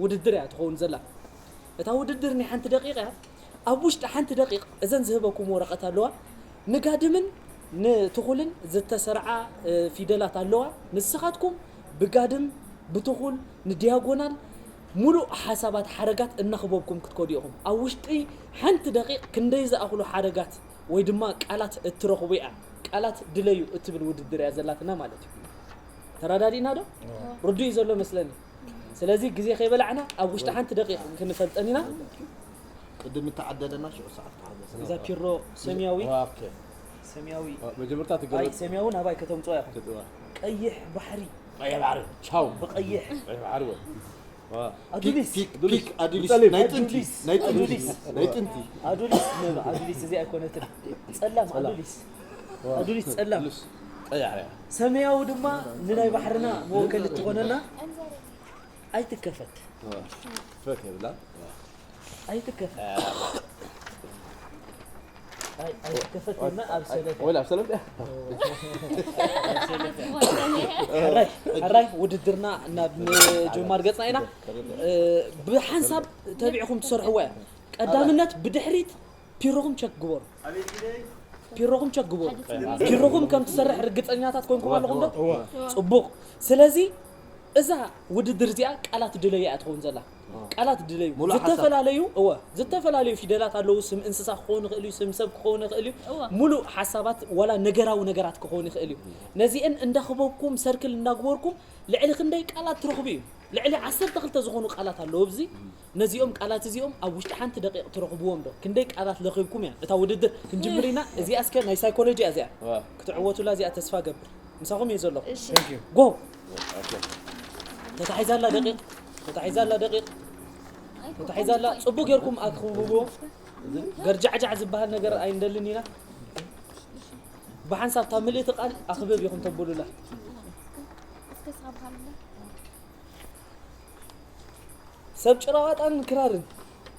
ውድድር እያ ትኸውን ዘላ። እታ ውድድር ናይ ሓንቲ ደቂቕ እያ። ኣብ ውሽጢ ሓንቲ ደቂቕ እዘን ዝህበኩም ወረቐት ኣለዋ። ንጋድምን ንትኹልን ዝተሰርዓ፣ እ፣ ፊደላት ኣለዋ። ንስኻትኩም ብጋድም፣ ብትኹል፣ ንዲያጎናል ሙሉእ ሓሳባት ሓረጋት እናኽበብኩም ክትከዱ ኢኹም። ኣብ ውሽጢ ሓንቲ ደቂቕ ክንደይ ዝኣኽሉ ሓረጋት ወይ ድማ ቃላት እትረኽቡ እያ። ቃላት ድለዩ እትብል ውድድር እያ ዘላትና ማለት እዩ። ተረዳዲእና ዶ? እዎ። ርዱእ እዩ ዘሎ መስለኒ። ስለዚ ግዜ ከይበላዕና ኣብ ውሽጢ ሓንቲ ደቂቕ ክንፈልጠን ኢና። ቅድም እተዓደለና ሽዑ ሰዓት ተሓገሰ። እዛ ፒሮ ሰማያዊ፣ ኦኬ። ሰማያዊ። ኦ፣ መጀመርታ ትገለጽ። ኣይ፣ ሰማያዊ ናባይ ከተምጽኦ ኢኹም። ትጥዋ። ቀይሕ ባሕሪ። ቀይሕ ባሕሪ። ቻው። ብቐይሕ። ቀይሕ ባሕሪ ወይ። ዋ። ኣዱሊስ። ፒክ፣ ፒክ፣ ፒክ፣ ኣዱሊስ። ብጸሊም። ናይ ጥንቲ፣ ኣዱሊስ። ናይ ጥንቲ፣ ኣዱሊስ። ናይ ጥንቲ። ኣዱሊስ፣ ነ-፣ ኣዱሊስ እዚኣ ኣይኮነትን። ጸላም፣ ጸላም። ኣዱሊስ። ዋ። ኣዱሊስ ጸላም። ኣዱሊስ። ቀያሕ እያ። ሰማያዊ ድማ ንናይ ባሕርና መወከሊ ትኾነና። ኣይትከፈት። ዋ። ፈት የብላ። ዋ። ኣይትከፈት። አ። ኣይ፣ ኣይትከፈት እና ኣብ ሰለፍ። ወላ ኣብ ሰለፍ። ሕራይ፣ ሕራይ ውድድርና ናብ ምጅማር ገጽና ኢና። እ፣ ብሓንሳብ ተቢዕኹም ትሰርሕዎ እያ። ቀዳምነት ብድሕሪት ፒሮኹም ቸክ ግበሩ። ፒሮኹም ቸክ ግበሩ። ፒሮኹም ከም ትሰርሕ ርግጸኛታት ኮይንኩም ኣለኹም ዶ? እወ። ጽቡቕ። ስለዚ እዛ ውድድር እዚኣ ቃላት ድለዩ እያ ትኸውን ዘላ። ቃላት ድለዩ። ሙሉእ ሓሳብ። ዝተፈላለዩ፣ እወ፣ ዝተፈላለዩ ፊደላት ኣለዉ። ስም እንስሳ ክኸውን ይኽእል እዩ፣ ስም ሰብ ክኸውን ይኽእል እዩ። እወ። ሙሉእ ሓሳባት ዋላ ነገራዊ ነገራት ክኸውን ይኽእል እዩ። ነዚአን እንዳኽበብኩም፣ ሰርክል እንዳግበርኩም ልዕሊ ክንደይ ቃላት ትረኽቡ እዩ። ልዕሊ ዓሰርተ ክልተ ዝኾኑ ቃላት ኣለዉ ኣብዚ። ነዚኦም ቃላት እዚኦም ኣብ ውሽጢ ሓንቲ ደቂቕ ትረኽብዎም ዶ? ክንደይ ቃላት ለኺብኩም እያ እታ ውድድር? ክንጅምር ኢና። እዚኣ እስከ ናይ ሳይኮሎጂ እያ እዚኣ። እወ። ክትዕወቱላ እዚኣ ተስፋ ገብር። ምሳኹም እየ ዘለኹ። እሺ። Thank you። ጎ። ኦኬ። ተታሒዛላ ደቂቕ፣ ተታሒዛላ ደቂቕ፣ ተታሒዛላ። ጽቡቕ ጌርኩም ኣክብብዎ። ገርጃዕጃዕ ዝበሃል ነገር ኣይንደልን ኢና። ብሓንሳብ እታ ምልእቲ ቃል ኣኽብብ ኢኹም ተብሉላ። እስከ ስኻ ብሃልና። ሰብ ጭራዋጣን ክራርን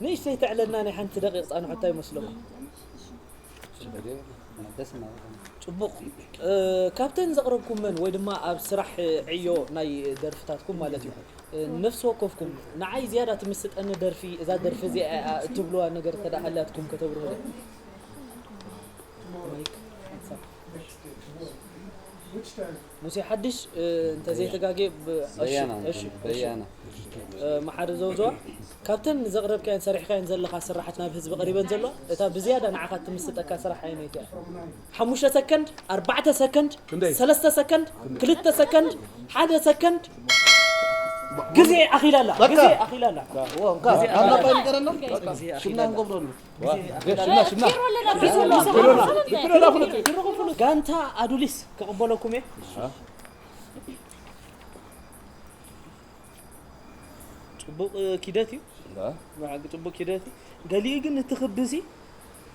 ንእሽተይ ተዕለልና ናይ ሓንቲ ደቂቕ ጻንሖታ ይመስለኩም። ጽቡቕ። ካብተን ዘቕረብኩመን ወይ ድማ ኣብ ስራሕ ዕዮ ናይ ደርፍታትኩም ማለት እዩ፣ ነፍሲ ወከፍኩም ንዓይ ዝያዳ ትምስጠኒ ደርፊ፣ እዛ ደርፊ እዚኣ እያ እትብልዋ ነገር እንተ ደኣ ሃልያትኩም ከተብርሁለይ። ሙሴ ሓድሽ፣ እንተ ዘይተጋጌ፣ እሺ፣ በያና፣ እሺ፣ እሺ። በያና። መሓሪ ዘውዘዋ፣ ካብተን ዘቕረብካየን ሰሪሕካየን ዘለኻ ስራሓት ናብ ህዝቢ ቀሪበን ዘለዋ፣ እታ ብዝያዳ ንዓኻ ትምስጠካ ስራሕ ኣየነይቲ እያ? ሓሙሽተ ሰከንድ፣ ኣርባዕተ ሰከንድ፣ ክንደይ? ሰለስተ ሰከንድ፣ ክልተ ሰከንድ፣ ሓደ ሰከንድ። ግዜ ኣኺላ ኣላ፣ በቃ። ግዜ ኣኺላ ኣላ። ዋ፣ እንካ፣ ግዜ ኣኺላ ኣላ። ኣባ ይንገረና። ግዜ ኣኺላ ሽምና ኣላ። ንገብረሉ። ዋ፣ ሽምና፣ ሽምና። ጋንታ ኣዱሊስ ክቕበለኩም እየ። ጽቡቕ ኪደት እዩ። ብሓቂ ጽቡቕ ኪደት እዩ። ገሊኡ ግን እቲ ክቢ እዚ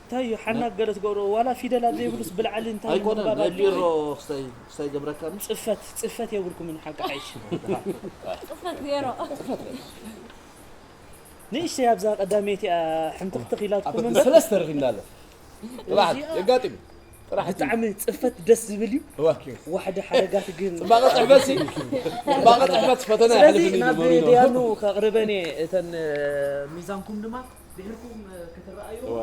እንታይ እዩ? ሓናግ ገለ ትገብሮ፣ ዋላ ፊደላት ዘይብሉስ ብላዕሊ እንታይ ኣይኮነን፣ ምንባብ ኣድልዮ ነሊሮ እዩ? ክስታይ፣ ክስታይ ገብረካኒ? ጽፈት፣ ጽፈት የብልኩምን ሓቂ ሓይሽ። ጽፈት ዜሮ። ንእሽተይ ኣብዛ ቀዳመይቲ እያ ሕምትኽትኽ ኢላትኩም ኣብ እምበር። ሰለስተ ረኺብና ኣሎ። ጥራሕ እዚኣ የጋጥም። ጥራሕ እቲ ብጣዕሚ ጽፈት ደስ ዝብል እዩ። እዋ። ዋሕዲ ሓረጋት ግን ጽባቐ ጽሕፈት ሲ፣ ጽባቐ ጽሕፈት ፈተና ስለዚ የሕልፍኒ ናብ ነበሩ እዩ። ደያኑ ከቕርበን እየ። እተን፣ እ፣ ሚዛንኩም ድማ ድሕርኩም፣ እ፣ ክትረኣዩ። እዋ።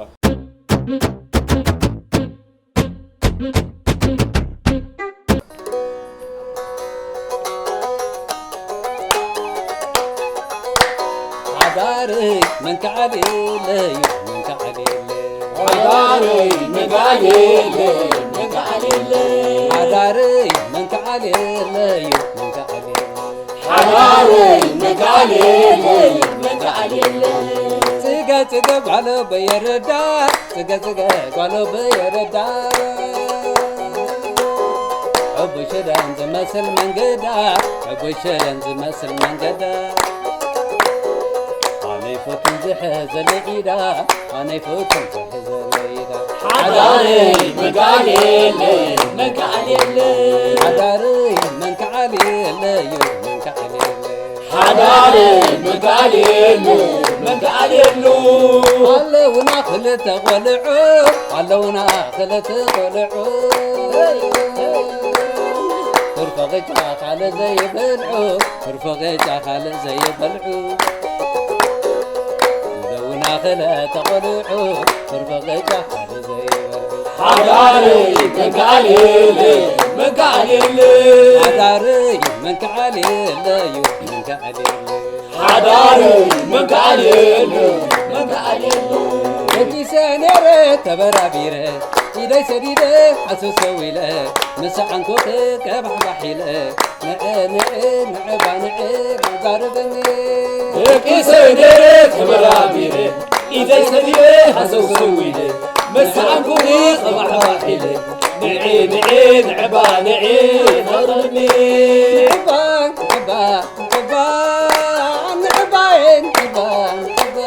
ሓዳረይ መንከዓልየለይ፣ መንከዓልየለይ። ሓዳረይ መንከዓልየለይ፣ መንከዓልየለይ። ሓዳረይ መንከዓልየለይ፣ መንከዓልየለይ። ሓዳረይ መንከዓልየለይ፣ መንከዓልየለይ። ጽገ ጽገ ጓሎ በየረዳ፣ ጽገ ጽገ ጓሎ በየረዳ። ዕቡሽደን ዝመስል መንገዳ፣ ዕቡሽደን ዝመስል መንገዳ። ኣነ ይፈቱን ዝሕዘለይ ኢዳ፣ ኣነ ይፈቱን ዝሕዘለይ ኢዳ። ሓዳረይ መንከዓልየለይ፣ መንከዓልየለይ። ሓዳረይ መንከዓልየለይ፣ መንከዓልየለይ። ሓዳረይ መንከዓልየሉ፣ መንከዓልየሉ። ኣለውና ክልተ ቆልዑ፣ ኣለውና ክልተ ቆልዑ። ትርፈ ቅጫ ካልእ ዘይበልዑ፣ ትርፈ ቅጫ ካልእ ዘይበልዑ። ኣለውና ክልተ ቆልዑ፣ ትርፈ ቅጫ ካልእ ዘይበልዑ። ሓዳረይ መንከዓልየለይ፣ መንከዓልየለይ። ሓዳረይ መንከዓልየለይ፣ መንከዓልየለይ። ሓዳረይ መንከዓልየለይ፣ መንከዓልየለይ። ደቂሰ ነይረ ተበራቢረ፣ ኢደይ ሰዲደ ሃሰውሰው ኢለ፣ ምስ ዓንኩኺ ቀባሕባሕ ኢለ፣ ንዒ ንዒ ንዕባ ንዒ ዛረበኒ። ደቂሰ ነይረ ተበራቢረ፣ ኢደይ ሰዲደ ሃሰውሰው ኢለ፣ ምስ ዓንኩኺ ቀባሕባሕ ኢለ፣ ንዒ ንዒ ንዕባ ንዒ ዛረበኒ። ንዕባ ንዕባ ንዕባ ንዕባ ንዕባ ንዕባ።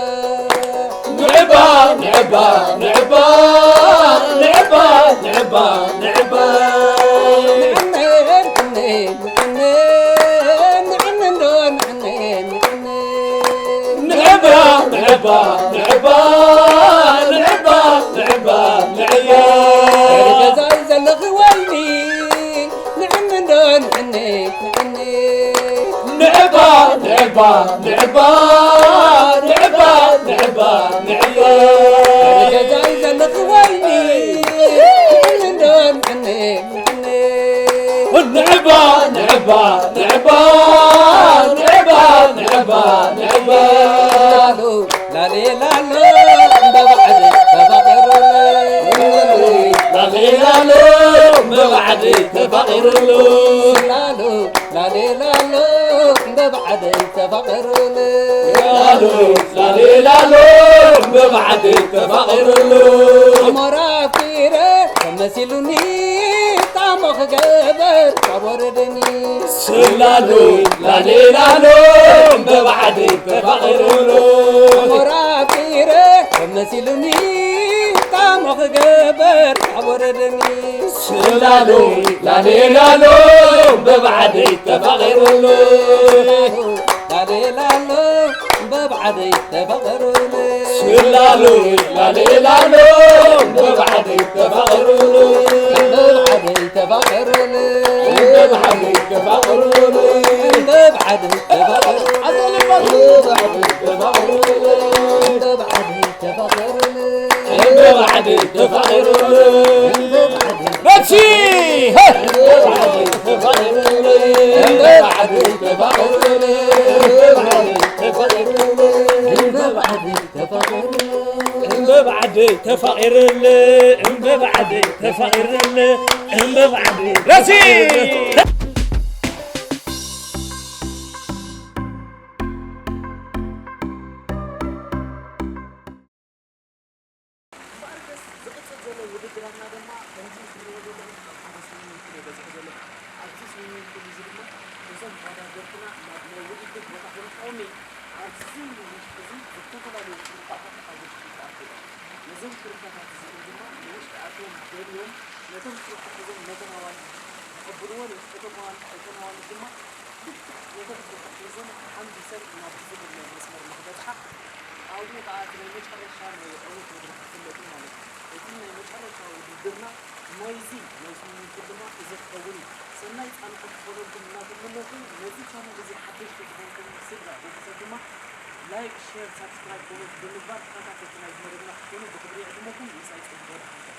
ንዕባ ንዕባ ንዕባ ንዕባ ንዕባ ንዕባ። ንዕባ ንዕባ ንዕባ ንዕባ ንዕባ ንዕባ። ገዛይ ዘለኺ ወይኒ ንዕኒ እንዶ ንዕኒ ንዕኒ። ንዕባ ንዕባ ንዕባ ንዕባ ንዕባ ንዕባ። ገዛይ ዘለኺ ወይኒ ንዕኒ እንዶ ንዕኒ ንዕኒ። ንዕባ ንዕባ ንዕባ ንዕባ ንዕባ ንዕባ። ላሌ ላሎ እንደ ባዕድ ተፋቐሩለ። ላሌ ላሎ እንደ ባዕድ ተፋቐሩሉ። ላሎ ላሌ ላሎ እንደ ባዕድ ተፋቐሩለ። ላሎ ላሌ ላሎ እንደ ባዕድ ተፋቐሩሉ። ኣሞራ ኣፍቂረ ተመሲሉኒ ጣሞ ክገበር ካብ ወረደኒ። ስላሉ ላሌ ላሎ በባዕዲ ተፋቒሩሉ። ኣሞራ ኣፍቂረ መሲሉኒ ጣሞ ክገበር ካብ ወረደኒ። ስላሉ ላሌ ላሎ በባዕዲ ተፋቒሩሉ። ላሌ ላሎ ብዓደይ ተፋቐሩኒ። ስላሉ ላሌላሎ፣ ብባዕደይ ተፋቐሩኒ። ብባዕደይ ተፋቐሩኒ። ብባዕደይ ተፋቐሩኒ። ብባዕደይ ተፋቐሩኒ። ብባዕደይ ተፋቐሩኒ። ብባዕደይ ተፋቐሩኒ። መሲ! ሄ! እምበባዓደይ ተፋቒርለ፣ እምበባዓደይ ተፋቒርለ፣ እምበባዓደይ ረሲ! እምበኣርከስ ዝቕጽል ዘሎ ውድድራትና ድማ ከምዚ እትርእይዎ ዘለኹም ኣብ ሓደ ስዊሚንግ ፑል እየ በጺሐ ዘለኹ። ኣብዚ ስዊሚንግ ፑል እዚ ድማ እዞም ተወዳደርትና ናብ ናይ ውድድር ቦታ ብምእትዎም እዩ። ኣብዚ ውሽጢ እዚ ዝተፈላለዩ ትሩፋታት ኣብ ውሽጢ ይተኣትዩ እዮም። ነዞም ትሩፋታት እዚኦም ድማ ንውሽጢ ኣትዮም ደልዮም ነቶም ትሩፋት እዞም ነተን ኣዋልድ ከቐብልወን እዮም። እቶም ኣዋልድ እተን ኣዋልድ ድማ ልክዕ ነቶም ትሩፋት ሒዘን ሓምቢሰን ናብ ዝብል ናይ መስመር ንክበጽሓ ኣብኡ ከኣ እቲ ናይ መጨረሻ ናይ ዕውት መድረኽ ክፍለጥ እዩ ማለት እዩ። እቲ ናይ መጨረሻ ውድድርና ናይዚ ናይ ስዊሚንግ ፑል ድማ እዚ ክኸውን እዩ። ሰናይ ጻንሖት ክኾነልኩም እናተመነኹ፣ ነዚ ቻነል እዚ ሓደሽቲ ዝኾንኩም ስድራ ቤተሰብ ድማ ላይክ፣ ሼር፣ ሳብስክራይብ፣ ኮመንት ብምግባር ተኸታተልቲ ናይዚ መደብና ክትኮኑ ብኽብሪ ይዕድመኩም። ምሳይ ጽቡቕ ሓንሳብ።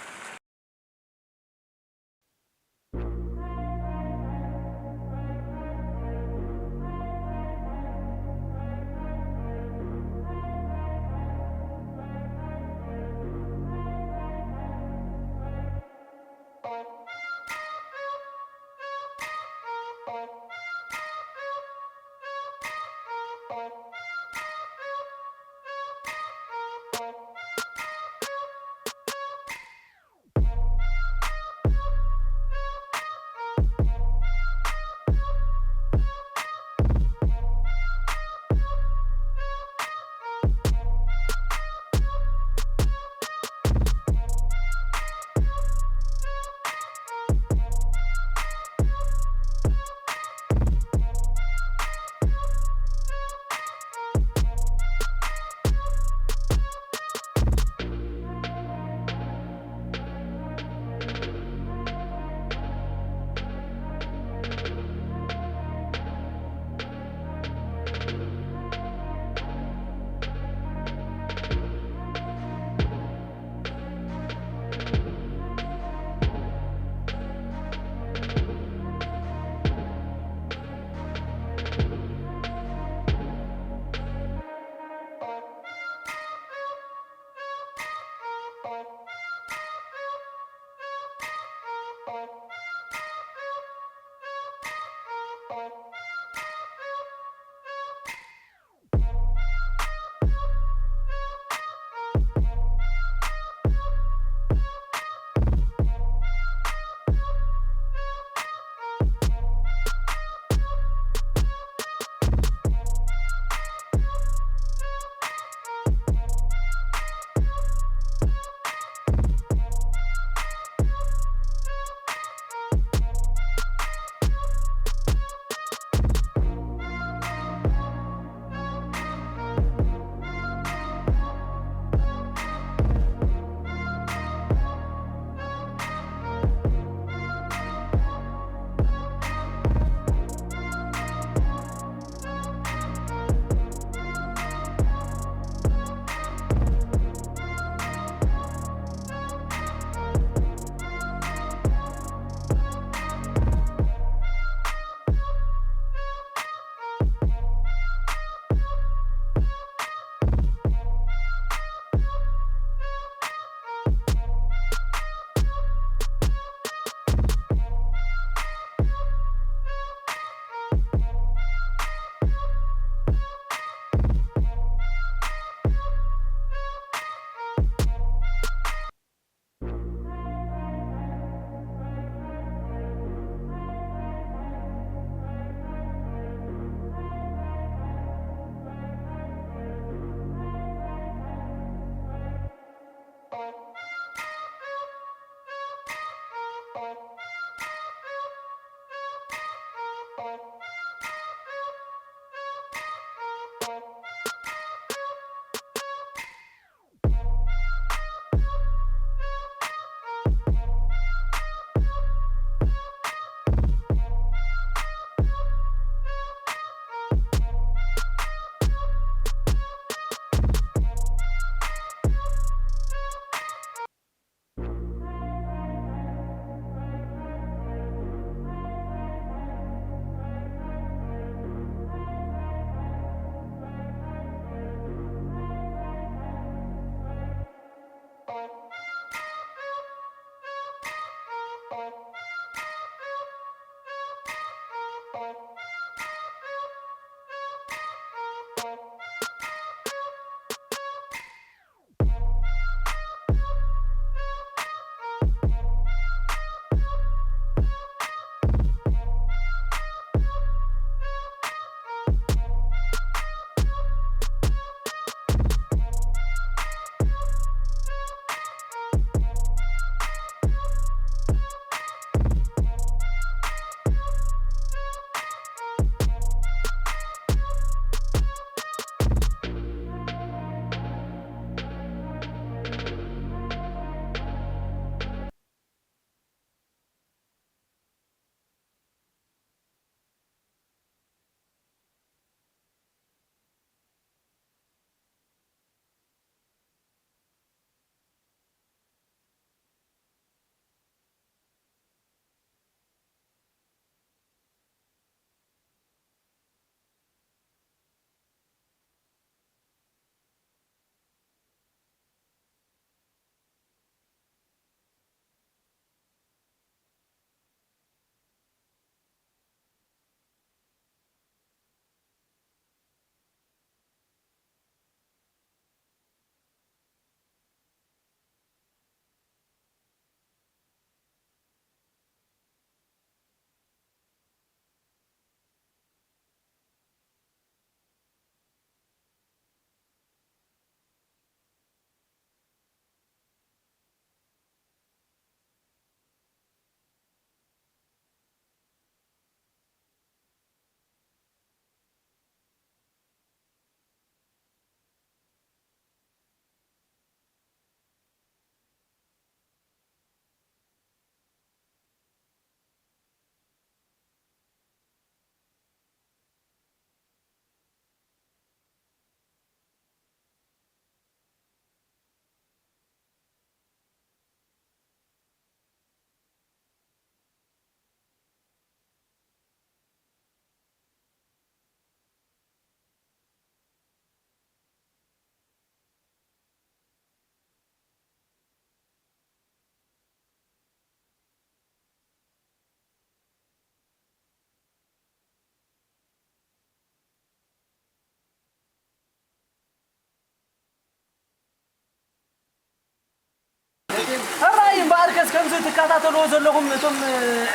ከምዚ ትከታተልዎ ዘለኹም እቶም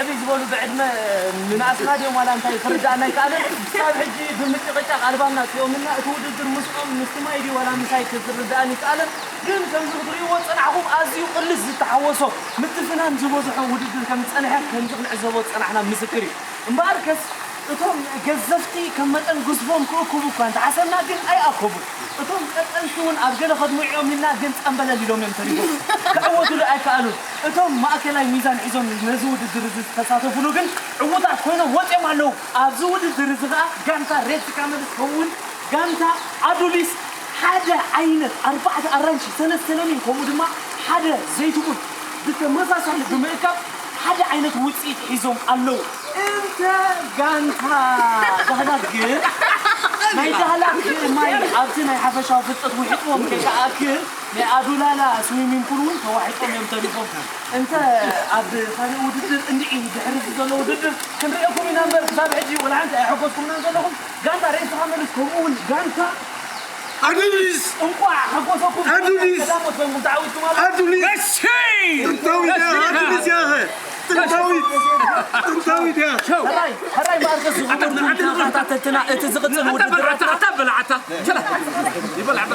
ዕብይ ዝበሉ ብዕድመ ንናእስና ድዮም ዋላ እንታይ ክርዳእና ኣይከኣለን። ክሳብ ሕጂ ብምጭቕጫቕ ኣልባም ናጽዮምና እቲ ውድድር ምስኦም ምስ ትማይ ድዩ ዋላ ምሳይ ክርዳእን ይከኣለን። ግን ከምዚ ክትርእይዎ ዝጸናሕኹም ኣዝዩ ቅልስ ዝተሓወሶ ምትፍናን ዝበዝሖ ውድድር ከም ዝጸንሐ ከምዚ ክንዕዘቦ ዝጸናሕና ምስክር እዩ። እምበኣርከስ እቶም ገዘፍቲ ከም መጠን ግዝፎም ክእክቡ እኳ እንተሓሰብና ግን ኣይኣከቡን። እቶም ቀጠንቲ እውን ኣብ ገለ ከድምዕዮም ኢልና ግን ጸምበለል ኢሎም እዮም ተሪፎም። ክዕወቱሉ ኣይከኣሉን። እቶም ማእከላይ ሚዛን ሒዞም ነዚ ውድድር እዚ ዝተሳተፉሉ ግን ዕዉታት ኮይኖም ወጺኦም ኣለዉ። ኣብዚ ውድድር እዚ ከኣ ጋንታ ሬድ ካመልስ ከምኡውን ጋንታ ኣዱሊስ ሓደ ዓይነት ኣርባዕተ ኣራንሺ፣ ሰለስተ ለሚን ከምኡ ድማ ሓደ ዘይትቡን ብተመሳሳሊ ብምእካብ ሓደ ዓይነት ውጽኢት ሒዞም ኣለዉ። እንተ ጋንታ ዳህላክ ግን ናይ ዳህላክ ማይ ኣብቲ ናይ ሓፈሻዊ ፍልጠት ውሒጥዎም ከይተኣክል ናይ ኣዱላላ ስዊሚንግ ፑል እውን ተዋሒጦም እዮም ተሪፎም። እንተ ኣብ ካልእ ውድድር እንድዒ ድሕሪ እዚ ዘሎ ውድድር ክንርእየኩም ኢና እምበር ክሳብ ሕጂ ወላ ሓንቲ ኣይሐጎስኩምናን ዘለኹም። ጋንታ ሬሳ መልስ ከምኡ እውን ጋንታ ኣዱሊስ እንቋዕ ሓጎሰኩም። ኣዱሊስ ቀዳሞት ኮይንኩም ተዓዊትኩም ኣሎ። ኣዱሊስ ጥንታዊት እያ ኣዱሊስ እያ ጥንታዊት ጥንታዊት እያ ሕራይ ሕራይ እምበኣርከስ ዝኸበርኩም ተኸታተልትና እቲ ዝቕጽል ውድድራትና በላዓታ ይበላዕ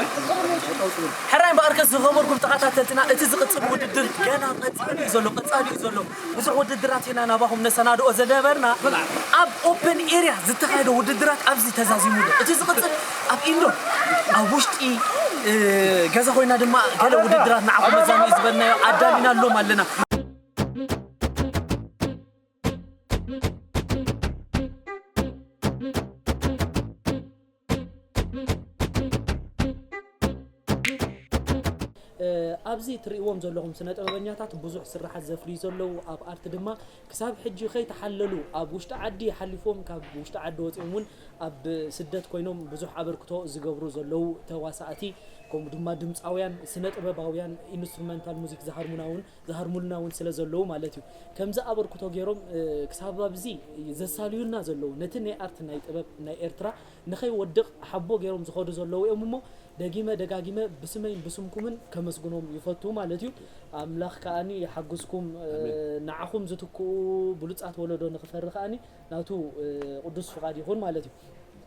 ሕራይ እምበኣርከስ ዝኸበርኩም ተኸታተልትና እቲ ዝቕጽል ውድድር ገና ቀጻሊ እዩ ዘሎ ቀጻሊ እዩ ዘሎ። ብዙሕ ውድድራት ኢና ናባኹም ነሰናድኦ ዝነበርና። ኣብ ኦፕን ኤርያ ዝተኻየደ ውድድራት ኣብዚ ተዛዚሙ ኣሎ። እቲ ዝቕጽል ኣብ ኢንዶር ኣብ ውሽጢ ገዛ ኮይና ድማ ገለ ውድድራት ንዓኹም መዛንኡ ዝበልናዮ ኣዳሊናሎም ኣለና። ኣብዚ ትርእይዎም ዘለኹም ስነ ጥበበኛታት ብዙሕ ስርሓት ዘፍርዩ ዘለዉ ኣብ ኣርት ድማ ክሳብ ሕጂ ከይተሓለሉ ኣብ ውሽጢ ዓዲ ሓሊፎም ካብ ውሽጢ ዓዲ ወፂኦም እውን ኣብ ስደት ኮይኖም ብዙሕ ኣበርክቶ ዝገብሩ ዘለዉ ተዋሳእቲ ከምኡ ድማ ድምፃውያን ስነ ጥበባውያን ኢንስትሩመንታል ሙዚክ ዝሃርሙና እውን ዝሃርሙልና እውን ስለ ዘለዉ ማለት እዩ። ከምዚ ኣበርክቶ ገይሮም ክሳብ ኣብዚ ዘሳልዩና ዘለዉ ነቲ ናይ ኣርት ናይ ጥበብ ናይ ኤርትራ ንኸይወድቕ ሓቦ ገይሮም ዝኸዱ ዘለዉ እዮም እሞ ደጊመ ደጋጊመ ብስመይን ብስምኩምን ከመስግኖም ይፈቱ ማለት እዩ። ኣምላኽ ከኣኒ ይሓግዝኩም። ንዓኹም ዝትክኡ ብሉጻት ወለዶ ንኽፈሪ ከኣኒ ናቱ ቅዱስ ፍቓድ ይኹን ማለት እዩ።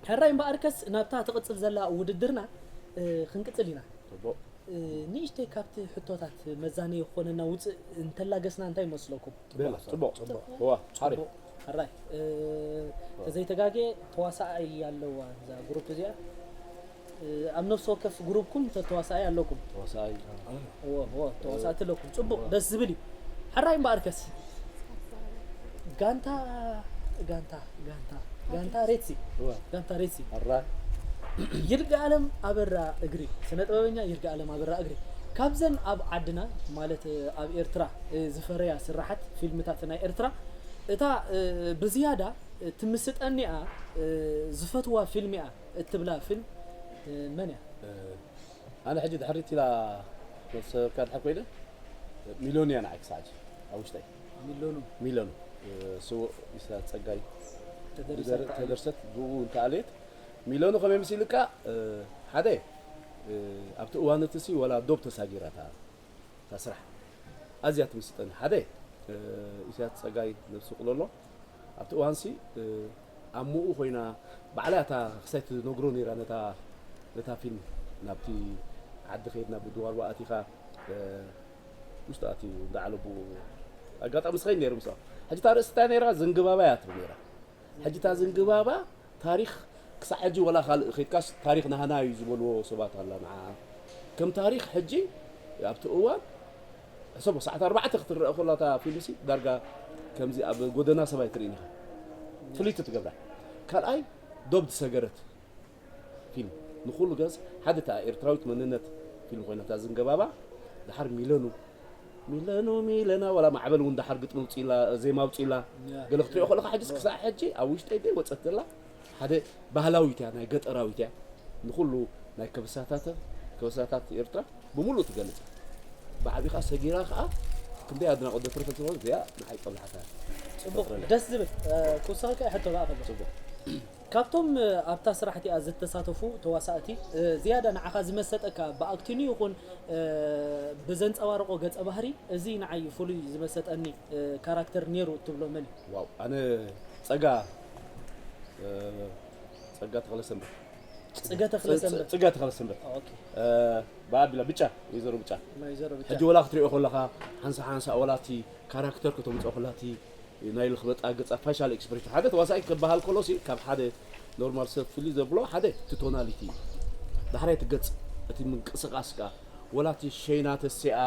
ሕራይ እምበኣርከስ ናብታ ትቕጽል ዘላ ውድድርና ክንቅጽል ኢና። ንእሽተይ ካብቲ ሕቶታት መዛነዪ ክኾነና ውፅእ እንተላገስና እንታይ ይመስለኩም? ጽቡቕ ጽቡቕ እዋ ሓሪፍ ሕራይ ተዘይተጋጌ ተዋሳኣይ ኣለዋ እዛ ግሩፕ እዚኣ ኣብ ነፍሲ ወከፍ ግሩፕኩም ተዋሳኣይ ኣለኩም ተዋሳኣይ ተዋሳእቲ ኣለኩም ጽቡቕ ደስ ዝብል እዩ። ሕራይ እምበኣርከስ ጋንታ ጋንታ ጋንታ ጋንታ ሬትሲ ጋንታ ሬትሲ ሕራይ ይርጋለም ኣበራ እግሪ ስነ ጥበበኛ ይርጋለም ኣበራ እግሪ ካብዘን ኣብ ዓድና ማለት ኣብ ኤርትራ ዝፈረያ ስራሓት ፊልምታት ናይ ኤርትራ እታ ብዝያዳ ትምስጠኒኣ ዝፈትዋ ፊልም እያ እትብላ ፊልም መን እያ? ኣነ ሕጂ ድሕሪት ኢላ ሰብካ ድሕር ኮይነ ሚሎን እያ ንዓይ ክሳዕ ሕጂ ኣብ ውሽጠይ ሚሎኑ ሚሎኑ ስውእ ኢሳያስ ጸጋይ ተደርሰት ብኡ እንተኣልየት ሚሎኑ ከመይ መሲልካ ሓደ ኣብቲ እዋን እቲ ሲ ወላ ዶብ ተሳጊራ እታ ስራሕ ኣዝያ ትምስጠኒ ሓደ ኢሳያስ ጸጋይ ነብሱ ቅለሎ ኣብቲ እዋንሲ ኣብ ምኡ ኮይና ባዕላ እታ ክሳይ ትነግሮ ነይራ ነታ ነታ ፊልም ናብቲ ዓዲ ከይድና ብድዋርዋ ኣቲኻ ውሽጢ ኣትዩ እንዳዓለቡ ኣጋጣሚ ስኸይ ነይሩ ምስኣ ሕጂ እታ ርእሲ እንታይ ነይራ ዝንግባባ እያ ትብል ነይራ ሕጂ እታ ዝንግባባ ታሪኽ ክሳዕ ሕጂ ወላ ካልእ ከይድካስ ታሪኽ ናህና እዩ ዝበልዎ ሰባት ኣላ ንዓ ከም ታሪኽ ሕጂ ኣብቲ እዋን ሕሰቦ ሰዓት ኣርባዕተ ክትረአ ከላ እታ ፊልምሲ ዳርጋ ከምዚ ኣብ ጎደና ሰብ ኣይትርእን ኢኻ ፍልይቲ ትገብራ ካልኣይ ዶብ ዝሰገረት ፊልም ንኩሉ ገዝ ሓደ እታ ኤርትራዊት መንነት ፊልም ኮይና እታ ዝንገባባ ድሓር ሚለኑ ሚለኑ ሚለና ዋላ ማዕበል እውን ድሓር ግጥሚ ውፅኢላ ዜማ ውፅኢላ ገለ ክትሪኦ ከለካ ሕጅስ ክሳዕ ሕጂ ኣብ ውሽጠይ ደይ ወፀት ዘላ ሓደ ባህላዊት እያ ናይ ገጠራዊት እያ ንኩሉ ናይ ከበሳታት ከበሳታት ኤርትራ ብምሉእ ትገልጽ ብዓቢኻ ሰጊራ ከዓ ክንደይ ኣድናቆት ዘትርፈ ዝሆን እዚኣ ንዓይ ጠብላሓታ ጽቡቅ ደስ ዝብል ክውሳልካ ሕቶ ከዓ ከሎ ጽቡቅ ካብቶም ኣብታ ስራሕ እቲኣ ዝተሳተፉ ተዋሳእቲ ዝያዳ ንዓኻ ዝመሰጠካ ብኣክቲንግ ይኹን ብዘንጸባርቖ ገጸ ባህሪ እዚ ንዓይ ፍሉይ ዝመሰጠኒ ካራክተር ነይሩ እትብሎ መን እዩ? ዋው ኣነ ጸጋ ጸጋ ተኽለሰንበት ጽገ ተኽለ ሰንበት። ጽጋ ተኽለሰንበት ኦኬ። ብኣቢላ ብጫ ወይዘሮ ብጫ ናይ ዘሮ ብጫ። ሕጂ ወላ ክትሪኦ ከለኻ ሓንሳ ሓንሳ ወላቲ ካራክተር ከተምፅኦ ከላቲ ናይ ልኽበጣ ገፃ ፋሻል ኤክስፕሬሽን ሓደ ተዋሳኢ ክበሃል ከሎ ሲ ካብ ሓደ ኖርማል ሰብ ፍልይ ዘብሎ ሓደ እቲ ቶናሊቲ እዩ። ዳሕራይ እቲ ገፅ እቲ ምንቅስቃስ ከዓ ወላ እቲ ሸይና ተሲኣ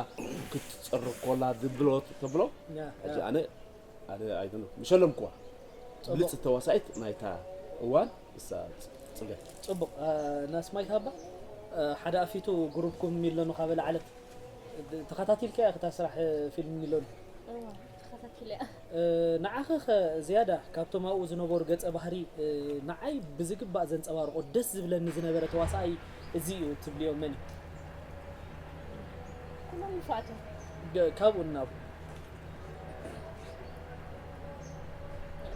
ክትፀርፍ ኮላ ድብሎ ተብሎ ያ፣ ሕጂ ያ። ኣነ ኣነ ኣይደነ ምሸለምኩዋ ፅቡቕ። ብልፅቲ ተዋሳኢት ናይታ እዋን እሳ ፅገ ፅቡቕ ናስማይ ሃባ ሓደ ኣፊቱ ግሩፕኩም ሚለኑ ካብ ለዓለት ተኸታቲልካ እያ ክታ ስራሕ ፊልም ሚለኑ እዋ ተኸታቲለ ንዓኸ ኸ ዝያዳ ካብቶም ኣብኡ ዝነበሩ ገፀ ባህሪ ንዓይ ብዝግባእ ዘንፀባርቆ ደስ ዝብለኒ ዝነበረ ተዋሳኣይ እዚ እዩ ትብልዮ መን እዩ? ኩሎም ንፋዕቶም ደ- ካብኡ እናቡ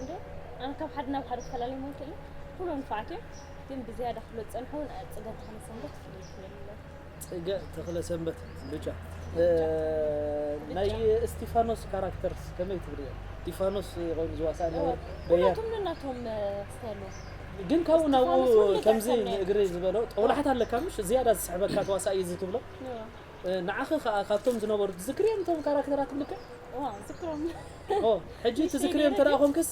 እንዶ ኣነ ካብ ሓደ ናብ ሓደ ክፈላለዮም ኣይክእልን ኩሎም ንፋዕት እዮም ግን ብዝያዳ ክፍለጡ ዝፀንሑ እውን ፅገት ተኽለ ሰንበት ፍልይ ክብል ኣለዎ ፅገ ተኽለ ሰንበት ብጫ ናይ እስቲፋኖስ ካራክተርስ ከመይ ትብልዮ? እስቲፋኖስ ኮይኑ ዝዋሳእ ነበር በያ ኩላቶም ነናቶም ክስታይ ኣለዎ ግን ካብኡ ናብኡ እስቲፋኖስ እውን ከምዚ ይገርም እዩ። ንእግሪ ዝበሎ ጦብላሕት ኣለካ ምሽ ዝያዳ ዝስሕበካ ተዋሳኢ እዚ ትብሎ ንዓኸ ከዓ ካብቶም ዝነበሩ ትዝክርዮም እቶም ካራክተራት ልክዕ እዋ ዝክሮም ኦ፣ ሕጂ ትዝክርዮም እንተ ደኣ ኮንክስ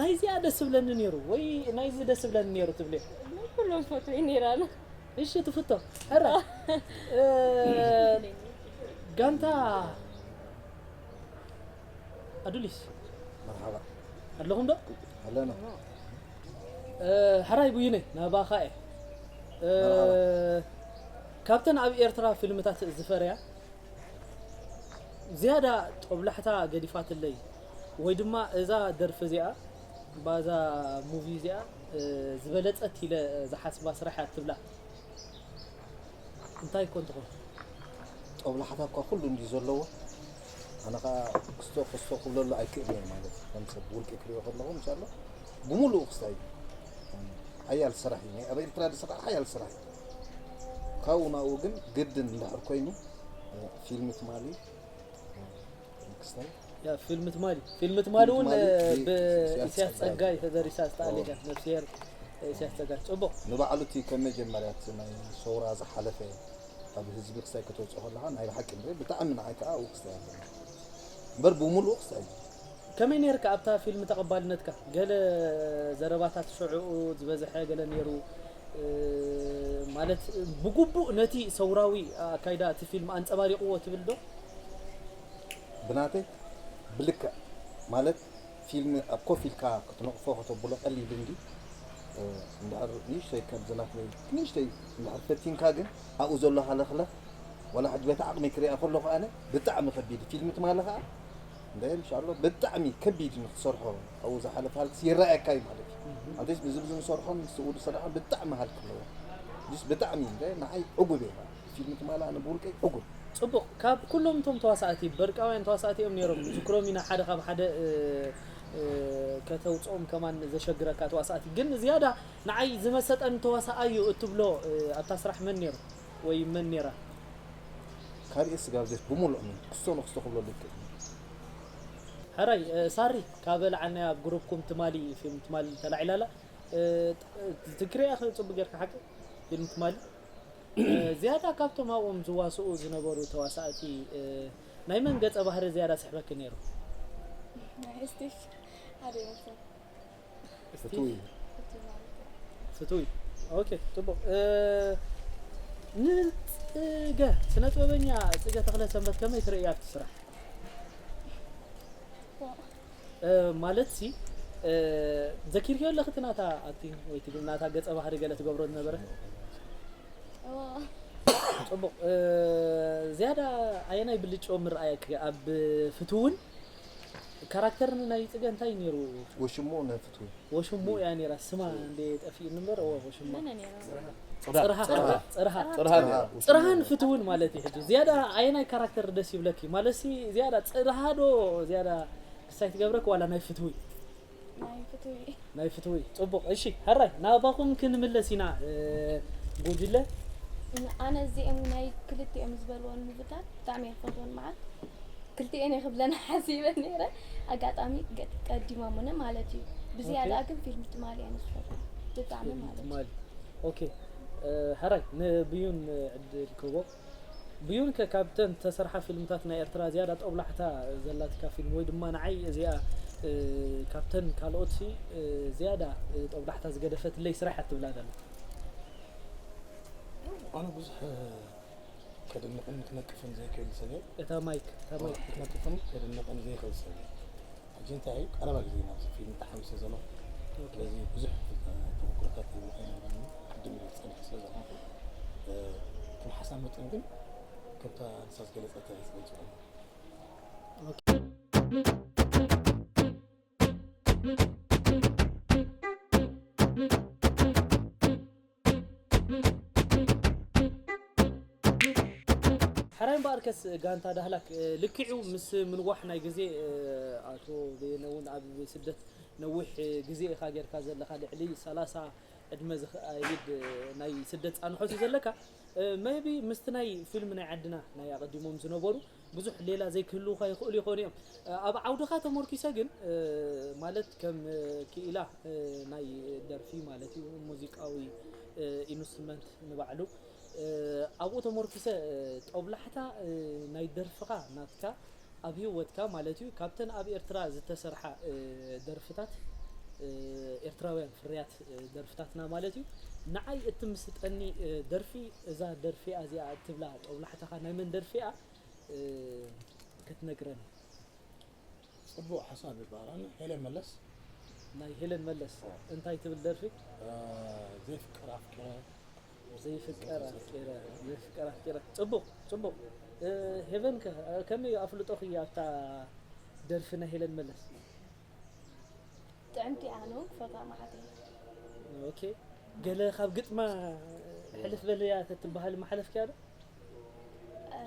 ናይዚኣ ደስ ዝብለኒ ነይሩ ወይ ናይዚ ደስ ዝብለኒ ነይሩ ትብልዮ ኩሎም ፎቶ ነይራ ኣነ እሺ ትፍቶ ሕራ ጋንታ ኣዱሊስ መርሓባ ኣለኹም ዶ ኣለና ሕራይ ቡይነ ናባኻ እየ ካብተን ኣብ ኤርትራ ፊልምታት ዝፈረያ ዝያዳ ጦብላሕታ ገዲፋትለይ ወይ ድማ እዛ ደርፊ እዚኣ ባዛ ሙቪ እዚኣ ዝበለፀት ኢለ ዝሓስባ ስራሕ እያ ትብላ እንታይ ኮን ትኾን ጦብላሕታ እኳ ኩሉ እንዲ ዘለዎ ኣነ ከዓ ክስቶ ክስቶ ክብለሉ ኣይክእል እየ ማለት እዩ ከም ሰብ ውልቂ ክሪኦ ከለኹ እንሻሎ ብምሉኡ ክስታይ ሓያል ስራሕ እዩ ኣብ ኤርትራ ዝስራሕ ሓያል ስራሕ እዩ ካብኡ ናብኡ ግን ግድን እንድሕር ኮይኑ ፊልም ትማሊ ክስታይ ያ ፊልም ትማሊ ፊልም ትማሊ እውን ትማሊ ብኢሳያስ ብኢሳያስ ጸጋይ ጸጋይ። ተደሪሳ ዝተኣለየ ኦ። ነፍስሄር ኢሳያስ ጸጋይ ጽቡቕ ንባዕሉ እቲ ከም መጀመርያ እቲ ናይ ሰውራ ዝሓለፈ ኣብ ህዝቢ ክስታይ ከተውፅኦ ከለካ ናይ ብሓቂ ንርኢ ብጣዕሚ ንዓይ ከዓ ኣብኡ ክስታይ ኣለኒ እምበር ብምሉኡ ክስታይ እዩ ከመይ ነርካ ኣብታ ፊልም ተቐባልነትካ ገለ ዘረባታት ሽዑኡ ዝበዝሐ ገለ ነይሩ እ፣ ማለት ብግቡእ ነቲ ሰውራዊ ኣካይዳ እቲ ፊልም ኣንጸባሪቕዎ ትብል ዶ ብናተይ ብልክዕ ማለት ፊልም ኣብ ኮፍ ኢልካ ክትነቕፎ ከተብሎ ቀሊል እንዲ እንድሕር ንእሽተይ ከም ዝናትነይ ንእሽተይ እንድሕር ፈቲንካ ግን ኣብኡ ዘሎ ሃለኽለኽ ዋላ ሕጂ በቲ ዓቕሚ ክሪኣ ከለኹ ኣነ ብጣዕሚ ከቢድ ፊልም ትማሊ ከዓ እንደ እንሻሎ ብጣዕሚ ከቢድ ንክትሰርሖ ኣብኡ ዝሓለፍ ሃልክስ ይረኣየካ እዩ ማለት እዩ ኣንተስ ብዚ ብዚ ንሰርሖን ስኡ ዝሰርሖን ብጣዕሚ ሃልክ ኣለዎ ስ ብጣዕሚ እንደ ንዓይ ዕጉብ እየ ፊልም ትማሊ ኣነ ብውልቀይ ዕጉብ ጽቡቕ ካብ ኩሎም እቶም ተዋሳእቲ በርቃውያን ተዋሳእቲ እዮም ነይሮም ዝክሮም ኢና ሓደ ካብ ሓደ እ፣ እ፣ ከተውፅኦም ከማን ዘሸግረካ ተዋሳእቲ ግን ዝያዳ ንዓይ ዝመሰጠን ተዋሳኣዩ እትብሎ እ፣ ኣብታ ስራሕ መን ነይሩ ወይ መን ነይራ ካብ ኤስ ጋብዘት ብምሉእ ምን ክስቶ ንክስቶ ክብለሉ ይክእል ሕራይ እ፣ ሳሪ ካብ ለዓልናያ ኣብ ግሩፕኩም ትማሊ ፊልም ትማሊ ተላዒላላ ትክሪያ ጽቡቅ ጌርካ ሓቂ ፊልም ትማሊ ዝያዳ ካብቶም ኣብኦም ዝዋስኡ ዝነበሩ ተዋሳእቲ ናይ መን ገጸ ባህሪ ዝያዳ ስሕበኪ ነይሩ? ስቲፍ ሓደ ይመስል ፍትዊ ፍትዊ ኦኬ ጽቡቅ ንጽገ ስነ ጥበበኛ ጽገ ተኽለ ሰንበት ከመይ ትርእያ ኣብቲ ስራሕ? ማለት ሲ ዘኪርክዮ ኣለኺ እቲ ናታ ኣክቲንግ ወይ እቲ ናታ ገጸ ባህሪ ገለ ትገብሮ ዝነበረ እዎ ጽቡቕ ዝያዳ ኣየናይ ብልጭ ምርኣየኪ ኣብ ፍትውን ካራክተርን ናይ ጽገ እንታይ ነይሩ ወሽሙ ናይ ፍትዊ ወሽሙ እያ ነይራ ስማ እንደ ጠፊእኒ እምበር እዎ ወሽማ መነ ነይሩ ጽርሃ ጽርሃ ጽርሃ ነይሩ። ጽርሃን ፍትውን ማለት እዩ ሕጂ ዝያዳ ኣየናይ ካራክተር ደስ ይብለኪ ማለትሲ ዝያዳ ጽርሃ ዶ ዝያዳ ክሳይ ትገብረኪ ዋላ ናይ ፍትዊ ናይ ፍትዊ ናይ ፍትዊ። ጽቡቕ። እሺ፣ ሕራይ ናባኹም ክንምለስ ኢና። እ፣ ጉጅለ ኣነ እዚኦም ናይ ክልቲኦም ዝበልዎን ምብታን ብጣዕሚ እየ ክፈትዎን መዓት ክልቲኤን እየ ክብለን ሓሲበ ነይረ። ኣጋጣሚ ገ- ቀዲሞምኒ ማለት እዩ። ብዝያዳ ኦኬ። ግን ፊልም ትማሊ እየ ንዝፈትዎ ብጣዕሚ ማለት እዩ። ትማሊ። ኦኬ። እ፣ ሕራይ ንብዩን ዕድል ክቦ። ብዩን ከ ካብተን ተሰርሓ ፊልምታት ናይ ኤርትራ ዝያዳ ጦብላሕታ ዘላትካ ፊልም ወይ ድማ ንዓይ እዚኣ፣ እ፣ ካብተን ካልኦት ሲ፣ እ፣ ዝያዳ፣ እ፣ ጦብላሕታ ዝገደፈትለይ ስራሕ እያ ትብላ ዘላ? ኣነ ብዙሕ ከድንቕን ክነቅፍን ዘይክእል ሰብ እየ። እታ ማይክ፣ እታ ማይክ። ክነቅፍን ከድንቕን ዘይክእል ሰብ እየ። ሕጂ እንታይ እዩ ቀረባ ግዜ ናብዚ ፊልም ተሓዊሰ ዘሎ። ስለዚ ብዙሕ ተሞክሮታት ኣይነበረኒ። ቅድም ኢለ ክጸንሕ ስለ ዝኾንኩ፣ እ፣ ከም ሓሳብ መጠን ግን ከምታ ንሳ ዝገለጸት እየ ዝገልጾ። ሕራይ እምበኣርከስ ጋንታ ዳህላክ፣ እ፣ ልክዑ ምስ ምንዋሕ ናይ ግዜ፣ እ፣ ኣቶ በየነ እውን ኣብ ስደት ነዊሕ ግዜ ኢኻ ጌርካ ዘለኻ፣ ልዕሊ ሰላሳ ዕድመ ዝኸይድ፣ እ፣ ናይ ስደት ጻንሖት እዩ ዘለካ። እ፣ maybe ምስቲ ናይ ፊልም ናይ ዓድና ናይ ኣቐዲሞም ዝነበሩ ብዙሕ ሌላ ዘይክህልውኻ ይኽእሉ ይኾኑ እዮም። እ፣ ኣብ ዓውድኻ ተመርኪሰ ግን፣ እ፣ ማለት ከም፣ እ፣ ክኢላ፣ እ፣ ናይ ደርፊ ማለት እዩ፣ ሙዚቃዊ፣ እ፣ ኢንስትሩመንት ንባዕሉ፣ እ፣ ኣብኡ ተመርኪሰ፣ እ፣ ጦብላሕታ፣ እ፣ ናይ ደርፍኻ ናትካ ኣብ ህይወትካ ማለት እዩ፣ ካብተን ኣብ ኤርትራ ዝተሰርሓ፣ እ፣ ደርፍታት፣ እ፣ ኤርትራውያን ፍርያት፣ እ፣ ደርፍታትና ማለት እዩ፣ ንዓይ እትምስጠኒ፣ እ፣ ደርፊ እዛ ደርፊ እዚኣ እትብላ ጦብላሕታኻ ናይ መን ደርፊ እያ፣ እ፣ ክትነግረኒ? ጽቡቕ ሓሳብ ይበሃል። ኣነ ሄለን መለስ። ናይ ሄለን መለስ እንታይ ትብል ደርፊ? እ፣ ዘይፍቅር ኣፍቂረ። ዘይፍቀር ኣፍቂረ፣ ዘይፍቀር ኣፍቂረ። ጽቡቕ፣ ጽቡቕ። እ፣ ሄቨን ከ፣ እ፣ ከመይ ኣፍልጦኺ ኣብታ ደርፊ ናይ ሄለን መለስ? ጥዕምቲ እያ፣ ኣነ እውን ክፈትዋ መዓት እየ። ኦኬ። ገለ ካብ ግጥማ ሕልፍ በልያ ተትበሃል መሓለፍኪያ ዶ? እ፣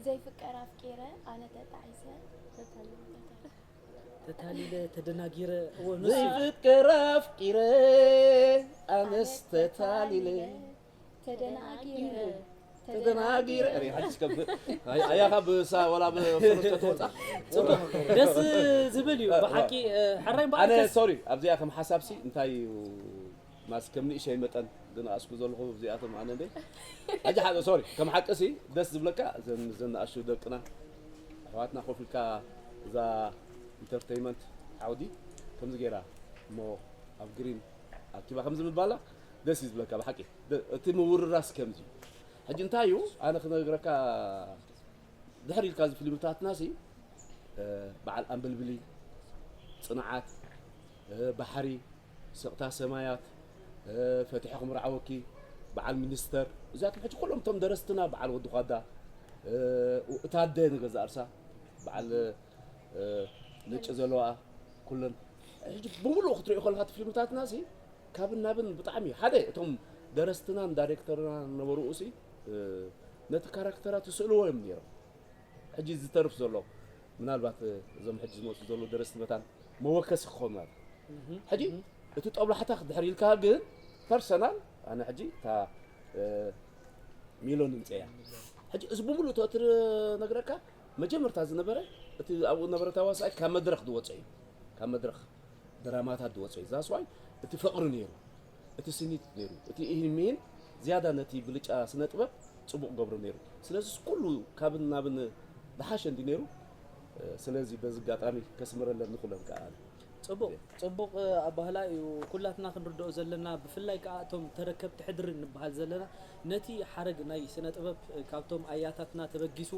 ዘይፍቀር ኣፍቂረ ኣነ ተጣዒሰ። ተታሊለ፣ ተደናጊረ። እወ፣ ንሱ እዩ። ዘይፍቀር ኣፍቂረ ኣነስ ተታሊለ ተደናጊረ ተደናጊረ። ሪ ሓጅ ከም ኣይ ኣያ ካብ ሳ ወላ ብፍርተ ተወጻ ጽቡቕ፣ ደስ ዝብል እዩ ብሓቂ። እ፣ ሕራይ ኣነ እምበኣርከስ ሶሪ ኣብዚኣ ከም ሓሳብሲ እንታይ እዩ ማስ ከም ንእሸይ መጠን ዝነኣስኩ ዘለኹ እዚኣቶም ኣነ እንደ ሕጂ ሓደ ሶሪ ከም ሓቅሲ ደስ ዝብለካ ዘን ዘን ንኣሽቱ ደቅና ኣሕዋትና ኮፍ ኢልካ እዛ ኢንተርቴይመንት ዓውዲ ከምዚ ገይራ እሞ ኣብ ግሪን ኣኪባ ከምዚ ምባላ ደስ እዩ ዝብለካ ብሓቂ። ደ- እቲ ምውርራስ ከምዚ እዩ። ሕጂ እንታይ እዩ ኣነ ክነግረካ ድሕር ኢልካ እዚ ፊልምታትና ሲ እ፣ በዓል ኣንበልብሊ፣ ጽንዓት፣ እ፣ ባሕሪ፣ ስቕታ ሰማያት፣ እ፣ ፈቲሐ ክምርዓወኪ፣ በዓል ሚኒስተር፣ እዚኣቶም ሕጂ ኩሎም እቶም ደረስትና በዓል ወዲ ኳዳ፣ እ፣ እታ ኣደ ንገዛ እርሳ በዓል፣ እ፣ ነጭ ዘለዋ ኩለን ሕጂ ብምሉእ ክትሪኦ ከለካ እቲ ፊልምታትና ሲ ካብን ናብን ብጣዕሚ ሓደ እቶም ደረስትናን ዳይሬክተርና ነበሩ ሲ እ፣ ነቲ ካራክተራት ይስእልዎ እዮም ነይሮም። ሕጂ ዝተርፍ ዘሎ ምናልባት እዞም ሕጂ ዝመፁ ዘሎ ደረስቲ መታን መወከሲ ክኾኑ ማለት እዩ። ሕጂ እቲ ጦብላሕታ ክድሕር ኢልካ ግን ፐርሰናል ኣነ ሕጂ እታ እ፣ ሚሎን ይምፀያ ሕጂ እዚ ብምሉእ ተትነግረካ መጀመርታ ዝነበረ እቲ ኣብኡ ነበረ ተዋሳኢ ካብ መድረክ ዝወፀ እዩ ካብ መድረክ ድራማታት ዝወፀ እዩ ዛስዋይ እቲ ፍቕሪ ነይሩ እቲ ስኒት ነይሩ እቲ ኢህን ሚህን ዝያዳ ነቲ ብልጫ ስነ ጥበብ ፅቡቕ ገብሮ ነይሩ ስለዚ ኩሉ ካብን ናብን ዝሓሸ እንዲ ነይሩ ስለዚ በዚ ኣጋጣሚ ከስምረለን ንኩለን ከዓ ፅቡቕ ፅቡቕ ኣባህላ እዩ ኩላትና ክንርድኦ ዘለና ብፍላይ ከዓ እቶም ተረከብቲ ሕድሪ ንበሃል ዘለና ነቲ ሓረግ ናይ ስነ ጥበብ ካብቶም ኣያታትና ተበጊሱ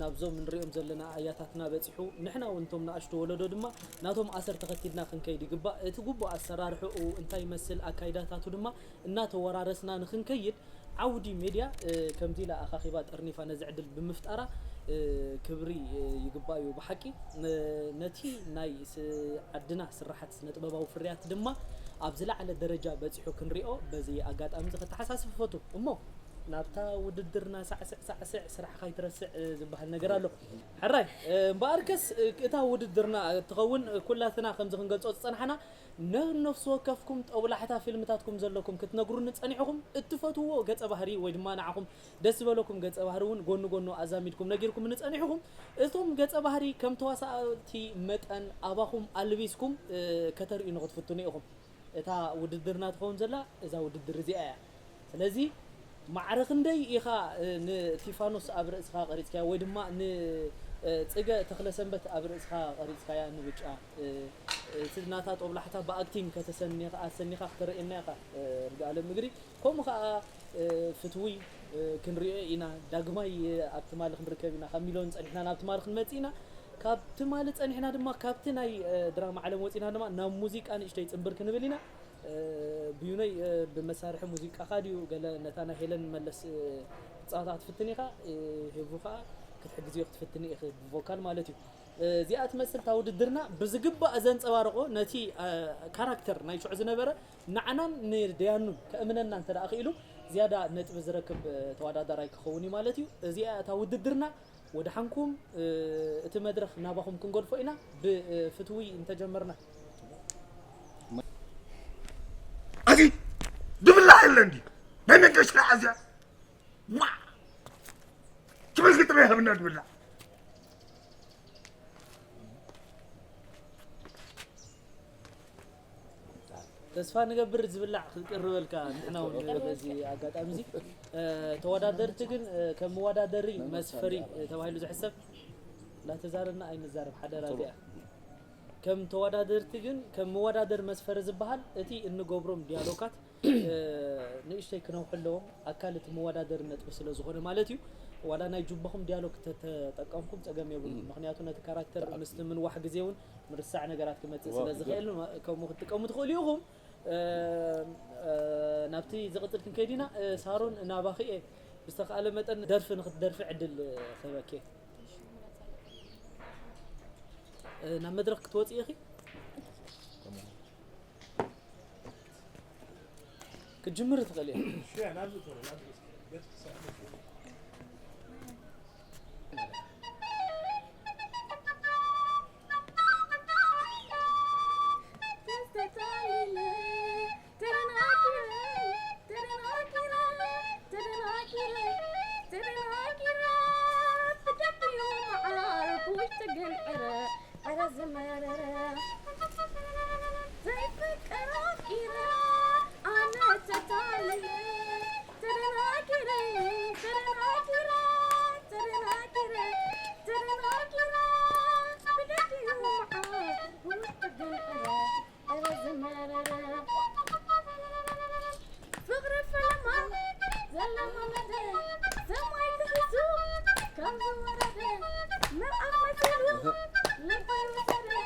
ናብዞም ንሪኦም ዘለና ኣያታትና በፂሑ ንሕና እውን እቶም ንኣሽቱ ወለዶ ድማ ናቶም ኣሰር ተኸቲልና ክንከይድ ይግባእ እቲ ግቡእ ኣሰራርሕኡ እንታይ ይመስል ኣካይዳታቱ ድማ እናተወራረስና ንክንከይድ ዓውዲ ሜድያ ከምዚ ኢላ ኣኻኺባ ጠርኒፋ ነዚ ዕድል ብምፍጣራ ክብሪ ይግባእ እዩ ብሓቂ ነቲ ናይ ዓድና ስራሓት ስነ ጥበባዊ ፍርያት ድማ ኣብ ዝለዓለ ደረጃ በፂሑ ክንሪኦ በዚ ኣጋጣሚ እዚ ከተሓሳስብ ፈቱ እሞ ናብታ ውድድርና ሳዕስዕ ሳዕስዕ ስራሕኻ ይትረስዕ ዝበሃል ነገር ኣሎ። ሕራይ እምበኣርከስ እታ ውድድርና እትኸውን ኩላትና ከምዚ ክንገልጾ ዝጸናሕና ነነፍሲ ወከፍኩም ጠብላሕታ ፊልምታትኩም ዘለኩም ክትነግሩኒ ጸኒሕኹም፣ እትፈትውዎ ገጸ ባህሪ ወይ ድማ ንዓኹም ደስ ዝበለኩም ገጸ ባህሪ እውን ጎኒ ጎኑ ኣዛሚድኩም ነጊርኩምኒ ጸኒሕኹም። እቶም ገጸ ባህሪ ከም ተዋሳእቲ መጠን ኣባኹም ኣልቢስኩም ከተርእዩኒ ክትፍትኑ ኢኹም። እታ ውድድርና ትኸውን ዘላ እዛ ውድድር እዚኣ እያ። ስለዚ ማዕረ ክንደይ ኢኻ ንቲፋኖስ ኣብ ርእስኻ ቀሪጽካያ ወይ ድማ ንጽገ ተኽለሰንበት ኣብ ርእስኻ ቀሪጽካያ ንብጫ እቲ ናታ ጦብላሕታ ብኣክቲንግ ከተሰኒኻ ኣሰኒኻ ክተርእየና ኢኻ። ርግኣለም እግሪ ከምኡ ኸኣ ፍትዊ ክንሪኦ ኢና። ዳግማይ ኣብ ትማሊ ክንርከብ ኢና ካብ ሚልዮን ጸኒሕና ናብ ትማሊ ክንመጽእ ኢና። ካብ ትማሊ ጸኒሕና ድማ ካብቲ ናይ ድራማ ዓለም ወጺና ድማ ናብ ሙዚቃ ንእሽተይ ጽንብር ክንብል ኢና። ብዩነይ ብመሳርሒ ሙዚቃኻ ድዩ ገለ ነታ ናይ ሄለን መለስ ክትጻወታ ክትፍትን ኢኻ? ሄቡ ኸኣ ክትሕግዝዮ ክትፍትኒ ኢኺ ብቮካል ማለት እዩ። እዚኣ ትመስል እታ ውድድርና ብዝግባእ ዘንጸባርቖ ነቲ ካራክተር ናይ ሽዑ ዝነበረ ንዓናን ንደያኑን ከእምነና እንተ ደኣ ክኢሉ ዝያዳ ነጥቢ ዝረክብ ተወዳዳራይ ክኸውን እዩ ማለት እዩ። እዚኣ እታ ውድድርና ወድሓንኩም እቲ መድረኽ ናባኹም ክንገድፎ ኢና ብፍትዊ እንተጀመርና። ኣዚ ድብላ የለን ድዩ ናይ መንገሽ ኣዝያ ዋ ትብል ግጥም ይህብና ድብላ ተስፋ ንገብር ዝብላዕ ክቅርበልካ ንሕና እውን በዚ ኣጋጣሚ እዚ ተወዳደርቲ ግን ከም መወዳደሪ መስፈሪ ተባሂሉ ዝሕሰብ እንዳተዛረብና ኣይንዛረብ ሓደራ እዚኣ ከም ተወዳደርቲ ግን ከም መወዳደሪ መስፈሪ ዝበሃል እቲ እንገብሮም ዲያሎጋት ንእሽተይ ክነውሑ ኣለዎም ኣካል እቲ መወዳደሪ ነጥቢ ስለ ዝኾነ ማለት እዩ ዋላ ናይ ጁባኹም ዲያሎግ ተተጠቀምኩም ጸገም የብሉ ምክንያቱ ነቲ ካራክተር ምስቲ ምንዋሕ ግዜ እውን ምርሳዕ ነገራት ክመጽእ ስለ ዝኽእል ከምኡ ክትጥቀሙ ትኽእሉ ኢኹም። ናብቲ ዝቕጽል ክንከይድ ኢና። ሳሮን ናባኺ እየ ብዝተኻእለ መጠን ደርፊ ንክትደርፊ ዕድል ክህበኪ እየ። ናብ መድረኽ ክትወፂ ኢኺ። ክትጅምሪ ትኽእሊ ኢኺ።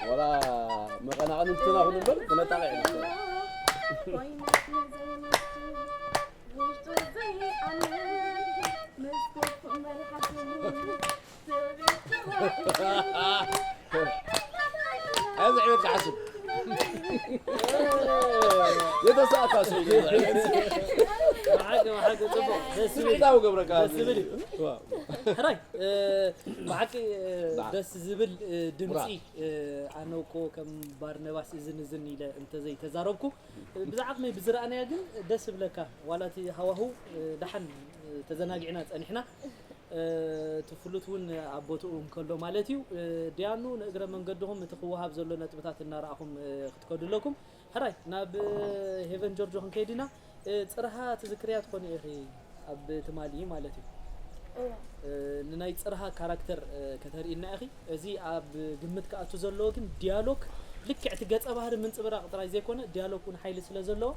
ወላ መቐናቕንትና ኩሉ እምበር ክነጣቕዕ ኢና። ኣዚ ዕቤት ክሓስብ የተሳእካ ስብዕታዊ ገብረካ ሕራይ ብሓቂ ደስ ዝብል ድምፂ ኣነ እኮ ከም ባርነባስ እዝን እዝን ኢለ እንተዘይተዛረብኩ ብዛዕቕመይ ብዝረኣናያ ግን ደስ ይብለካ ዋላ እቲ ሃዋህው ደሓን ተዘናጊዕና ፀኒሕና እቲ ፍሉት እውን ኣብ ቦትኡ እንከሎ ማለት እዩ። ዲያኑ ንእግረ መንገድኹም እቲ ክወሃብ ዘሎ ነጥብታት እናረኣኹም ክትከዱ ኣለኩም። ሕራይ ናብ ሄቨን ጆርጆ ክንከይድ ኢና። ጽርሃ ትዝክርያ ትኾኒ ኢኺ ኣብ ትማሊ ማለት እዩ። ንናይ ጽርሃ ካራክተር ከተርእይና ኢኺ። እዚ ኣብ ግምት ክኣቱ ዘለዎ ግን ዲያሎግ ልክዕ እቲ ገጸ ባህሪ ምንጽብራቕ ጥራይ ዘይኮነ ዲያሎግ እውን ሓይሊ ስለ ዘለዎ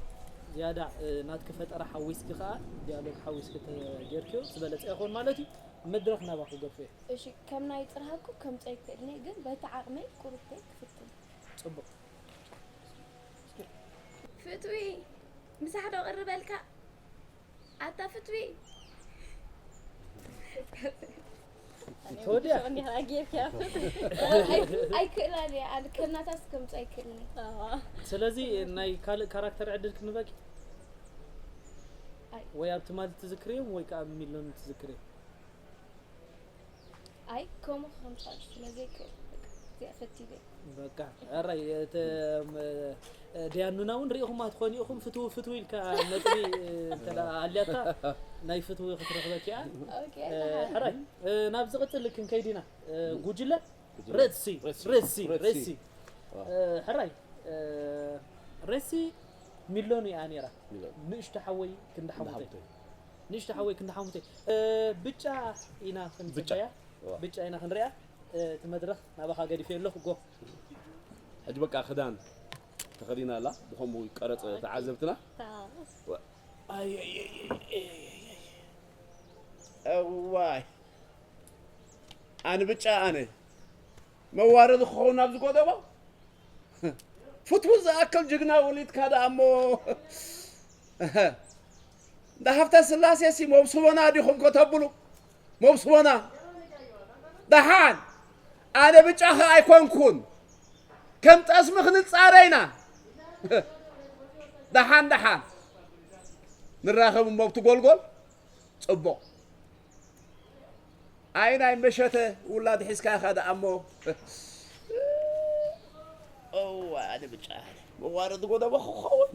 ዝያዳ ናትኪ ፈጠራ ሓዊስኪ ከኣ ዲያሎግ ሓዊስኪ ተጌርክዮ ዝበለጸ ይኸውን ማለት እዩ። መድረኽ ናባኺ ገፎ እየ። እሺ ከም ናይ ጽርሃ እኮ ከምጾ ኣይክእልን እየ ግን በቲ ዓቕመይ ቁሩብተይ ክፍትን። ጽቡቕ። ፍትዊ ምሳሕ ዶ ቅርበልካ ኣታ ፍትዊ ተወዲያ ኣይክእላን እየ ኣነ ከናታስ ከምፅ ኣይክእልን ስለዚ ናይ ካልእ ካራክተር ዕድል ክንበቂ ወይ ኣብ ትማል ትዝክርዮም ወይ ከዓ ኣብ ሚሎን ትዝክርዮም? ኣይ ከምኡ ክኸምፃሉ ስለ ዘይክእል በቃ እዚኣ ፈቲበ። በቃ ሕራይ ዲያኑና እውን ርኢኹማ ትኾኑ ኢኹም። ፍትው ፍትው ኢልካ ነጥቢ እንተ ኣልያታ ናይ ፍትው ክትረኽበኪ እያ። ሕራይ ናብ ዝቕፅል ክንከይድ ኢና። ጉጅለ ሬድሲ ሬድሲ ሬድሲ ሕራይ ሬድሲ ሚሎን እያ ነይራ። ንእሽቶ ሓወይ ክንዲ ሓሙተይ ንእሽቶ ሓወይ ክንዲ ሓሙተይ ብጫ ኢና ክንፅበያ። ብጫ ኢና ክንሪኣ። እቲ መድረኽ ናባኻ ገዲፈ ኣለኹ። ጎ ሕጂ በቃ ክዳን ተኸዲና ኣላ። ብኸምኡ ቀረፅ ተዓዘብትና። እዋይ ኣነ ብጫ ኣነ መዋረዲ ክኸውን ናብ ዝጎደቦ ፍትው ዝኣክል ጅግና ወሊድካ ደኣ እሞ እንዳ ሃብተ ስላሴ ሲ መብስቦና ዲኹም ከተብሉ መብስቦና ደሓን ኣነ ብጫኸ ኣይኮንኩን ከም ጠስሚ ክንጻረ ኢና ደሓን ደሓን ንራኸብ እሞ ኣብቲ ጎልጎል ጽቡቕ ኣይ ናይ መሸተ ውላድ ሒዝካ ኢኻ ደኣ እሞ እዋ ኣነ ብጫ መዋረዲ ጎደቦ ክኸውን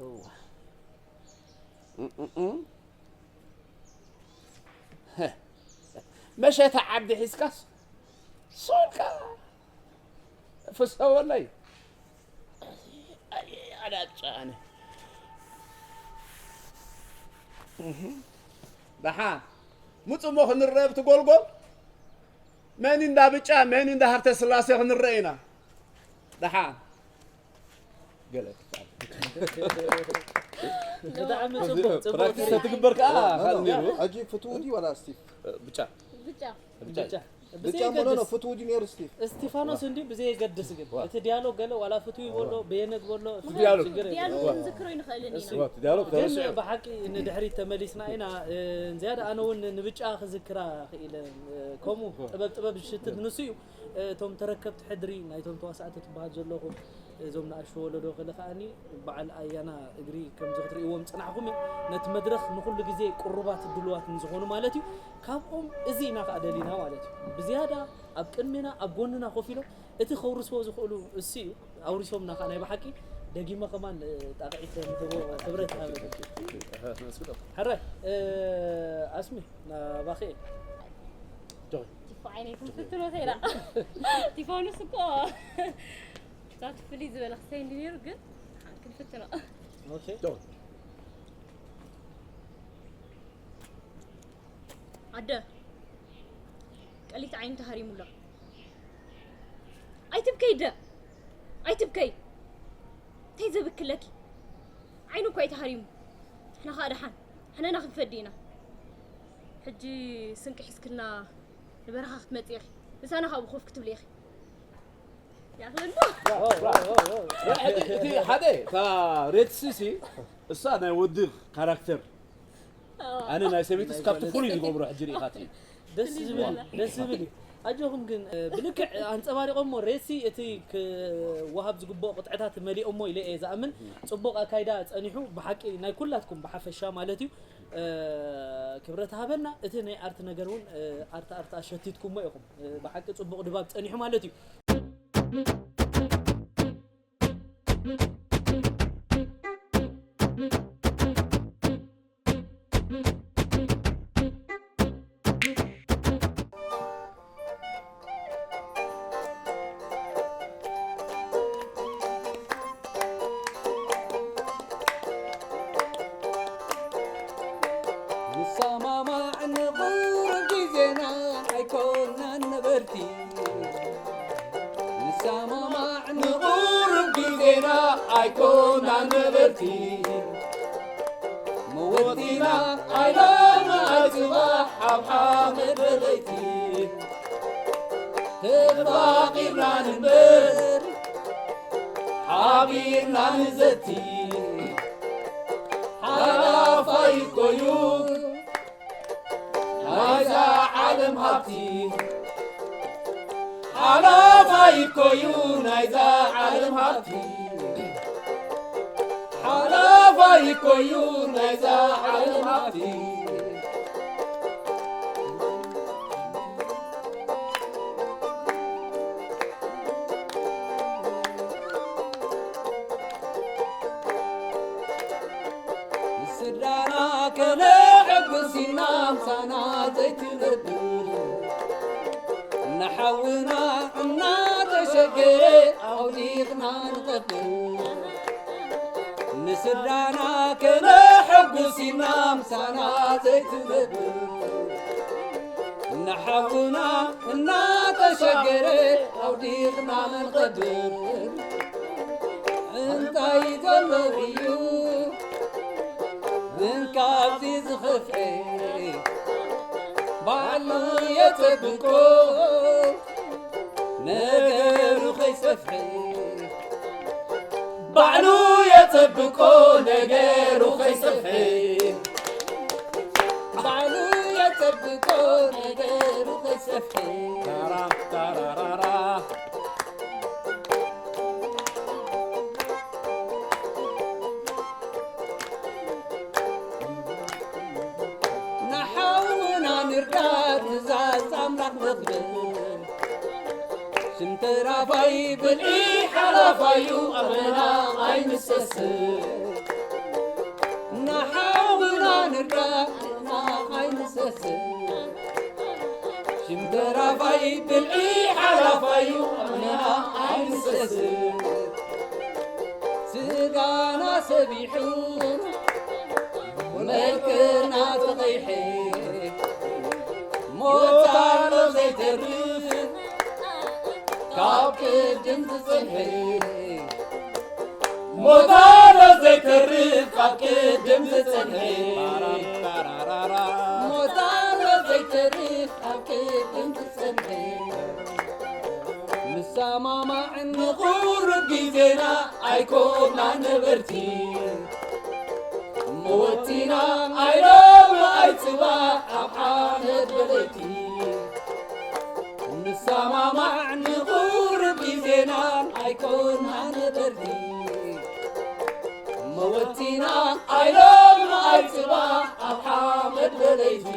እዋ መሸተ ዓዲ ሒዝካስ ሶልካ ፍሰወለይ ኣዳጫነ ደሓ ምፁ እሞ ክንረአ ብቲ ጎልጎል መን እንዳ ብጫ መን እንዳ ሃብተ ስላሴ ክንረአ ኢና ደሓ ገለ ብጣዕሚ ጽቡቅ ጽቡቅ ፕራክቲስ ትግበር ከኣ ካል ነይሩ ሕጂ ፍትው ድዩ ዋላ ስቲፍ ብጫ ብጫ ብጫ ብጫ ሞኖ ፍትው ድዩ ነይሩ ስቲፍ እስቲፋኖስ እንዲ ብዘየገድስ ግን እቲ ዲያሎግ ገለ ዋላ ፍትው ይበሎ በየነ ግበሎ ዲያሎግ ዲያሎግ ክንዝክሮ ይንኽእል ኢና ዲያሎግ ግን ብሓቂ ንድሕሪት ተመሊስና ኢና ዝያዳ ኣነ እውን ንብጫ ክዝክራ ክኢለ ከምኡ ጥበብ ጥበብ ዝሽትት ንሱ እዩ እቶም ተረከብቲ ሕድሪ ናይቶም ተዋሳእቲ ትበሃል ዘለኹም እዞም ንኣሽቱ ወለዶ ክለ ከዓኒ በዓል ኣያና እግሪ ከምዚ ክትርእይዎም ዝፅናሕኹም እዩ ነቲ መድረኽ ንኹሉ ግዜ ቅሩባት ድልዋት ንዝኾኑ ማለት እዩ ካብኦም እዚ ኢና ከዓ ደሊና ማለት እዩ ብዝያዳ ኣብ ቅድሜና ኣብ ጎንና ኮፍ ኢሎም እቲ ከውርስዎ ዝኽእሉ እሱ እዩ ኣውሪሶምና ከዓ ናይ ብሓቂ ደጊመ ከማን ጣቕዒት ንህቦ ክብረት ሃበ ሕረ ኣስሚ ናባኸ ቲፎ ዓይነይ ክንፍትኖ ተይላ ቲፎንስ እኮ ዛት ፍልይ ዝበለ ክሰይ እንዲ ነይሩ ግን ክንፍትኖ ኣደ ቀሊት ዓይኒ ተሃሪሙላ ኣይትብከይ ደ ኣይትብከይ እንታይ ዘብክለኪ ዓይኑ እኳ እዩ ተሃሪሙ ንሕና ከዓ ደሓን ሕነና ክንፈዲ ኢና ሕጂ ስንቂ ሒዝክልና ንበረኻ ክትመፂ ኢኺ ምሳና ካብኡ ኮፍ ክትብሊ ኢኺ ያኽለና እቲ ሓደ እታ ሬትሲ ሲ እሳ ናይ ወዲ ካራክተር ኣነ ናይ ሰበይትስ ካብቲ ፍሉይ ዝገብሮ ሕጂ ርኢኻትኒ ደስ ዝብል ደስ ዝብል እዩ ኣጆኹም ግን ብልክዕ ኣንፀባሪቖሞ ሬሲ እቲ ክወሃብ ዝግብኦ ቅጥዕታት መሊኦሞ ኢለ እየ ዝኣምን ፅቡቕ ኣካይዳ ፀኒሑ ብሓቂ ናይ ኩላትኩም ብሓፈሻ ማለት እዩ ክብረት ሃበና እቲ ናይ ኣርት ነገር እውን ኣርት ኣርት ኣሸቲትኩሞ ኢኹም ብሓቂ ፅቡቕ ድባብ ፀኒሑ ማለት እዩ ንሰማማዕ ንቕርብ ግዜና ኣይኮናን ነበርቲ ንሰማማዕ ንቕርብ ግዜና ኣይኮናን ነበርቲ መወቲና ኣይሎሚ ኣይፅባሕ ኣብ ሓመድ በለይቲ ተፋቒርና ንንበር ሓቢርና ንዘቲ ሓላፋይ እኮዩ ናይዛ ዓለም ሃብቲ ሓላፋይ እኮዩ ናይዛ ዓለም ሃብቲ ኣይኮዩ ናይዛ ዓለም ሃብቲ። ንስድራና ከነሐጉስ ኢልና ምሳና ዘይትነብር፣ ንሓውና እናተሸገረ ኣውዲቕና ንቐብር። ንስድራና ከነሐጉስ ኢልና ምሳና ዘይትነብር፣ ንሓውና እናተሸገረ ኣውዲቕና ንቐብር። እንታይ ዘሎ እዩ ምን ካብዚ ዝኸፍኤ? ባዕሉ የጸብቆ ነገሩ ከይሰፍሐ። ባዕሉ የጸብቆ ነገሩ ከይሰፍሐ። ባዕሉ የጸብቆ ነገሩ ከይሰፍሐ። ታራ ታራራራ። ንሓውና ንርዳእ ትእዛዝ ኣምላኽ ነኽብር። ሽም ተራፋይ ብልዒ ሓላፋዩ ኣመና ኣይንሰስን። ንሓውና ንርዳእ ኣመና ኣይንሰስን። ሽም ተራፋይ ብልዒ ሓላፋዩ ኣመና ኣይንሰስን። ስጋና ሰቢሑ መልክና ተቐይሐ። ሞት ኣሎ ዘይተርፍ ካብ ቅድም ዝጸንሐ። ሞት ኣሎ ዘይተርፍ ካብ ቅድም ዝጸንሐ። ሞት ኣሎ ዘይተርፍ ካብ ቅድም ዝጸንሐ። ንሰማማዕ ንቑሩብ ግዜና ኣይኮና ነበርቲ። መወቲና ኣይሎም ኣይጽባሕ ኣብ ሓመድ በለይቲ። ንሰማማዕ ንቑሩብ ግዜና ኣይኮና ነበርቲ። መወቲና ኣይሎም ኣይጽባሕ ኣብ ሓመድ በለይቲ።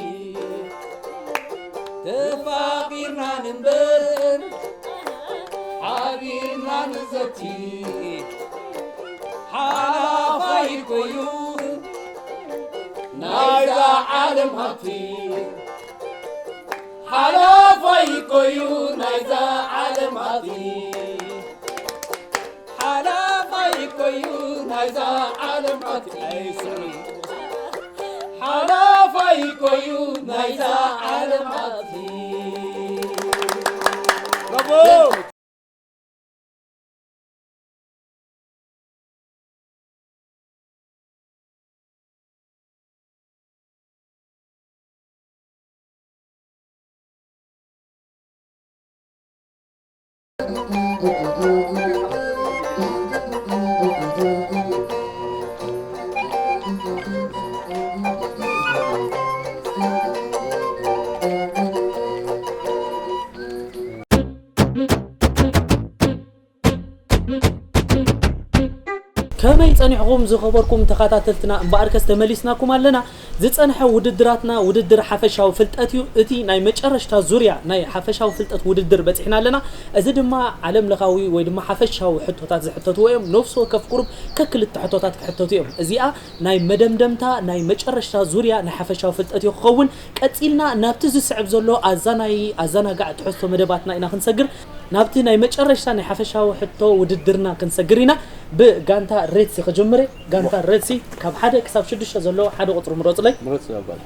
ተፋቒርና ንንበር ሓቢርና ንዘቲ። ሓላፋይ ኮዩ ናይዛ ዓለም ሃብቲ። ሓላፋይ ኮዩ ናይዛ ዓለም ሃብቲ። ሓላፋይ ኮዩ ናይዛ ዓለም ሃብቲ። ሓላፋይ ኮዩ ናይዛ ዓለም ሃብቲ። ብራቮ። ከመይ ጸኒሕኹም ዝኸበርኩም ተኸታተልትና? እምበኣርከስ ተመሊስናኩም ኣለና። ዝጸንሐ ውድድራትና ውድድር ሓፈሻዊ ፍልጠት እዩ። እቲ ናይ መጨረሽታ ዙርያ ናይ ሓፈሻዊ ፍልጠት ውድድር በጺሕና ኣለና። እዚ ድማ ዓለም ለኻዊ ወይ ድማ ሓፈሻዊ ሕቶታት ዝሕተትዎ እዮም። ነፍሲ ወከፍ ቁሩብ ከክልተ ሕቶታት ክሕተቱ እዮም። እዚኣ ናይ መደምደምታ ናይ መጨረሽታ ዙርያ ናይ ሓፈሻዊ ፍልጠት እዩ ክኸውን። ቀጺልና ናብቲ ዝስዕብ ዘሎ ኣዛናዪ ኣዘናጋዕ ትሕዝቶ መደባትና ኢና ክንሰግር። ናብቲ ናይ መጨረሽታ ናይ ሓፈሻዊ ሕቶ ውድድርና ክንሰግር ኢና። ብጋንታ ሬድሲ ክጅምር እየ። ጋንታ ሬድሲ ካብ ሓደ ክሳብ ሽዱሽተ ዘሎ ሓደ ቁጽሪ ምረጹለይ። ምረጽ ኣባል።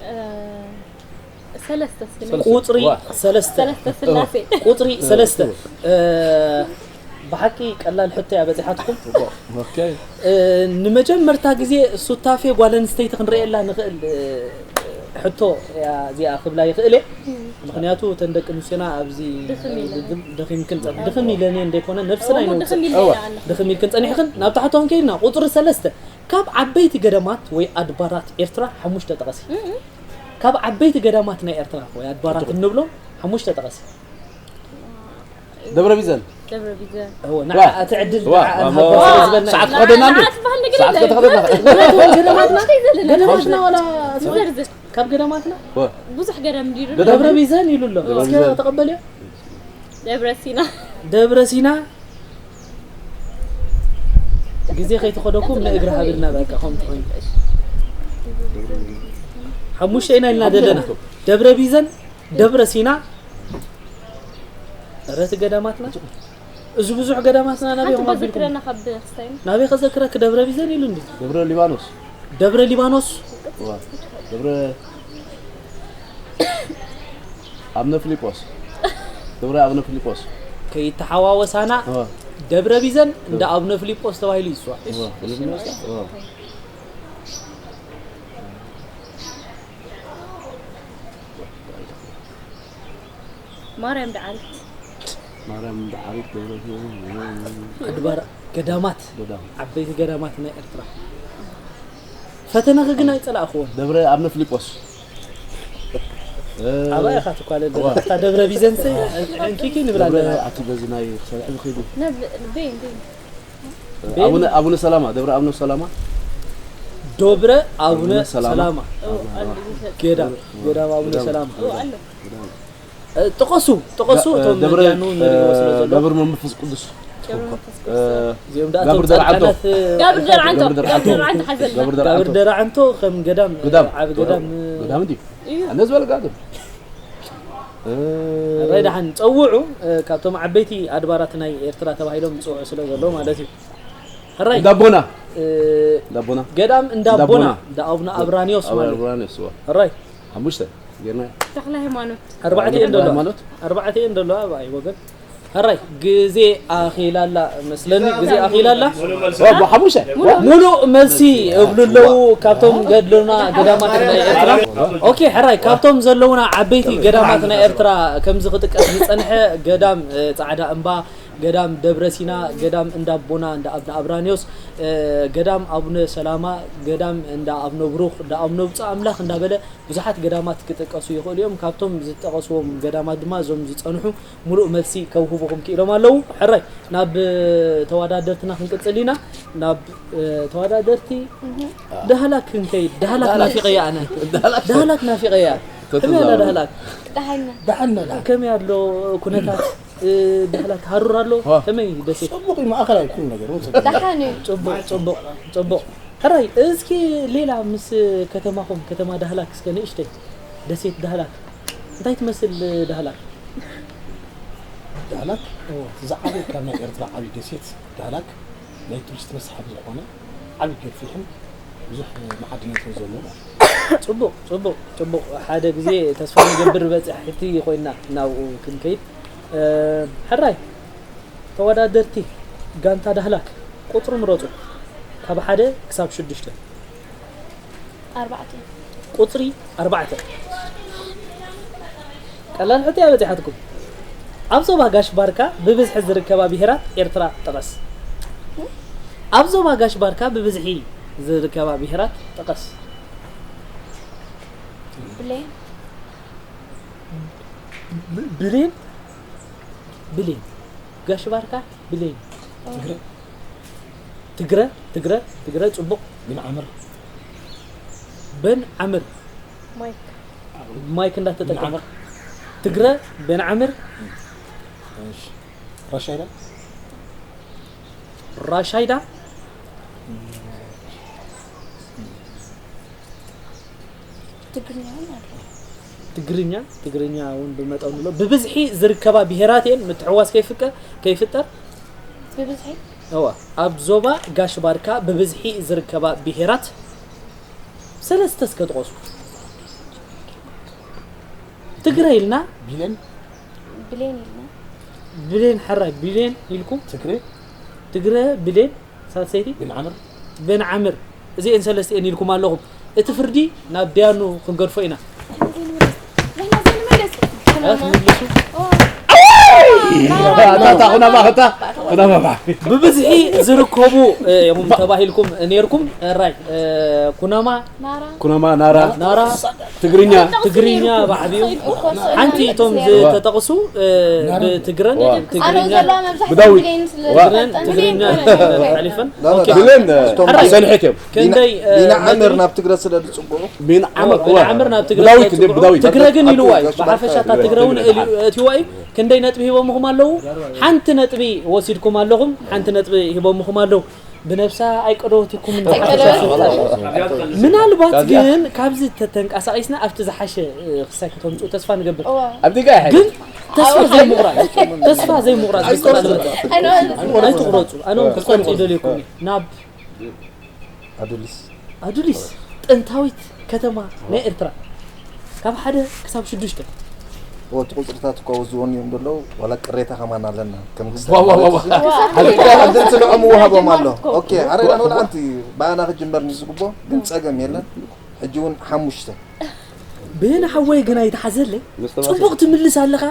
እ፣ ሰለስተ እስኪ ሰለስተ። ቁጽሪ ዋ። ሰለስተ። ሰለስተ ስላሴ። ቁጽሪ እ፣ ሰለስተ። እ። እ፣ ብሓቂ ቀላል ሕቶ እያ በጺሓትኩም። ኦኬ። እ፣ ንመጀመርታ ግዜ ሱታፌ ጓል ኣንስተይቲ ክንርእየላ ንኽእል፣ እ፣ ሕቶ እያ እዚኣ ክብላ ይኽእል እየ። ምኽንያቱ እተን ደቂ ኣንስትዮና ኣብዚ ድኽም ኢለን። ድም-፣ ደኺምክን ጸ-፣ ድኽም ኢለን እየን ዘይኮነ ነብስና እሞ ኣይነውጽእ። ድኽም ኢለን እዋ። ኣለና። ድኽም ኢልክን ጸኒሕክን ናብታ ሕቶ ክንከይድና። ቁጽሪ ሰለስተ፣ ካብ ዓበይቲ ገዳማት ወይ ኣድባራት ኤርትራ ሓሙሽተ ጠቐሲ። እም። ካብ ዓበይቲ ገዳማት ናይ ኤርትራ ወይ ኣድባራት እንብሎም ሓሙሽተ ጠቐሲ። ደብረ ቢዘን። ደብረ ቢዘን። እወ፣ ዋ። ንዓ እቲ ዕድል ዋ፣ ንዓ ዋ፣ ንሃቦ ዋ። ስለ ዝበልና። ሰዓት ክኸደና እንዲ? ንዓ ዝበሃል ነገር ሰዓት የለን። ከተኸደና። ንዘርዝር ዘለና። ገደማትና ዋላ ንዘርዝር። ካብ ገዳማትና ዋ። ብዙሕ ገዳም እንዲሩ። ገዳም ደብረ ቢዘን ኢሉ ኣሎ። ደብረ እስከ ቢዘን። ተቐበልዮ። ደብረ ሲና። ደብረ ሲና ግዜ ከይተኸደኩም ንእግሪ ሃብልና በቃ ከምቲ ኮይኑ። ሓሙሽተ ኢና ኢልና ዘለና። ደብረ ቢዘን፣ ደብረ ሲና፣ ረት ገዳማትና እዚ ብዙሕ ገዳማትና ናበይ ሓንቲ ኹም ኣቢልኩም? በዘክረና ካብ ክስታይን። ናበይ ከዘክረክ ደብረ ቢዘን ኢሉ እንዲ? ደብረ ሊባኖስ። ደብረ ሊባኖስ፣ ዋ። ደብረ ኣብነ ፊሊጶስ። ደብረ ኣብነ ፊሊጶስ። ከይተሓዋወሳና ዋ። ደብረ ቢዘን እንዳ ኣቡነ ፊሊጶስ ተባሂሉ ይፅዋዕ። ዋ። ደብረ ፊሊጶስ። ዋ። ማርያም ደዓሪት። ማርያም ደዓሪት ደብረ ኣድባር ገዳማት ገዳም። ዓበይቲ ገዳማት ናይ ኤርትራ ፈተነኺ ግን ኣይፀላእኽዎን። ደብረ ኣብነ ፊሊጶስ። እ፣ ኣባይ ኢኻ ትኳለል ዋ። ደብረ ቢዘንሲ ዕንኪኪ ንብላ ደብረ ኣለና። ኣቲ በዚ ናይ ክሳብ ሕዚ ከይዱ። ናብ ቤን ቤን። ኣቡነ ኣቡነ ሰላማ፣ ደብረ ኣቡነ ሰላማ። ዶብረ ኣቡነ ኣቡነ ሰላማ። ሰላማ ኦ፣ ኣሉ። ገዳም ገዳም ኣቡነ ገዳም። ሰላማ ኦ፣ ኣሎ። እ፣ ጥቐሱ ጥቐሱ ደ- እቶም ደብረ መድያኑ ንሪኦ ስለ ዘሎ ደብር መንፈስ ቅዱስ። ደብረ መንፈስ እ፣ ቅዱስ። እዚኦም ደኣ ጋብር እቶም ደርዓንቶ። ፃድቃናት ጋብር ደርዓንቶ። ጋብር ደርዓንቶ። ጋብር ደርዓንቶ ሓዘልና። ጋብር ጋብር ደርዓንቶ። ደርዓንቶ ከም ገዳም እ፣ ገዳም። ዓቢ ገዳም እ፣ ገዳም እንዲ። እዩ። ኣነ ዝበል ጋብር። እ፣ ሕራይ ደሓን ፀውዑ እ፣ ካብቶም ዓበይቲ ኣድባራት ናይ ኤርትራ ተባሂሎም ዝፅውዑ ስለ ዘለዉ ማለት እዩ። ሕራይ እንዳቦና። እ፣ እንዳቦና። ገዳም እንዳቦና እንዳቦና። እንዳ ኣቡነ ኣብራኒዮስ ማለት እዩ። ኣብራኒዮስ፣ ዋ። ሕራይ ሓሙሽተ። ጌርና። ተክለ ሃይማኖት። ኣርባዕተ እየን ዘለዋ ሃይማኖት? ኣርባዕተ እየን ዘለዋ ኣብ ኣይወገን። ሕራይ ግዜ ኣኺላላ መስለኒ ግዜ ኣኺላላ። ዋ፣ ሓሙሽተ። ሙሉእ መልሲ እብሉ ኣለዉ ካብቶም ገድልና ገዳማት ናይ ኤርትራ። ኦኬ ሕራይ ካብቶም ዘለውና ዓበይቲ ገዳማት ናይ ኤርትራ ከምዚ ክጥቀስ ዝጸንሐ ገዳም እ፣ ጻዕዳ እምባ፣ ገዳም ደብረ ሲና፣ ገዳም እንዳቦና እንዳ ኣብነ ኣብራኒዮስ፣ እ፣ ገዳም ኣቡነ ሰላማ፣ ገዳም እንዳ ኣብነ ብሩኽ፣ እንዳ ኣብነ ብፁዕ ኣምላኽ እንዳበለ ብዙሓት ገዳማት ክጥቀሱ ይኽእሉ እዮም። ካብቶም ዝጠቐስዎም ገዳማት ድማ እዞም ዝጸንሑ ሙሉእ መልሲ ከውህቡኹም ክኢሎም ኣለዉ። ሕራይ ናብ ተወዳደርትና ክንቅጽል ኢና። ናብ እ፣ ተወዳደርቲ ዳህላክ ክንከይድ ዳህላክ ናፊቐያ ኣነ ዳህላክ ናፊቐያ ከመይ ኣላ ዳህላክ ደሓና። ደሓን ነዳ ከመይ ኣሎ ኩነታት እ፣ ዳህላክ ሃሩር ኣሎ ከመይ ደሴት ጽቡቕ እዩ። ማእኸላይ ኩሉ ነገር እውን ጽቡቕ። ደሓን እዩ። ጽቡቕ ጽቡቕ ጽቡቕ ሕራይ እስኪ ሌላ ምስ ከተማኹም ከተማ ዳህላክ እስከ ንእሽተይ ደሴት ዳህላክ እንታይ ትመስል ዳህላክ ዳህላክ እቲ ዝዓበየ ካብ ናይ ኤርትራ ዓብዪ ደሴት ዳህላክ ናይ ቱሪስት መስሓብ ዝኾነ ዓብዪ ገፊሕን ብዙሕ መዓድናትን ዘለዎ ማለት እዩ። ጽቡቕ ጽቡቕ ጽቡቕ ሓደ ግዜ ተስፋ ንገብር በጻሕቲ ኮይና ናብኡ ክንከይድ እ፣ ሕራይ ተወዳደርቲ ጋንታ ዳህላክ ቁጽሪ ምረጹ ካብ ሓደ ክሳብ ሽዱሽተ ኣርባዕተ። ቁጽሪ ኣርባዕተ ቀላል ሕቶ እያ በጺሓትኩም ኣብ ዞባ ጋሽ ባርካ ብብዝሒ ዝርከባ ብሄራት ኤርትራ ጥቐስ ኣብ ዞባ ጋሽ ባርካ ብብዝሒ ዝርከባ ብሄራት ጥቐስ ብሌን። ብ- ብሌን ብሌን ጋሽ ባርካ ብሌን ትግረ ትግረ ትግረ ጽቡቕ ግን ዓምር በን ዓምር ማይክ። ማይክ እንዳተጠቀምካ ትግረ በን ዓምር ራሻይዳ ራሻይዳ ትግርኛ እውን ኣሎ። ትግርኛ ትግርኛ እውን ብመጠኑ ኣሎ ብብዝሒ ዝርከባ ብሄራት እየን ምትሕዋስ ከይፍቀ ከይፍጠር ብብዝሒ እዋ ኣብ ዞባ ጋሽ ባርካ ብብዝሒ ዝርከባ ብሄራት ሰለስተ እስከ ጥቐሱ ትግረ ኢልና ቢለን ብሌን ኢልና። ብሌን ሕራይ ብሌን ኢልኩም ትግረ ትግረ ብሌን ሳልሰይቲ ግን ዓምር በን ዓምር እዚኤን ሰለስቲኤን ኢልኩም ኣለኹም እቲ ፍርዲ ናብ ዲያኑ ክንገድፎ ኢና ንሕና ዘይንመለስ። ትምልሱ ኣታ ኩናማ ከታ ኩናማ ብብዝሒ ዝርከቡ እዮም ተባሂልኩም ነርኩም ራይ ኩናማ ናራ። ኩናማ ናራ ናራ ትግርኛ ትግርኛ ብዓብዩ ሓንቲ እቶም ዝተጠቕሱ ብትግረን ትግርኛ ብዳዊት ትግረን ትግርኛ ሓሊፈን ብለን ሰንሕት እዮም ክንደይ ቢና ዓምር ናብ ትግረ ስለ ዝፅግዑ ቢን ዓምር ብዓምር ናብ ትግረ ብዳዊት እንደ ብዳዊት ትግረ ግን ኢልዋ እዩ ብሓፈሻ እታ ትግረ እውን ኢልዋ እዩ ክንደይ ነጥቢ ሂቦምኹም ኣለዉ ሓንቲ ነጥቢ ወሲድኩም ኣለኹም ሓንቲ ነጥቢ ሂቦምኹም ኣለዉ ብነብሳ ኣይቀደወትኩም ምናልባት ግን ካብዚ ተተንቀሳቂስና ኣብቲ ዝሓሸ ክሳይ ከተምፅኡ ተስፋ ንገብር ኣብቲ ጋር ግን ተስፋ ዘይምቑራፅ ተስፋ ዘይምቑራፅ ኣይትቑረፁ ኣነ ክፀምፅ ይደልየኩም ናብ ኣዱሊስ ኣዱሊስ ጥንታዊት ከተማ ናይ ኤርትራ ካብ ሓደ ክሳብ ሽዱሽተ ወቲ ቁፅርታት እኳ ወዝወን እዮም ዘለዉ ዋላ ቅሬታ ከማን ኣለና ከም ክስልዖም ምውሃቦም ኣሎ ኦኬ ኣረና ንወልዓንቲ ብኣና ክጅመር ንዝግቦ ግን ፀገም የለን ሕጂ እውን ሓሙሽተ ብህን ሓወይ ግን ኣይተሓዘለይ ፅቡቕ ትምልስ ኣለኻ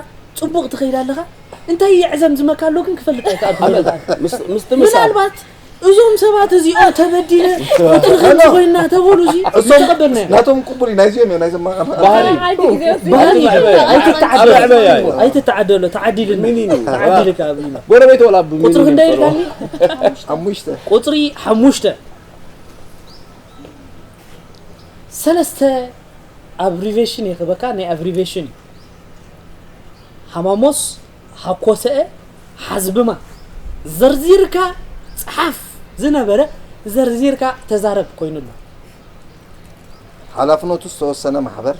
ፅቡቕ ትኸይድ ኣለኻ እንታይ የዕዘም ዝመካ ኣሎ ግን ክፈልጥ ኣይከኣልኩ ምስቲ ምሳል ምናልባት እዞም ሰባት እዚኦም ተበዲለ ቁጥሪ ከምዚ ኮይና ተበሉ እዚ ዝተቐበልና ኢና። ናቶም ቅቡል እዩ ናይዚኦም እዮም ናይዞም ማቐ ባህሊ ባህሊ ኣብ ዕበያ እዩ። ኣይትተዓደሎ ተዓዲልኒ ሚኒኒ ተዓዲልካ ኣብዩና ጎረቤት ወላ ቁፅሪ ክንደይ ኢልካኒ ሓሙሽተ ቁፅሪ ሓሙሽተ ሰለስተ ኣብሪቬሽን ይኽበካ ናይ ኣብሪቬሽን እዩ ሃማሞስ ሃኮሰአ ሓዝብማ ዘርዚርካ ፀሓፍ ዝነበረ ዘርዚርካ ተዛረብ ኮይኑሎ ሓላፍነቱ ዝተወሰነ ማሕበር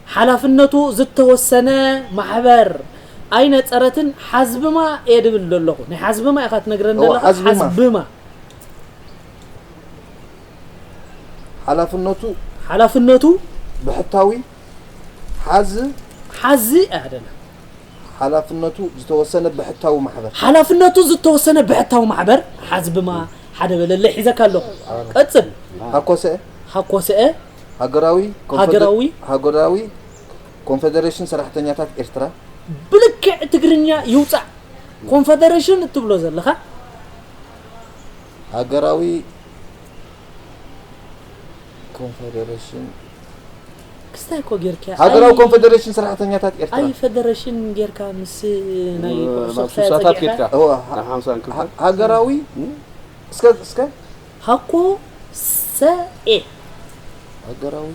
ሓላፍነቱ ዝተወሰነ ማሕበር ኣይነፀረትን ሓዝብማ እየ ድብል ዘለኹ ናይ ሓዝብማ ኢኻ ትነግረን እወ፣ ዘለኻ ሓዝብማ። ሓዝብማ ሓላፍነቱ ሓላፍነቱ ብሕታዊ ሓዝ ሓዚ ኣይደለ ሓላፍነቱ ዝተወሰነ ብሕታዊ ማሕበር ሓላፍነቱ ዝተወሰነ ብሕታዊ ማሕበር ሓዝብማ ሓደ በለለ ሒዘካ ኣለኹ ቀፅል ሃኮሰ ሃኮሰአ ሃገራዊ ኮንፈደ- ሃገራዊ ሃገራዊ ኮንፌዴሬሽን ሰራሕተኛታት ኤርትራ ብልክዕ ትግርኛ ይውፃእ ኮንፈደሬሽን እትብሎ ዘለኻ ሃገራዊ ኮንፌዴሬሽን ክስታይ እኮ ጌርካ ሃገራዊ ኮንፌዴሬሽን ሰራሕተኛታት ኤርትራ ኣይ ፈደረሽን ጌርካ ምስ ናይ ኩዕሶ ናብ ክሳይ ሱሳታት ጸጊዕካ ጌርካ እዋ፣ ናብ ሓምሳን ክልተን ሃ- ሃገራዊ እስከ እስከ ሃኮ ሰኤ ሃገራዊ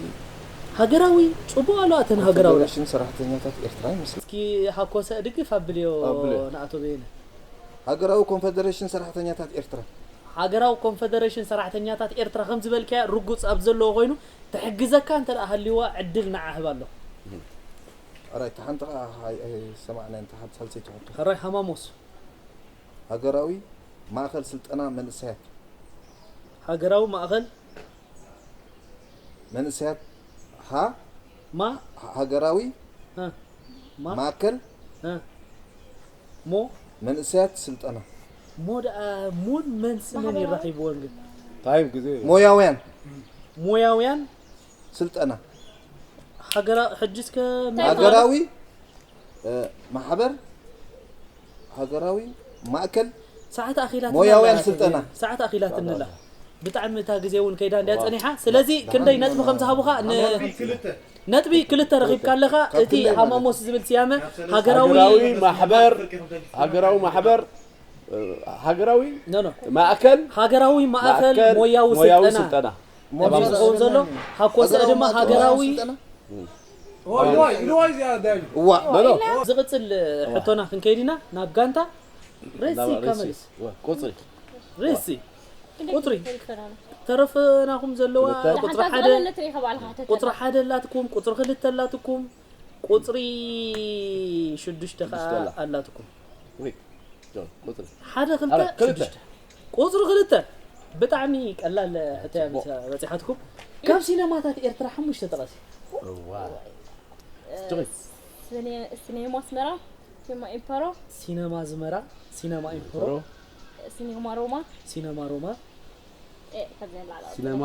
ሃገራዊ ጽቡቕ ኣሎ ኣተን ሃገራዊ ኮንፌዴሬሽን ሰራሕተኛታት ኤርትራ ይመስል እስኪ ሃኮ ሰ ድግፍ ኣብልዮ ኣብልዮ። ንኣቶ በየነ ሃገራዊ ኮንፌዴሬሽን ሰራሕተኛታት ኤርትራ ሃገራዊ ኮንፈደሬሽን ሰራሕተኛታት ኤርትራ ከም ዝበልካያ ርጉጽ ኣብ ዘለዎ ኮይኑ ትሕግዘካ እንተ ደኣ ሃልይዋ ዕድል ንዓ ህብ ኣለኹ ኣራይ ተሓንቲ ከዓ ሰማዕና እንተ ሓንቲ ሳልሰይቲ ሕቶ ሕራይ ሃማሞስ ሃገራዊ ማእኸል ስልጠና መንእሰያት ሃገራዊ ማእኸል መንእሰያት ሃ ማ ሃገራዊ እ፣ ማ ማእከል እ፣ ሞ መንእሰያት ስልጠና ሞ ደኣ ሙን መንስ መን ይራኺብዎን ግን ታይም ግዜ እዩ። ሞያውያን ሞያውያን ስልጠና ሃገራ ሕጂ እስከ ሃገራዊ እ፣ ማሕበር ሃገራዊ ማእከል ሰዓት ኣኺላት ሞያውያን ስልጠና። ሰዓት ኣኺላት እንላ ብጣዕሚ እታ ግዜ እውን ከይዳ እንድያ ጸኒሓ ስለዚ ክንደይ ነጥቢ ከም ዝሃቡኻ ን- ነጥቢ ክልተ ረኺብካ ኣለኻ እቲ ሃማሞስ ዝብል ስያመ ሃገራዊ ሃገራዊ ማሕበር ሃገራዊ ማሕበር እ፣ ሃገራዊ ኖ ኖ ማእከል ሃገራዊ ማእከል ማእከል ሞያዊ ሞያዊ ስልጠና ስልጠና እዚ ዝኸውን ዘሎ ሃኮሰ ድማ ሃገራዊ እዋ ኖ ኖ ዝቕፅል ሕቶና ክንከይድ ኢና ናብ ጋንታ ሬሲ ናብ ሬሲ ከመልስ ወ- ቁፅሪ ሬሲ ቁፅሪ ተረፈናኹም ዘለዋ ክልተ። ቁፅሪ ሓደ ቁፅሪ ሓደ ኣላትኩም ቁፅሪ ክልተ ኣላትኩም ቁፅሪ ሽዱሽተ ከዓ ሽዱሽተ ኣላ። ኣላትኩም ወይ ጆን ቁፅሪ ሓደ ክልተ ሓደ ክልተ። ሽዱሽተ ቁፅሪ ክልተ ብጣዕሚ ቀላል ሕቶያ በፂሓትኩም ካብ ሲነማታት ኤርትራ ሓሙሽተ ጥቐሲ እዋ ሲኔማ ኣስመራ፣ ሲኔማ ኢምፐሮ፣ ሲነማ ኣዝመራ ሲነማ ኢምፕሮ ሲኔማ ሮማ፣ ሲነማ ሮማ ኤ፣ ካብዚአን ላዕለዎት። ሲነማ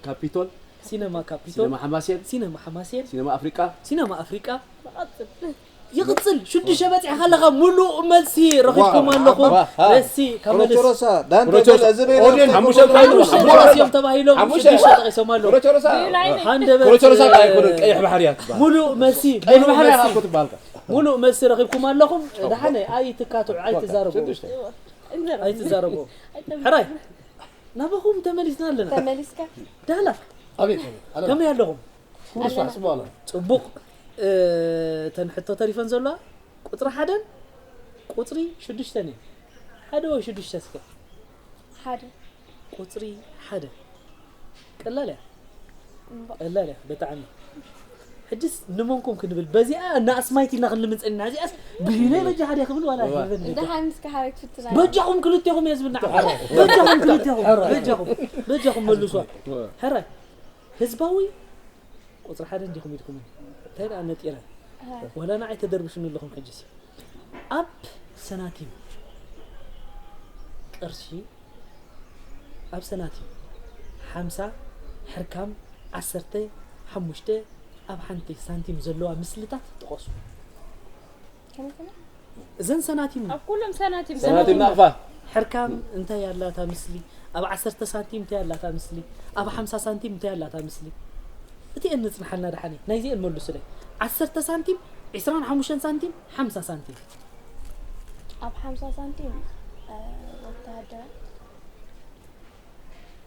ካፒቶል ሲነማ ካፒቶል ሲነማ ሓማሴን ሲነማ ሓማሴን ሲነማ ኣፍሪቃ ሲነማ ኣፍሪቃ ንቐጽል። ይቕጽል። ሽዱሽተ በጺሕካ ኣለኻ። ሙሉእ መልሲ ረኺብኩም ኣለኹም። ዋ፣ ዋ፣ ዋ። እስቲ ካብ ፕሮቸሮሳ ዳንተ ፕሮቸሮሳ። በል፣ እዚ በይነ ኦድየንስ ተይኮ ሓሙሽተ ተባሂሉ። ሓሙሽተ ሓሙሽተ እዮም ተባሂሎም ሓሙሽተ። ሽዱሽተ ጠቒሶም ኣለዉ። ፕሮቸሮሳ። ሃንደበት ፕሮቸሮሳ እንታይ ኣይኮነን፣ ቀይሕ ባሕርያት ትበሃል። ሙሉእ መልሲ ቀይሕ ሙሉእ ባሕርያት መልሲ እኮ ትበሃል። ሙሉእ መልሲ ረኺብኩም ኣለኹም። ደሓነ ኣይትካትዑ ኣይትዛረቡ። ሽዱሽተ። ኣይትዛረቡ። ሕራይ ናባኹም ተመሊስና ኣለና። ተመሊስካ ዳህላ ኣቤት ኣቤት። ኣለ ከመይ ኣለኹም? ኩሉ ስራሕ ጽቡቕ ኣሎ። ጽቡቕ። እተን ሕቶ ተሪፈን ዘለዋ ቁፅሪ ሓደን ቁፅሪ ሽዱሽተን እዩ። ሓደ ወይ ሽዱሽተ እስከ? ሓደ ቁፅሪ ሓደ ቀላል እያ። እምባ- ቀላል እያ ብጣዕሚ። ሕጅስ ንመንኩም ክንብል በዚኣ እና ኣስማይት ኢና ክንልምንፀን ኢና። እዚኣስ ብሂለይ በጃ ሓደ ክብል ዋላ ሄቨን በጃ ደሓን እስከ ሓረግ ፍትና በጃኹም ክልቴኹም እየ ዝብል ንዓኹም። በጃኹም ክልቴኹም በጃኹም በጃኹም መልሷ። ሕራይ ህዝባዊ ቁፅሪ ሓደ እንዲኹም ኢልኩም እንታይ ደኣ ነጢረ ዋላ ንዓይ ተደርብሽኒ ኣለኹም። ሕጅስ ኣብ ሰናቲም ቅርሺ ኣብ ሰናቲም ሓምሳ ሕርካም ዓሰርተ ሓሙሽተ ኣብ ሓንቲ ሳንቲም ዘለዋ ምስልታት ጥቐሱ። ከመይ ከመይ እዘን ሰናቲም ኣብ ኩሎም ሰናቲም ሰናቲም ናቕፋ። ሕርካም እንታይ ኣላታ ምስሊ? ኣብ ዓሰርተ ሳንቲም እንታይ ኣላታ ምስሊ? ኣብ ሓምሳ ሳንቲም እንታይ ኣላታ ምስሊ? እቲኤን ንጽንሓልና ደሓኒ ናይዚኤን መልሱለይ። ዓሰርተ ሳንቲም፣ ዕስራን ሓሙሽተን ሳንቲም፣ ሓምሳ ሳንቲም። ኣብ ሓምሳ ሳንቲም እ፣ ወተሃደራት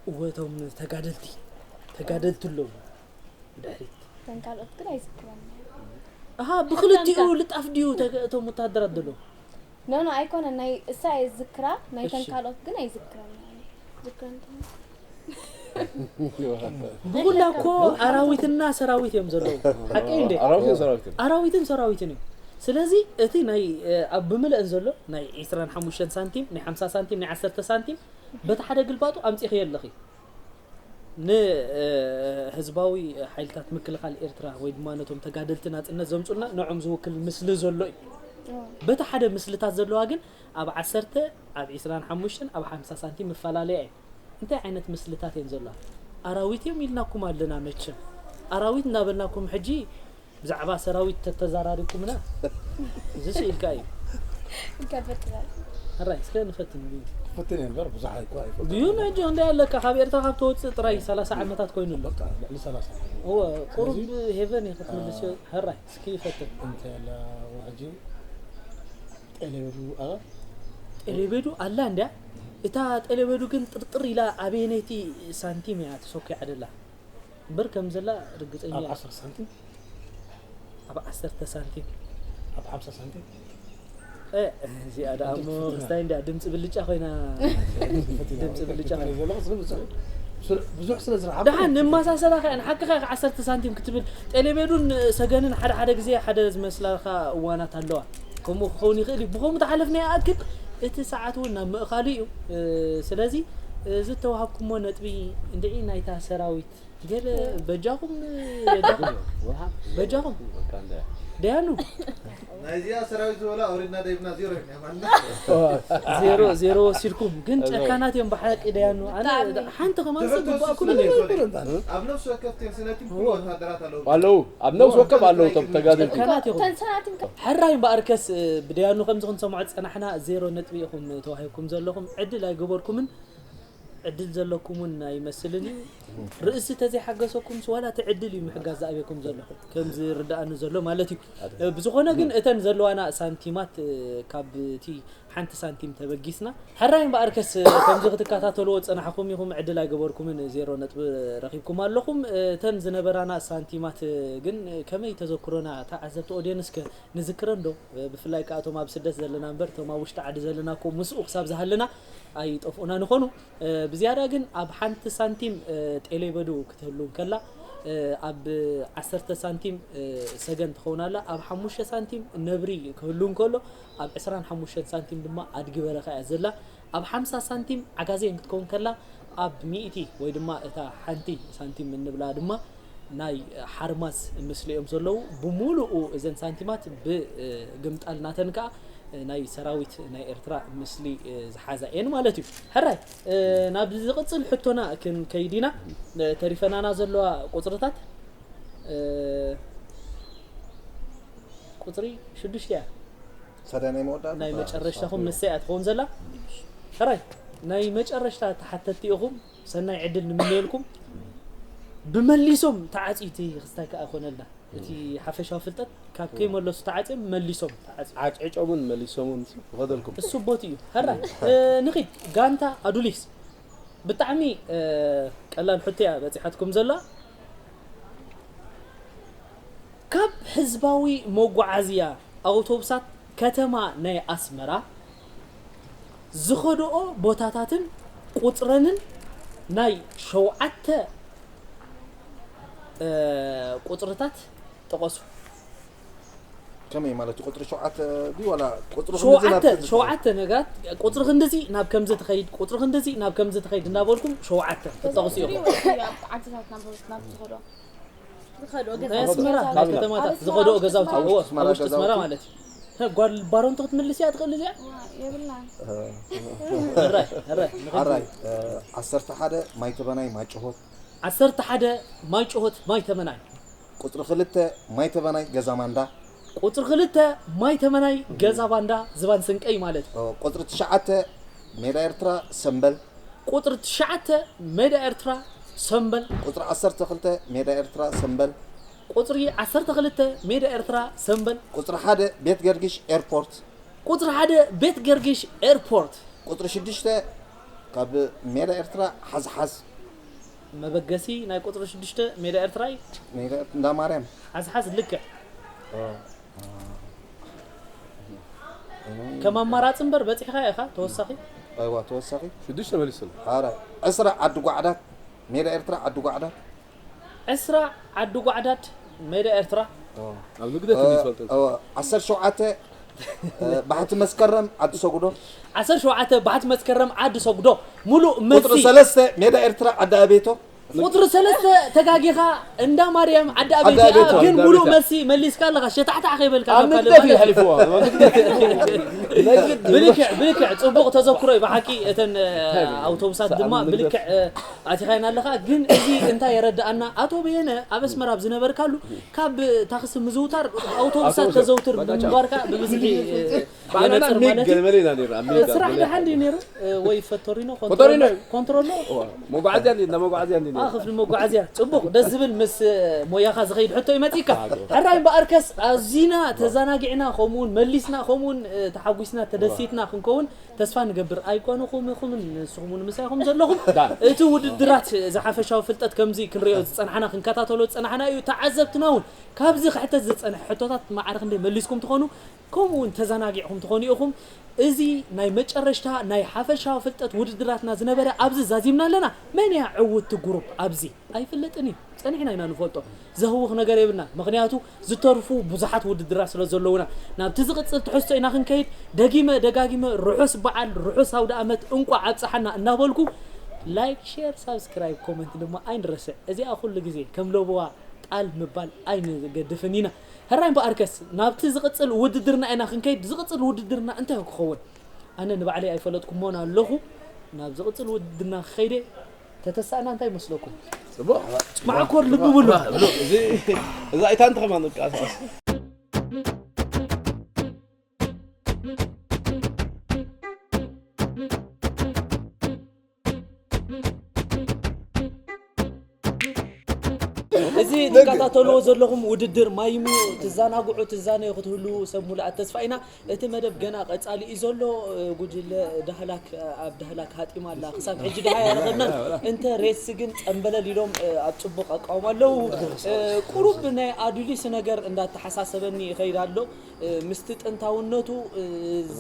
እወ እቶም ተጋደልቲ ተጋደልቲ ኣለዉ ብድሕሪት። እተን ካልኦት ግን ኣይዝክረን። ኣሃ ብክልቲኡ ልጣፍ ድዩ ተ- እቶም ወተሃደራት ዘለዉ? ኖ ኖ ኣይኮነን ናይ እሳ እየ ዝዝክራ ናይ ተን እሺ። ካልኦት ግን ኣይዝክረን። ዝክረን እንተኾነ ብኹላ እኮ ኣራዊትና ሰራዊት እዮም ዘለዉ። ሓቀይ እንዴ? ኣራዊትን ሰራዊትን። ኣራዊትን ሰራዊትን እዩ። ስለዚ እቲ ናይ እ፣ ኣብ ብምልአን ዘሎ ናይ ዕስራን ሓሙሽተን ሳንቲም ናይ ሓምሳ ሳንቲም ናይ ዓሰርተ ሳንቲም በቲ ሓደ ግልባጡ ኣምፂኽዮ ኣለኺ። ንህዝባዊ ሓይልታት ምክልኻል ኤርትራ ወይ ድማ ነቶም ተጋደልቲ ናፅነት ዘምፁልና ንዖም ዝውክል ምስሊ ዘሎ እዩ። በቲ ሓደ ምስልታት ዘለዋ ግን ኣብ ዓሰርተ ኣብ ዕስራን ሓሙሽተን ኣብ ሓምሳ ሳንቲም ምፈላለያ እዩ። እንታይ ዓይነት ምስልታት እየን ዘለዋ? ኣራዊት እዮም ኢልናኩም ኣለና። መቸም ኣራዊት እናበልናኩም ሕጂ ብዛዕባ ሰራዊት ተተዛራሪብኩምና እዚ ስኢልካ እዩ። ይከብር ትበል ሕራይ እስከ ንፈትን እዩ። ክፍትን እየ እምበር ብዙሕ ኣይኮ ኣይፈልጥ። ድዩ ነጆ እንታይ ኣለካ? ካብ ኤርትራ ካብ ተወፅእ ጥራይ ሰላሳ ዓመታት ኮይኑ ኣሎ። በቃ ልዕሊ ሰላሳ። እወ ቁሩብ ሄቨን እየ ክትምልስ እዮ። ሕራይ እስኪ ይፈትን። እንታይ ኣላ ሕጂ ጤሌበዱ ኣላ? ጤሌቤዱ ኣላ እንድያ። እታ ጤሌቤዱ ግን ጥርጥር ኢላ ኣበየነይቲ ሳንቲም እያ ተሰኪዓ ደላ እምበር ከም ዘላ ርግፀኛ ኣብ እየ። ዓሰርተ ሳንቲም ኣብ ዓሰርተ ሳንቲም ኣብ ሓምሳ ሳንቲም እ፣ እዚኣ ደኣ እሞ ክስታይ እንድያ ድምፂ ብልጫ ኮይና። ድምፂ ብልጫ ኮይና። ዘለኹ ስለ ብዙሕ ስለ- ብዙሕ ስለ ዝረሓብ ደሓን ንመሳሰላ ከ ንሓቅኻ ኢኻ ዓሰርተ ሳንቲም ክትብል ጤሌቤዱን ሰገንን ሓደ ሓደ ግዜ ሓደ ዝመስላልካ እዋናት ኣለዋ። ከምኡ ክኸውን ይኽእል እዩ። ብኸምኡ ተሓለፍና ይኣክል እቲ ሰዓት እውን ናብ ምእኻሉ እዩ። እ፣ ስለዚ እዚ እተዋሃብኩሞ ነጥቢ እንድዒ ናይታ ሰራዊት ገለ በጃኹም በጃኹም በጃኹም ደያኑ ናይዚኣ ሰራዊት ዝበላ ኣውሪድና ደይብና ዜሮ ኢና ማለት ዜሮ ዜሮ ወሲድኩም ግን ጨካናት እዮም ብሓቂ ደያኑ። ኣነ ሓንቲ ከማን ሰብ ግባእኩም ኣብ ነፍሲ ወከፍ ቴንስነትን ኩሉ ወታደራት ኣለዉ ኣለዉ ኣብ ነፍሲ ወከፍ ኣለዉ እቶም ተጋደልቲ ጨካናት ኢኹም። ተንሰናቲም ከ ሕራይ እምበኣርከስ ብደያኑ ከም ዝኹን ሰምዖ ዝጸናሕና ዜሮ ነጥቢ ኢኹም ተዋሂብኩም ዘለኹም ዕድል ኣይገበርኩምን። ዕድል ዘለኩም እውን ኣይመስልን እዩ። ርእሲ ተዘይሓገሰኩምስ ዋላ እቲ ዕድል እዩ ምሕጋዝ ዝኣብየኩም ዘሎ ከም ዝርዳእኒ ዘሎ ማለት እዩ። ብዝኾነ ግን እተን ዘለዋና ሳንቲማት ካብ እቲ ሓንቲ ሳንቲም ተበጊስና ሕራይ እምበኣርከስ ከምዚ ክትከታተልዎ ዝጸናሕኩም ኢኹም ዕድል ኣይገበርኩምን ዜሮ ነጥቢ ረኺብኩም ኣለኹም። እተን ዝነበራና ሳንቲማት ግን ከመይ ተዘክሮና ተዓዘብቲ ኦድየንስ ከ ንዝክረን ዶ? ብፍላይ ከኣ እቶም ኣብ ስደት ዘለና እምበር እቶም ኣብ ውሽጢ ዓዲ ዘለና እኮ ምስኡ ክሳብ ዝሃለና ኣይጠፍኡና ንኾኑ። ብዝያዳ ግን ኣብ ሓንቲ ሳንቲም ጤሌበዱ ክትህሉ እንከላ ኣብ ዓሰርተ ሳንቲም ሰገን ትኸውን ኣላ፣ ኣብ ሓሙሽተ ሳንቲም ነብሪ ክህሉ እንከሎ ኣብ ዕስራን ሓሙሽተን ሳንቲም ድማ ኣድጊ በረኻ እያ ዘላ። ኣብ ሓምሳ ሳንቲም ዓጋዜን ክትከውን ከላ ኣብ ሚእቲ ወይ ድማ እታ ሓንቲ ሳንቲም እንብላ ድማ ናይ ሓርማዝ ምስሊ እዮም ዘለዉ። ብምሉኡ እዘን ሳንቲማት ብግምጣል ናተን ከኣ ናይ ሰራዊት ናይ ኤርትራ ምስሊ ዝሓዛ እየን ማለት እዩ። ሕራይ ናብ ዝቕጽል ሕቶና ክንከይድ ኢና። ተሪፈናና ዘለዋ ቁጽርታት ቁፅሪ ሽዱሽተ እያ። ሳዳ ናይ መወዳእታ ናይ መጨረሽታኹም ንሳ እያ ትኸውን ዘላ። ሕራይ ናይ መጨረሽታ ተሓተትቲ ኢኹም። ሰናይ ዕድል ንምነየልኩም። ብመሊሶም ተዓፅዩ እቲ ክስታይ ከኣ ኮነልና። እቲ ሓፈሻዊ ፍልጠት ካብ ከይመለሱ ተዓፅዮም መሊሶም ተዓፅዩ። ዓጭዕጮምን መሊሶምን ይኸደልኩም። እሱ ቦት እዩ። ሕራይ ንኺድ ጋንታ ኣዱሊስ። ብጣዕሚ ቀላል ሕቶ እያ በፂሓትኩም ዘላ። ካብ ህዝባዊ መጓዓዝያ ኣውቶቡሳት ከተማ ናይ ኣስመራ ዝኸድኦ ቦታታትን ቁፅረንን ናይ ሸውዓተ ቁፅርታት ጥቐሱ። ከመይ ማለት እዩ? ቁፅሪ ሸውዓተ ድዩ ዋላ ቁፅሪ ክንድዚ ናብ ሸውዓተ ክንድዚ? ሸውዓተ ነገራት ቁፅሪ ክንድዚ ናብ ከምዚ ትኸይድ ቁፅሪ ክንድዚ ናብ ከምዚ ትኸይድ እናበልኩም ሸውዓተ ክትጠቕሱ ኢኹም። ዓድታት ናብ ናብ ዝኸዶ ናይ ኣስመራ ናይ ከተማታት ዝኸድኦ ገዛውቲ እዎ ኣብ ውሽጢ ኣስመራ ማለት እዩ። ጓል ባሮንቶ ክትምልስ እያ ትኽእል እዚኣ። የብልናን። ሕራይ ሕራይ ሓራይ ዓሰርተ ሓደ ማይተበናይ ማጭሆት ዓሰርተ ሓደ ማይጭሆት ማይተመናይ ቁፅሪ ክልተ ማይተበናይ ገዛ ማንዳ ቁፅሪ ክልተ ማይተመናይ ገዛ ባንዳ ዝባን ስንቀይ ማለት እዩ። ቁፅሪ ትሽዓተ ሜዳ ኤርትራ ሰምበል ቁፅሪ ትሽዓተ ሜዳ ኤርትራ ሰምበል ቁፅሪ ዓሰርተ ክልተ ሜዳ ኤርትራ ሰምበል ቁፅሪ ዓሰርተ ክልተ ሜዳ ኤርትራ ሰምበል ቁፅሪ ሓደ ቤት ገርግሽ ኤርፖርት ቁፅሪ ሓደ ቤት ገርግሽ ኤርፖርት ቁፅሪ ሽዱሽተ ካብ ሜዳ ኤርትራ ሓዝሓዝ መበገሲ ናይ ቁፅሪ ሽዱሽተ ሜዳ ኤርትራ እዩ። ሜዳ ኤርትራ እንዳ ማርያም ሓዝሓዝ ልክዕ ከም ኣማራፂ እምበር በፂሕካ ኢኻ ተወሳኺ ኣይዋ ተወሳኺ ሽዱሽተ መሊስና። ሓራይ ዕስራ ዓዲ ጓዕዳት ሜዳ ኤርትራ ዓዲ ጓዕዳት ዕስራ ዓዲ ጓዕዳት ሜዳ ኤርትራ ኣብ ንግደት እንዲ ይፈልጥ። ዓሰርተ ሸውዓተ ባሕቲ መስከረም ዓዲ ሰጉዶ ዓሰርተ ሸውዓተ ባሕቲ መስከረም ዓዲ ሰጉዶ ሙሉእ ቁፅሪ መልሲ ሰለስተ ሜዳ ኤርትራ ዓዲ ኣቤቶ ቁፅሪ ሰለስተ ተጋጊኻ እንዳ ማርያም ዓዲ ኣቤት ዓዲ ኣቤት እያ፣ ግን ዓዲ ሙሉእ ኣቤት መልሲ መሊስካ ኣለኻ ሸታሕታሕ ከይበልካ ኣብ ናብ ካልእ ንግደት ማለት ይሕልፍዎ። ኣብ ንግደት ብልክዕ ብልክዕ ፅቡቕ ተዘክሮ እዩ ብሓቂ እተን ኣውቶቡሳት ድማ ኣብ ንግደት ብልክዕ ኣቲኻይና ኣለኻ። ግን እዚ እንታይ የረድኣና? ኣቶ በየነ ኣብ ኣስመራ ኣብ ዝነበርካሉ ካብ ታክሲ ምዝውታር ኣውቶቡሳት ኣውቶቡስ ተዘውትር ባጃጅ። ብምንባርካ ብብዝሒ ባዕላና የነፅር ማለት ሚግ እዩ። መሌና ነይሩ ኣብ ሚግ ስራሕ መሌና። ደሓን ድዩ ነይሩ ወይ ፈቶሪኖ ፈቶሪኖ እዩ። ኮንትሮሎ እዋ፣ መጓዓዝያ እንዲ እንዳ መጓዓዝያ እንዲ ኣ ክፍሊ መጓዓዝያ ጽቡቕ ደስ ዝብል ምስ ሞያኻ ዝኸይድ ሕቶ ይመጽእካ። ሕራይ እምበኣርከስ ኣዚና ተዘናጊዕና ከምኡውን መሊስና ከምኡውን ተሓጒስና ተደሲትና ክንከውን ተስፋ ንገብር። ኣይኮንኹም ኢኹምን ንስኹም እውን ምሳይኹም ዘለኹም። እቲ ውድድራት ዝሓፈሻዊ ፍልጠት ከምዚ ክንሪኦ ዝጸናሕና ክንከታተሎ ዝጸናሕና እዩ። ተዓዘብትና እውን ካብዚ ክሕተት ዝጸንሐ ሕቶታት ማዕረ ክንደይ መሊስኩም ትኾኑ? ከምኡ እውን ተዘናጊዕኹም ትኾኑ ኢኹም። እዚ ናይ መጨረሽታ ናይ ሓፈሻዊ ፍልጠት ውድድራትና ዝነበረ ኣብዚ ዛዚምና ኣለና። መን እያ ዕውትቲ ጉሩፕ ኣብዚ? ኣይፍለጥን እዩ። ጸኒሕና ኢና ንፈልጦ። ዘህውኽ ነገር የብልና። ምኽንያቱ ዝተርፉ ብዙሓት ውድድራት ስለ ዘለውና። ናብቲ ዝቕጽል ትሕዝቶ ኢና ክንከይድ። ደጊመ ደጋጊመ ርሑስ በዓል፣ ርሑስ ኣውደ ኣመት፣ እንቋዕ ኣብጽሓና እናበልኩ ላይክ፣ ሼር፣ ሳብስክራይብ፣ ኮመንት ድማ ኣይንረስዕ። እዚኣ ኩሉ ግዜ ከም ለበዋ ጣል ምባል ኣይንገድፍን ኢና። ሕራይ እምበኣርከስ ናብቲ ዝቕጽል ውድድርና ኢና ክንከይድ። ዝቕጽል ውድድርና እንታይ ክኸውን? ኣነ ንባዕለይ ኣይፈለጥኩሞን ኣለኹ። ናብ ዝቕጽል ውድድርና ክኸይደ ተተሳእና እንታይ ይመስለኩም? ጽቡቕ። ማዕኮር ልቢ ብሉ። እዚ እዛ ኣይታ እንተ ከማን ንቀሳቀስ። እዚ ትከታተልዎ ዘለኹም ውድድር ማይሙ ትዘናግዑ ትዛነዩ ክትህሉ ሰብ ሙሉኣት ተስፋ ኢና። እቲ መደብ ገና ቀጻሊ እዩ ዘሎ። ጉጅለ ዳህላክ ኣብ ዳህላክ ሃጢማ ኣላ። ክሳብ ሕጂ ደሃ ኣይረኸብናን። እንተ ሬስ ግን ጸምበለል ኢሎም ኣብ ጽቡቕ ኣቃውማ ኣለዉ። ቁሩብ ናይ ኣዱሊስ ነገር እንዳተሓሳሰበኒ ይኸይድ ኣሎ። ምስቲ ጥንታውነቱ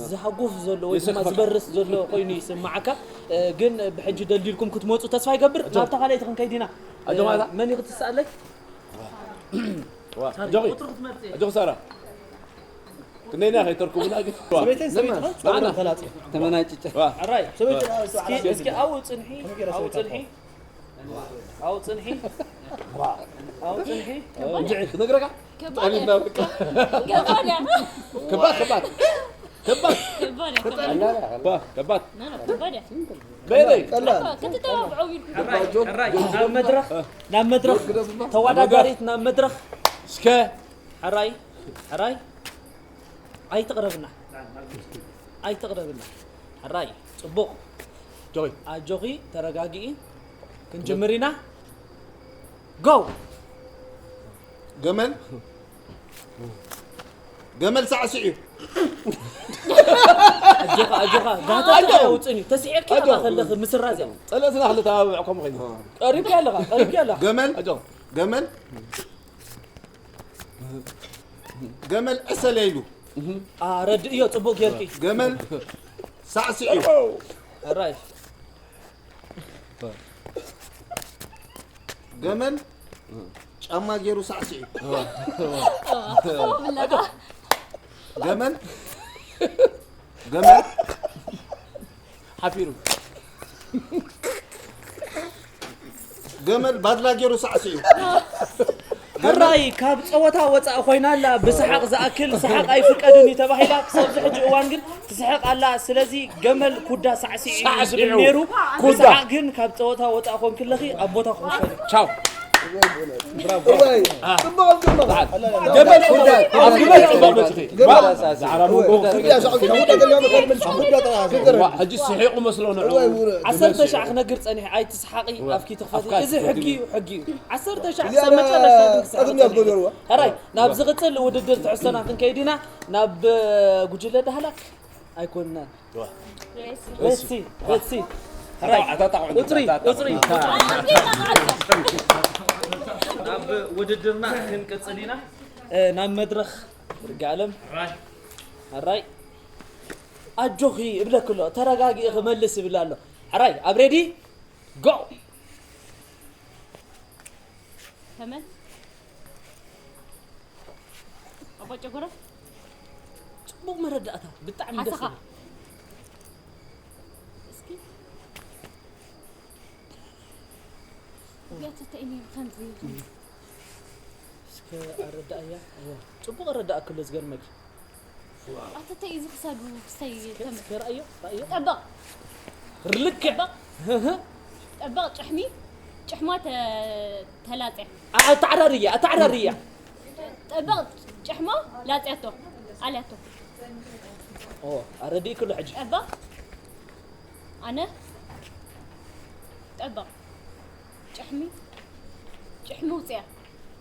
ዝሃጉፍ ዘሎ ወይ ድማ ዝበርስ ዘሎ ኮይኑ ይስምዓካ። ግን ብሕጂ ደልዲልኩም ክትመፁ ተስፋ ይገብር። ናብታ ካልኣይቲ ክንከይድ ኢና። ኣጆኻ። መን እዩ ክትስኣለይ? ዋ፣ ኣጆኺ። ኣጆኺ ሳራ። ክንደይና ከይተርኩብና ግን። ሰበይተይ ሰሚዕኻ? ንዓና። ተላጽ። ተመናጭጨ። ዋ፣ ሕራይ እስኪ እስኪ ኣብኡ ፅንሒ ኣብኡ ፅንሒ ኣብኡ ፅንሒ ኣብኡ ፅንሒ እንጂ ክነግረካ። ጠሊብና በቃ። ከባድ እያ። ከባድ፣ ከባድ። ከባድ። ከባድ። ከባድ እያ። ባ፣ ከባድ። ኖ፣ ኖ፣ ከባድ እያ። በይነይ። ቀላል። ክትተባብዖ ቢልኩም ሕራይ ሕራይ ናብ መድረኽ ናብ መድረኽ ተወዳዳሪት ናብ መድረኽ እስከ ሕራይ ሕራይ ኣይትቕረብና። ኣይትቕረብና። ሕራይ፣ ጽቡቕ። ጆይ። ኣጆኺ፣ ተረጋግኢ። ክንጅምር ኢና። ጎ! ገመል፣ ገመል ሳዕስዒ እዩ። ኣጆኻ፣ ኣጆኻ። ጋህታ ኣጆ! ውጽእኒ። ተስዒርኪ ኣጆ! ኣባ ከለኺ ምስራዝ እያ። ጸለእትና ክልተ ኣባብዕ ከምኡ ኮይኑ። ቀሪብኪ ኣለኻ፣ ቀሪብኪ ኣለኻ። ገመል፣ ኣጆ! ገመል፣ ገመል ዕሰለ ኢሉ። ኣረድእዮ ጽቡቕ ጌርኪ። ገመል ሳዕስዒ እዩ። ሕራይ። ገመል ጫማ ገይሩ ሳዕስዒ። ገመል፣ ገመል ሓፊሩ። ገመል ባድላ ገይሩ ሳዕስዒ። ሕራይ ካብ ጸወታ ወጻእ ኮይና ኣላ። ብሰሓቕ ዝኣክል ሰሓቕ ኣይፍቀድን እዩ ተባሂላ። ክሳብ ዝሕጂ እዋን ግን ትስሕቕ ኣላ። ስለዚ ገመል ኩዳ ሳዕስዒ እዩ ዝብል ሳዕስዒ። ነይሩ። ኩዳ። ብሰሓቕ ግን ካብ ጸወታ ወጻእ ኮንክለኺ ኣብ ቦታ ክውሰድ። ቻው። እዋይ፣ ጽቡቕ፣ ጽቡቕ። ገመል ኩዳ፣ ኣብ ግመል ጽቡቕ መጽኺ። ገመል። ዛዕራ መንጎ። ኩዳ፣ ኩዳ፣ ኩዳ፣ ኩዳ፣ ኩዳ፣ ኩዳ፣ ኩዳ፣ ኩዳ፣ ኩዳ፣ ኩዳ፣ ኩዳ፣ ኩዳ፣ ኩዳ፣ ኩዳ፣ ኩዳ፣ ኩዳ፣ ኩዳ፣ ኩዳ፣ ኩዳ፣ ሕጂ ስሒቑ መስሎ ንዕኡ። እዋይ፣ ውረ። ዓሰርተ ሻዕ ክነግር ጸኒሐ፣ ኣይትስሓቒ፣ እዋ። ኣፍኪ ትኽፈቲ። ኣፍካ እዚ ትኽፈቲ። ሕጊ እዩ፣ ሕጊ እዩ። ዓሰርተ ሻዕ ክሳብ መጨረሻ ግን ክስሕቕ ጸኒሑ። ሕራይ፣ ናብ ዝቕጽል ውድድር ትሕዝቶና ክንከይድ ኢና። ናብ፣ እ፣ ጉጅለ ዳህላክ ኣይኮንናን። እዋ። ሬሲ፣ ሬሲ። ሕራይ፣ ኣታ፣ ኣታ፣ ኣታ፣ ቁጽሪ፣ ኣታ፣ ኣታ፣ ቁጽሪ። ኣታ። ናብ ውድድርና ክንቅጽል ኢና። እ፣ ናብ መድረኽ ይርጋለም። ሕራይ። ኣጆኺ እብለኪ ኣሎ፣ ተረጋጊኢ ክመልስ ይብል ኣሎ። ሕራይ፣ ኣብ ሬዲ፣ ጎ! ተመን። ኣባ ጨጎራ። ጽቡቕ መረዳእታ፣ ብጣዕሚ ደስ ሓሰኻ። ይብል። እስኪ። እዚኣ ተተኢኒ ከምዚ፣ ከምዚ። እስከ ኣረዳእያ። እዋ፣ ጽቡቕ ኣረዳእክሎ ዝገርመኪ። ኣተተ እዩ ዝኽሰዱ ክሰይ እስከ፣ ተመ-፣ እስከ ርኣዮ፣ ርኣዮ። ጠበቕ። ርልክዕ። ጠበቕ። ህህ። ጠበቕ ጭሕሚ፣ ጭሕማ ተ-፣ ተላጽያ። ኣ-፣ ኣተዓራርያ፣ ኣተዓራርያ። ጠበቕ ጭሕማ ላጽያቶ፣ ኣልያቶ። ኦ፣ ኣረዲእክሉ ሕጂ። ጠበቕ። ኣነ። ጠበቕ። ጭሕሚ፣ ጭሕሚ ውጽያ።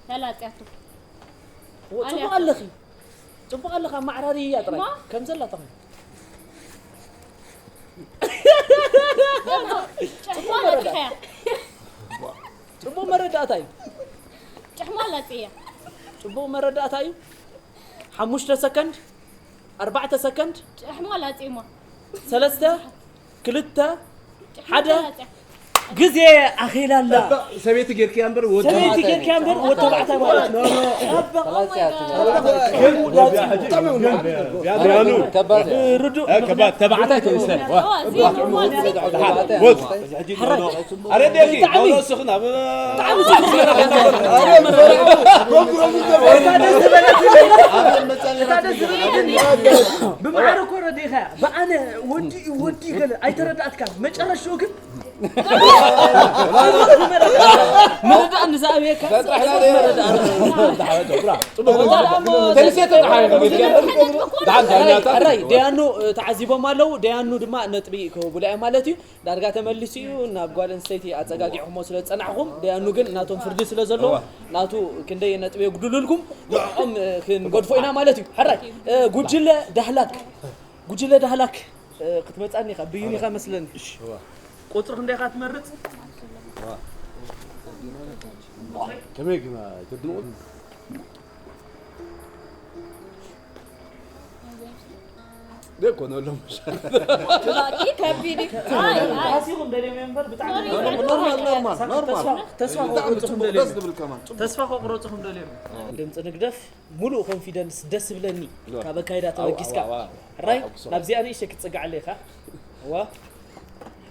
ተላጽያቶ። ኦ፣ ጽቡቕ ኣልያቶ። ኣለኺ። ጽቡቕ ኣለኻ፣ ኣመዓራርይያ ጥራይ። እማ? ከም ዘላ ተኾይኑ። ጽቡቕ መረዳእታ። ጽቡቕ መረዳእታ እዩ። ጭሕማ ላጽያ። ጽቡቕ መረዳእታ እዩ። ሓሙሽተ ሰከንድ፣ ኣርባዕተ ሰከንድ፣ ጭሕማ ላጽማ። ሰለስተ፣ ክልተ፣ ሓደ። ግዜ ኣኺላ ኣላ። ሰበይቲ ጌርክያ እምበር ወዲ ሰበይቲ ጌርክያ እምበር ወዲ ተባዕታይ ማለት ነው። ኖ፣ ኖ። ኖ፣ ኖ። ቢያኑ። ርዱእ። እ፣ ከባድ ተባዕታይ ተይሰ። ዋ። ዋ፣ እዚ ዋ፣ እዚ ወድ። ሕራይ። ኣረ፣ ደቂ፣ ብጣዕሚ። ኣውሎ ስኽና፣ ብ-፣ ብጣዕሚ ጽቡቕ። እታ ደስ ዝበለትኒ፣ እታ ደስ ዝበለትኒ፣ ብማዕረ እኮ ረዲእኻ፣ ብኣነ ወዲ፣ ወዲ ገለ ኣይተረዳእትካን። መጨረሽኡ ግን ምርዳእ ንዝኣበየካ ጽቡቕ መረዳእ። ጽቡቕ። ተንሴ ተተሓየኸ ቤት ገለ። ደሓን ዳኛታት። ሕራይ፣ ደያኑ፣ እ፣ ተዓዚቦም ኣለዉ። ደያኑ ድማ ነጥቢ ክህቡላ እዮም ማለት እዩ። ዳርጋ ተመሊሱ እዩ። ናብ ጓል ኣንስተይቲ ኣጸጋጊዕኹሞ ስለ ዝጸናሕኹም፣ ደያኑ ግን ናቶም ፍርዲ ስለ ዘለዎ፣ እዋ። ናቱ ክንደይ ነጥቢ የጉድሉልኩም፣ ንዕኦም፣ እ፣ ክንገድፎ ኢና ማለት እዩ። ሕራይ፣ እ፣ ጉጅለ ዳህላክ፣ ጉጅለ ዳህላክ፣ እ፣ ክትመጻኒ ኢኻ፣ ብይን ኢኻ መስለኒ። እዋ። ቁጽሪ ክንደይ ኢኻ ትመርጽ? እዋ። ከመይ ግን ኣይተድንቑን? ዘይኮነሎም። ብጣዕሚ ከቢድ እዩ። ኣይ፣ ኣይ። ተባሲኹም ደልዮም እዮም እምበር ብጣዕሚ ኖርማል፣ ኖርማል፣ ኖርማል። ተስፋ፣ ተስፋ ብጣዕሚ ከቑርጽኹም ጽቡቕ፣ ደልዮም። ደስ ዝብል ከማን፣ ጽቡቕ። ተስፋ ከቑርጽኹም ደልዮም። ድምጺ ንግደፍ፣ ሙሉእ ኮንፊደንስ ደስ ዝብለኒ እ። ካብ ኣካይዳ ኣዋ፣ ተበጊስካ። ኣዋ፣ ኣዋ። ሕራይ፣ ኣዋ፣ ኣዋ። ናብዚኣ ንእሽተይ ክትጽጋዕ ኣለኻ። እዋ።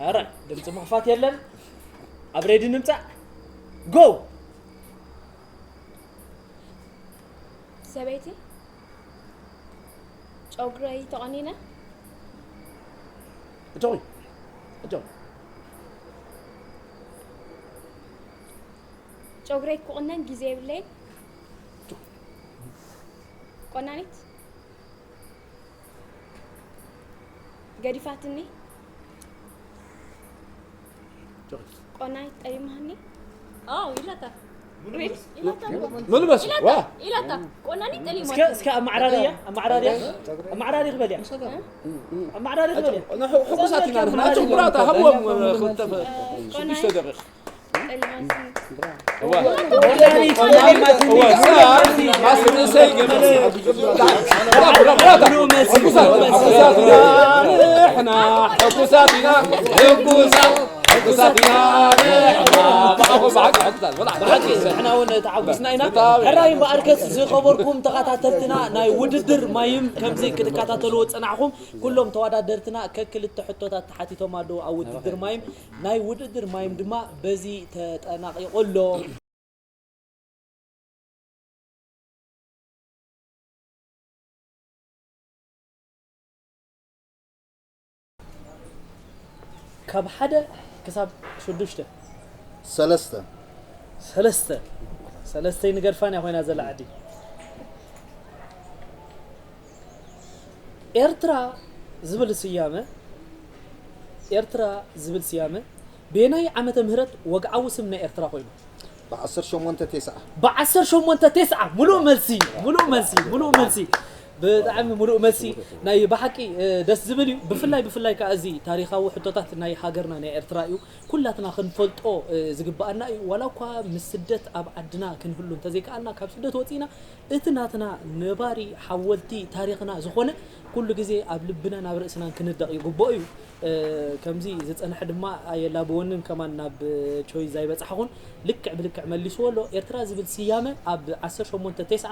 ሕራይ፣ ድምጺ ምኽፋት የለን። ኣብ ሬዲ ንምጻእ። ጎ! ሰበይቲ፣ ጨጉረይ ተቖኒነ። እቶይ፣ እቶይ። ጨጉረይ ክቑነን ግዜ የብለይን። ቆናኒት፣ ገዲፋትኒ። ቆናይ ጠሊማኒ። ኣው ኢላታ። ኢላታ። ምልመስ ዋ ኢላታ። ቆናኒ ጠሊማኒ። እስከ እስከ ኣማዕራርያ ኣማዕራርያ ኣማዕራሪ ክበልያ ኣማዕራሪ ክበልያ ሕጉሳት ኢና ንሕና ጭጉራታ ሃብዎም ክልተ ሽዱሽተ ደቂቕ ንሕና እውን ተዓጒስና ኢና። ሕራይ እምበኣርከስ ዝኸበርኩም ተኸታተልትና ናይ ውድድር ማይም ከምዚ ክትከታተልዎ ዝጸናሕኩም ኩሎም ተወዳደርትና ከክልተ ሕቶታት ተሓቲቶም ኣለዉ ኣብ ውድድር ማይም። ናይ ውድድር ማይም ድማ በዚ ተጠናቒቑ ኣሎ። ካብ ሓደ ክሳብ ሽዱሽተ። ሰለስተ። ሰለስተ። ሰለስተይ ንገድፋን እያ ኮይና ዘላ ዓዲ። ኤርትራ ዝብል ስያመ ኤርትራ ዝብል ስያመ በየናይ ዓመተ ምህረት ወግዓዊ ስም ናይ ኤርትራ ኮይኑ? ብዓሰርተ ሸሞንተ ቴስዓ። ብዓሰርተ ሸሞንተ ቴስዓ ሙሉእ መልሲ ሙሉእ መልሲ ሙሉእ መልሲ ብጣዕሚ ሙሉእ መልሲ ናይ ብሓቂ ደስ ዝብል እዩ። ብፍላይ ብፍላይ ከዓ እዚ ታሪኻዊ ሕቶታት ናይ ሃገርና ናይ ኤርትራ እዩ ኩላትና ክንፈልጦ ዝግበኣና እዩ። ዋላ እኳ ምስ ስደት ኣብ ዓድና ክንህሉ እንተዘይከኣልና ካብ ስደት ወፂእና እቲ ናትና ነባሪ ሓወልቲ ታሪኽና ዝኾነ ኩሉ ግዜ ኣብ ልብናን ኣብ ርእስናን ክንደቕ ይግብኦ እዩ። ከምዚ ዝጸንሐ ድማ ኣየላብወንን ከማን ናብ ቾይዝ ኣይበጻሕኹን። ልክዕ ብልክዕ መሊስዎ ኣሎ። ኤርትራ ዝብል ስያመ ኣብ ዓሰርተ ሸሞንተ ቴስዓ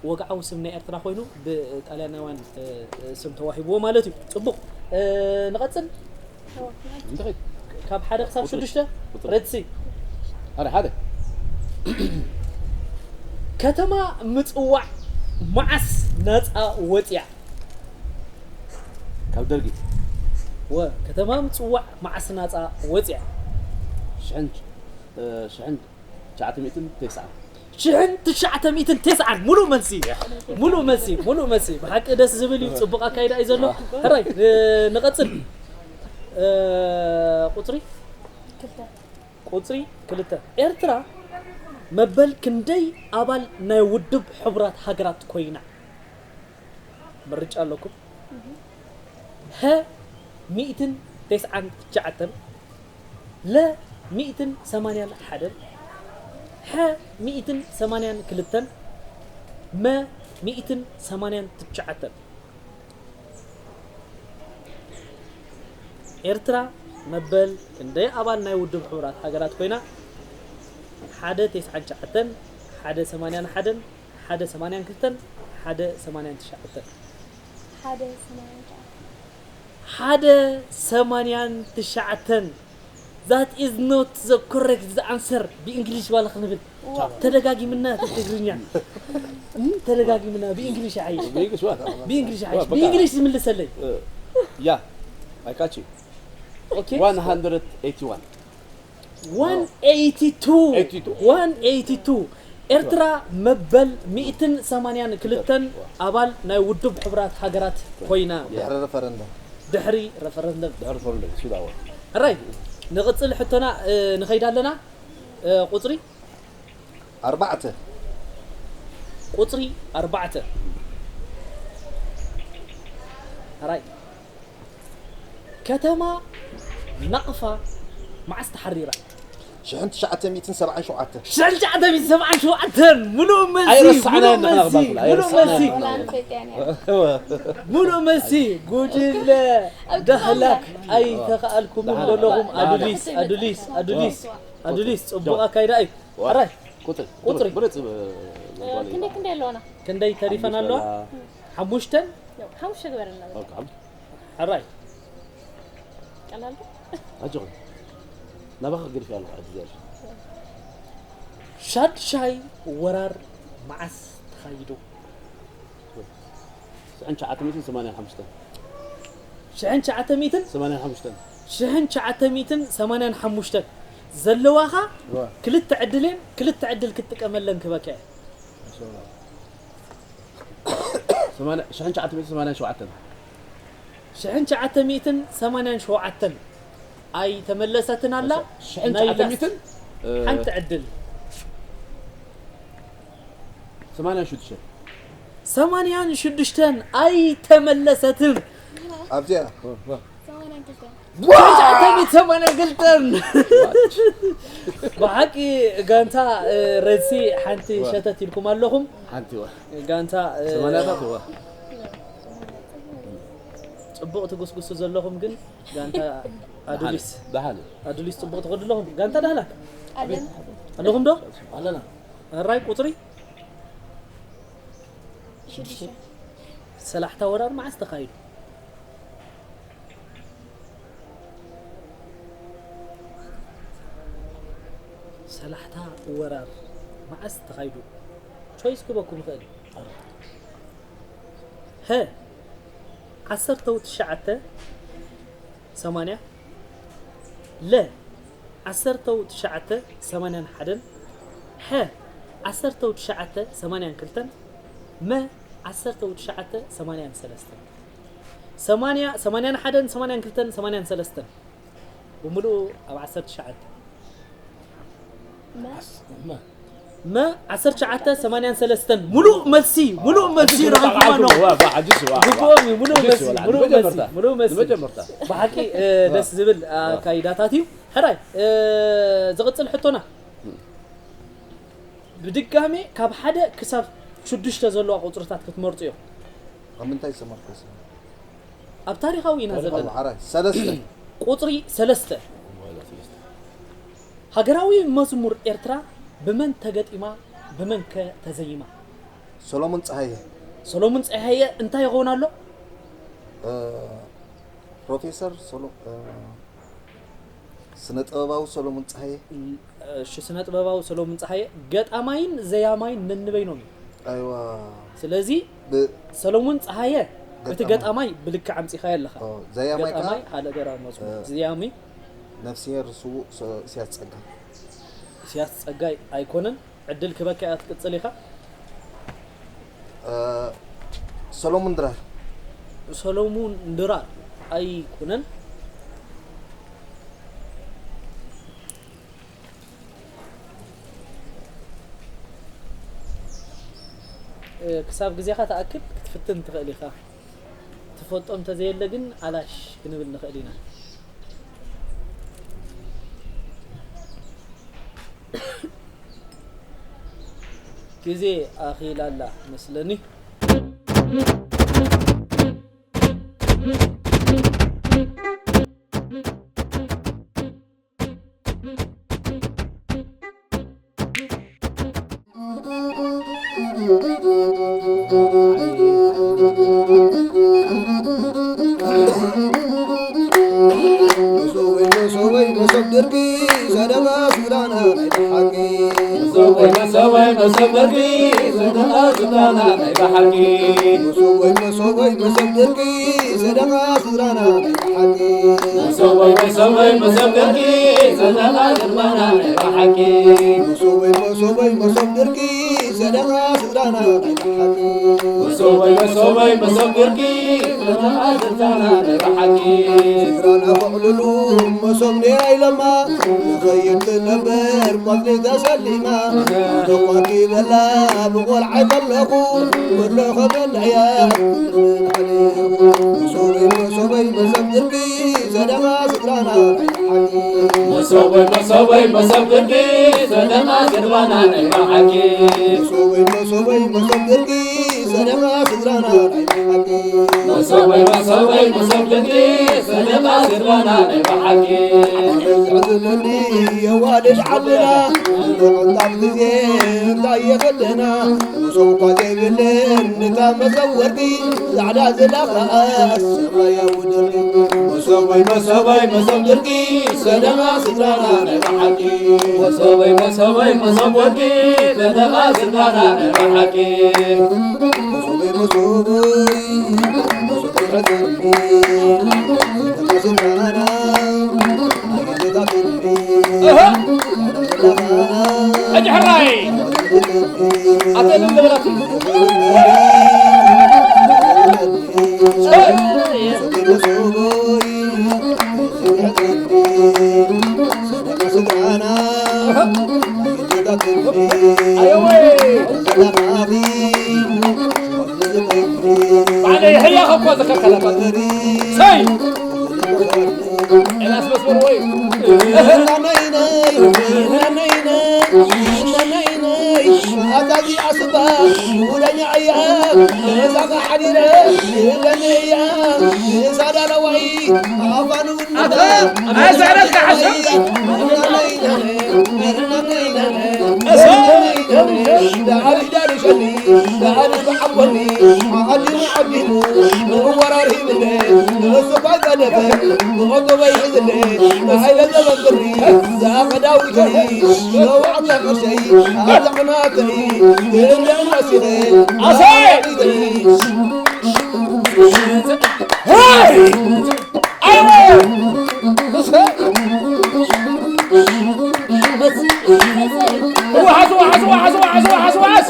ወግዓዊ ስም ናይ ኤርትራ ኮይኑ ብጣልያናውያን ስም ተዋሂብዎ ማለት እዩ። ጽቡቕ ንቐጽል። ካብ ሓደ ክሳብ ሽዱሽተ ሬትሲ ሓደ ሓደ ከተማ ምጽዋዕ መዓስ ናጻ ወጽያ? ካብ ደርጊ ወ ከተማ ምጽዋዕ መዓስ ናጻ ወጽያ? ሽሕን ሽሕን ትሽዓተ ሚእትን ተስዓን ሽሕን ትሽዓተ ሚእትን ተስዓን ሙሉእ መልሲ ሙሉእ መልሲ ሙሉእ መልሲ ብሓቂ ደስ ዝብል እዩ። ጽቡቕ ኣካይዳ እዩ ዘሎ። ሕራይ ንቐጽል። ቁጽሪ ቁጽሪ ክልተ ኤርትራ መበል ክንደይ ኣባል ናይ ውድብ ሕቡራት ሃገራት ኮይና? ምርጫ ኣለኩም። ሀ ሚእትን ተስዓን ትሽዓተን፣ ለ ሚእትን ሰማንያን ሓደን፣ ሐ ሚእትን ሰማንያን ክልተን፣ መ ሚእትን ሰማንያን ትሽዓተን። ኤርትራ መበል ክንደይ ኣባል ናይ ውድብ ሕቡራት ሃገራት ኮይና? ሓደ ተስዓን ትሽዓተን፣ ሓደ ሰማንያን ሓደን፣ ሓደ ሰማንያን ክልተን ሓደ ሰማንያን ትሽዓተን። ሓደ ሰማንያን ትሽዓተን። ሓደ ሰማንያን ትሽዓተን። That is not the correct answer። ብእንግሊሽ ባላ ክንብል ተደጋጊምና ትግርኛ ተደጋጊምና ብእንግሊሽ ዓይ ብእንግሊሽ ዓይ ብእንግሊሽ ዝምልሰለይ ያ I got you okay 181 182 182 ኤርትራ መበል ሚእትን ሰማንያን ክልተን ኣባል ናይ ውድብ ሕቡራት ሃገራት ኮይና ድሕሪ ረፈረንደም ድሕሪ ረፈረንደም ድሕሪ ረፈረንደም ሱዳዋ ሕራይ ንቕጽል ሕቶና ንኸይድ ኣለና ቁጽሪ ኣርባዕተ ቁጽሪ ኣርባዕተ ሕራይ ከተማ ናቕፋ መዓስ ተሓሪራ? ሽሕን ትሽዓተ ሚእትን ሰብዓን ሸውዓተን ሽሕን ትሽዓተ ሚእትን ሰብዓን ሸውዓተን ሙሉእ መልሲ ኣይረሳዕናዮን ሙሉእ ንሕና መልሲ ክባል ሙሉእ መልሲ ኣይረሳዕናዮን ንሕና ክባል። ሙሉእ መልሲ ጉጅለ ዳህላክ ኣይተኸኣልኩምን ዘለኹም ኣዱሊስ ኣዱሊስ ኣዱሊስ ኣዱሊስ ጽቡቕ ኣካይዳ እዩ ኣራይ ቁጥሪ ቁጥሪ ቁጥሪ ብለጽ ክንደይ ክንደይ ኣለዋና ክንደይ ተሪፈን ኣለዋ ሓሙሽተን ሓሙሽተ ግበረልና ሕራይ ቀላል ዶ ኣጆኺ ናባኺ ገዲፈ ኣለኹ ሕጂ እዚኣ ሻድሻይ ወራር መዓስ ተኻይዱ ሽሕን ትሽዓተ ሚእትን ሰማንያን ሓሙሽተን ሽሕን ትሽዓተ ሚእትን ሰማንያን ሓሙሽተን ሽሕን ትሽዓተ ሚእትን ሰማንያን ሓሙሽተን ዘለዋኻ ክልተ ዕድል እየን ክልተ ዕድል ክትጥቀመለን ክበካ እየ ሽሕን ትሽዓተ ሚእትን ሰማንያን ሸውዓተን ሽሕን ትሽዓተ ሚእትን ሰማንያን ሸውዓተን ኣይተመለሰትን ኣላ። ሽሕን ናይ ትሽዓተ ሚእትን፣ ላስት ሓንቲ ዕድል። ሰማንያን ሽዱሽተን። ሰማንያን ሽዱሽተን ኣይተመለሰትን። ኣብዚኣ። ሰማንያን ክልተን። ሽሕን ትሽዓተ ሚእትን ሰማንያን ክልተን። ብሓቂ ጋንታ፣ እ፣ ረድሲ ሓንቲ ዋ። ሸተት ኢልኩም ኣለኹም። ሓንቲ ዋ። ጋንታ፣ እ፣ ሰማንያታት ዋ። ጽቡቕ ትጉስጉሱ ዘለኹም ግን ጋንታ ኣዱሊስ። ደሓን። ኣዱሊስ ጽቡቕ ትኸዱ ኣለኹም። ጋንታ ዳህላክ። ኣለና። ኣለኹም ዶ? ኣለና። ኣራይ ቁጽሪ? ሽዱሽተ። ሰላሕታ ወራር መዓስ ተኻይዱ? ሰላሕታ ወራር መዓስ ተኻይዱ? ቾይስ ክበኩም ይኽእል። ሀ፣ ዓሰርተው ትሽዓተ ሰማንያ፣ ለ፣ ዓሰርተው ትሽዓተ ሰማንያን ሓደን፣ ሐ፣ ዓሰርተው ትሽዓተ ሰማንያን ክልተን፣ መ፣ ዓሰርተው ትሽዓተ ሰማንያን ሰለስተን። ሰማንያ፣ ሰማንያን ሓደን፣ ሰማንያን ክልተን፣ ሰማንያን ሰለስተን። ብምሉኡ ኣብ ዓሰርተ ትሽዓተ። መ? መ ዓሰርተ ትሽዓተ ሰማንያን ሰለስተን። ሙሉእ መልሲ፣ ሙሉእ መልሲ ኣዲስ ረኺብኩማ ወጣ ነው። ዋ፣ ዋ፣ ኣዲስ ዋ፣ ዋ። ግቡኦም እዩ፣ ሙሉእ ኣዲስ መልሲ፣ ወላ፣ ሙሉእ መልሲ፣ ንመጀመርታ፣ ሙሉእ መልሲ። ንመጀመርታ። ብሓቂ፣ እ፣ ዋ። ደስ ዝብል ዋ። ኣካይዳታት እዩ። ሕራይ፣ እ፣ ዝቕጽል ሕቶና። ብድጋሜ ካብ ሓደ ክሳብ ሽዱሽተ ዘለዋ ቁጽርታት ክትመርጹ እዮም። ኣብ ምንታይ ዝተመርኮሰ? ኣብ ታሪኻዊ ኢና ዘለና። ሓራይ፣ ሰለስተ። ቁጽሪ ሰለስተ። ሃገራዊ መዝሙር ኤርትራ ብመን ተገጢማ፣ ብመን ከ ተዘይማ? ሰሎሙን ጸሃየ። ሰሎሙን ጸሃየ እንታይ ይኸውን ኣሎ? እ፣ ፕሮፌሰር ሶሎ-፣ እ፣ ስነ ጥበባዊ ሰሎሙን ጸሃየ። እሺ፣ ስነ ጥበባዊ ሰሎሙን ጸሃየ ገጣማይን ዘያማይን ነንበይኖም እዩ። ኣይዋ። ስለዚ ብ-፣ ሰሎሙን ጸሃየ እቲ ገጣማይ። ገጣማይ ብልክዕ ኣምጺኻዮ ኣለኻ። ኦ፣ ዘያማይ ከኣ፣ ገጣማይ ሓደ ገራ መዝሙር። እ፣ ዘያሚ ነፍስሄር ስዉእ ሶ-፣ ኢሳያስ ጸጋይ። ኢሳያስ ጸጋይ ኣይኮነን። ዕድል ክበካ እያ ትቅጽል ኢኻ። እ፣ ሰሎሙን ድራር። ሰሎሙን ድራር ኣይኮነን። እ፣ ክሳብ ግዜኻ ትኣክል ክትፍትን ትኽእል ኢኻ። ትፈልጦ እንተዘየለ ግን ኣላሽ ክንብል ንኽእል ኢና። ግዜ ኣኺላ ኣላ መስለኒ። መሶበይ መሶበይ መሶብ ድርቂ ሰደቓ ስድራና ናይ ብሓቂ። መሶበይ መሶበይ መሶብ ድርቂ ሰደቓ ስድራና ናይ ብሓቂ። መሶበይ መሶበይ መሶብ ድርቂ ሰደቓ ስድራና ናይ ብሓቂ። መሶበይ መሶበይ መሶብ ድርቂ ሰደቓ ስድራና ናይ ብሓቂ። መሶበይ መሶበይ መሶብ ድርቂ ሰደቓ ስድራና ናይ ብሓቂ። መሶበይ መሶበይ መሶብ ድርቂ ሰደቓ ስድራና ናይ ብሓቂ። ስድራና ከዕልሉ መሶብ ኔራ ኢሎማ ንኸይድ ትነብር ቆጽሊ ተሰሊማ። ደቋ ኪበላ ብቆልዓ ከለኹ ኩሎ ከበልዕያ። መሶበይ መሶበይ መሶብ ድርቂ ሰደቓ ስድራና ናይ ብሓቂ። መሶበይ መሶበይ መሶብ ድርቂ ሰደቓ ስድራና ናይ ብሓቂ። መሶበይ መሶበይ መሶብ ድርቂ ሰደቓ ስድራና ናይ ብሓቂ። መሶበይ መሶበይ መሶብ ድርቂ ሰደቓ ስድራና ናይ ብሓቂ። ኣነ ዝሕዝነኒ የዋልድ ዓድና ንቕንጣብ ግዜ እንታይ የኽልና። መሶብ እኳ ዘይብለን ንታ መሶብ ወርቂ ጻዕዳ ዝለኸዐት ሰማያዊ ድርቂ። መሶበይ መሶበይ መሶብ ድርቂ ሰደቓ ስድራና ናይ ብሓቂ። መሶበይ መሶበይ መሶብ ወርቂ ሰደቓ ስድራና ናይ ብሓቂ። መሶበይ መሶበይ መሶብ ድርቂ ሰደቓ ስድራና ናይ ብሓቂ። እህ። ሕጂ ሕራይ። ኣተ ልምለበላት። Say! Elas mas por hoy. ኣታዚ ኣስባ ውለኛ እያ እዛ ሓዲረ ለነያ ሳዳላዋይ ኣፋኑ ኣታ ኣይዛረካ ሓሰብ ኣሰይ! ሄይ! ኣይወ! እስከ ዋሓስ፣ ዋሓስ፣ ዋሓስ።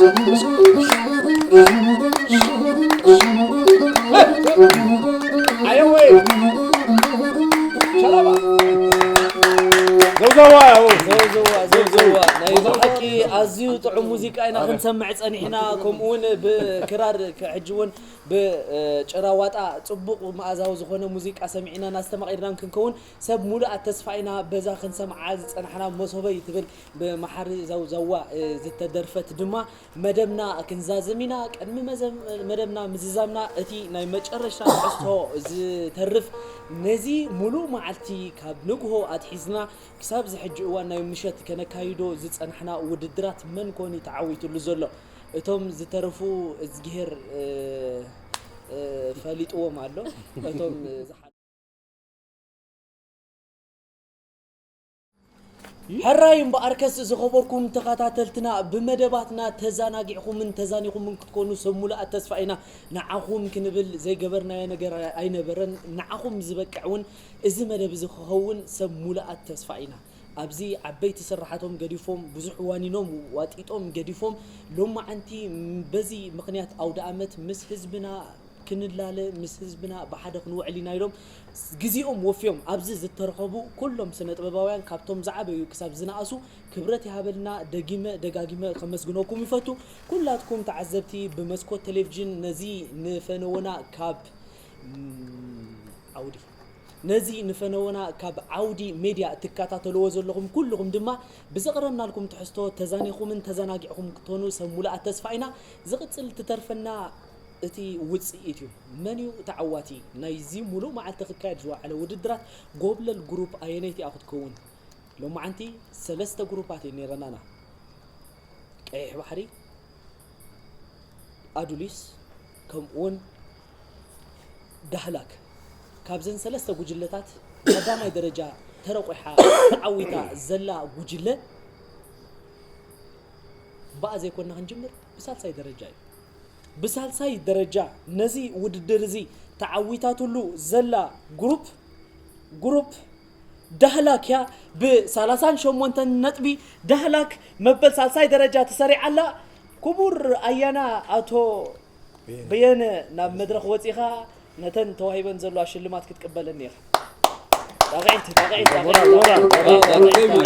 ኣየወ! ሸላባ! ዘውዘዋ! ዘውዘዋ፣ ዘውዘዋ። ናይ ብሓቂ ኣዝዩ ጥዑም ሙዚቃ ኢና ክንሰምዕ ጸኒሕና፣ ከምኡ እውን ብክራር፣ ሕጂ እውን ብጭራ ዋጣ ጽቡቕ መኣዛዊ ዝኾነ ሙዚቃ ሰሚዕና እናስተማቒርናን ክንከውን ሰብ ሙሉኣት ተስፋ ኢና። በዛ ክንሰምዓ ዝጸናሕና መሶበይ ትብል ብመሓሪ ዘውዘዋ ዝተደርፈት ድማ መደብና ክንዛዝም ኢና። ቅድሚ መዘም-፣ መደብና ምዝዛምና እቲ ናይ መጨረሻ ትሕዝቶ ዝተርፍ ነዚ ሙሉእ መዓልቲ ካብ ንግሆ ኣትሒዝና ክሳብ እዚ ሕጂ እዋን ናይ ምሸት ከነካይዶ ዝጸናሕና ውድድራት መን ኮን እዩ ተዓዊቱሉ ዘሎ? እቶም ዝተረፉ እዝግሄር፣ እ፣ እ፣ ፈሊጥዎም ኣሎ። እቶም ዝሓ-፣ ሕራይ እምበኣርከስ ዝኸበርኩም ተኸታተልትና ብመደባትና ተዛናጊዕኩምን ተዛኒኹምን ክትኮኑ ሰብ ሙሉኣት ተስፋ ኢና። ንዓኹም ክንብል ዘይገበርናዮ ነገር ኣይነበረን። ንዓኹም ዝበቅዕ እውን እዚ መደብ እዚ ክኸውን ሰብ ሙሉኣት ተስፋ ኢና። ኣብዚ ዓበይቲ ስራሓቶም ገዲፎም፣ ብዙሕ ዋኒኖም ዋጢጦም ገዲፎም፣ ሎማዓንቲ በዚ ምኽንያት ኣውደ ኣመት ምስ ህዝብና ክንላለ፣ ምስ ህዝብና ብሓደ ክንውዕል ኢና ኢሎም ግዜኦም ወፍዮም ኣብዚ ዝተረኸቡ ኩሎም ስነ ጥበባውያን ካብቶም ዝዓበዩ ክሳብ ዝነኣሱ ክብረት ይሃበልና። ደጊመ ደጋጊመ ከመስግነኩም ይፈቱ። ኩላትኩም ተዓዘብቲ ብመስኮት ቴሌቪዥን ነዚ ንፈነወና ካብ ዓውዲ ነዚ ንፈነወና ካብ ዓውዲ ሜድያ እትከታተልዎ ዘለኹም ኩልኹም ድማ ብዘቕረብናልኩም ትሕዝቶ ተዛኒኹምን ተዘናጊዕኹም ክትኮኑ ሰብ ሙሉኣት ተስፋ ኢና። ዝቕጽል ትተርፈና እቲ ውጽኢት እዩ። መን እዩ ተዓዋቲ ናይዚ ሙሉእ መዓልቲ ክካየድ ዝወዓለ ውድድራት? ጎብለል ግሩፕ ኣየነይቲ እያ ክትከውን? ሎማዓንቲ ሰለስተ ግሩፓት እየን ነይረናና። ቀይሕ ባሕሪ፣ ኣዱሊስ፣ ከምኡውን ዳህላክ። ካብዘን ሰለስተ ጉጅለታት ቀዳማይ ደረጃ ተረቑሓ ተዓዊታ ዘላ ጉጅለ ብኣ ዘይኮና ክንጅምር ብሳልሳይ ደረጃ እዩ። ብሳልሳይ ደረጃ ነዚ ውድድር እዚ ተዓዊታትሉ ዘላ ግሩፕ፣ ግሩፕ ዳህላክ እያ። ብሰላሳን ሸሞንተን ነጥቢ ዳህላክ መበል ሳልሳይ ደረጃ ተሰሪዓ ኣላ። ክቡር ኣያና ኣቶ በየነ፣ ናብ መድረኽ ወጺኻ ነተን ተዋሂበን ዘለዋ ሽልማት ክትቅበለኒ ኢኻ። ጣቕዒት፣ ጣቕዒት፣ ጣቕዒት፣ ሞራል፣ ሞራል፣ ጣቕዒት፣ ሞራል።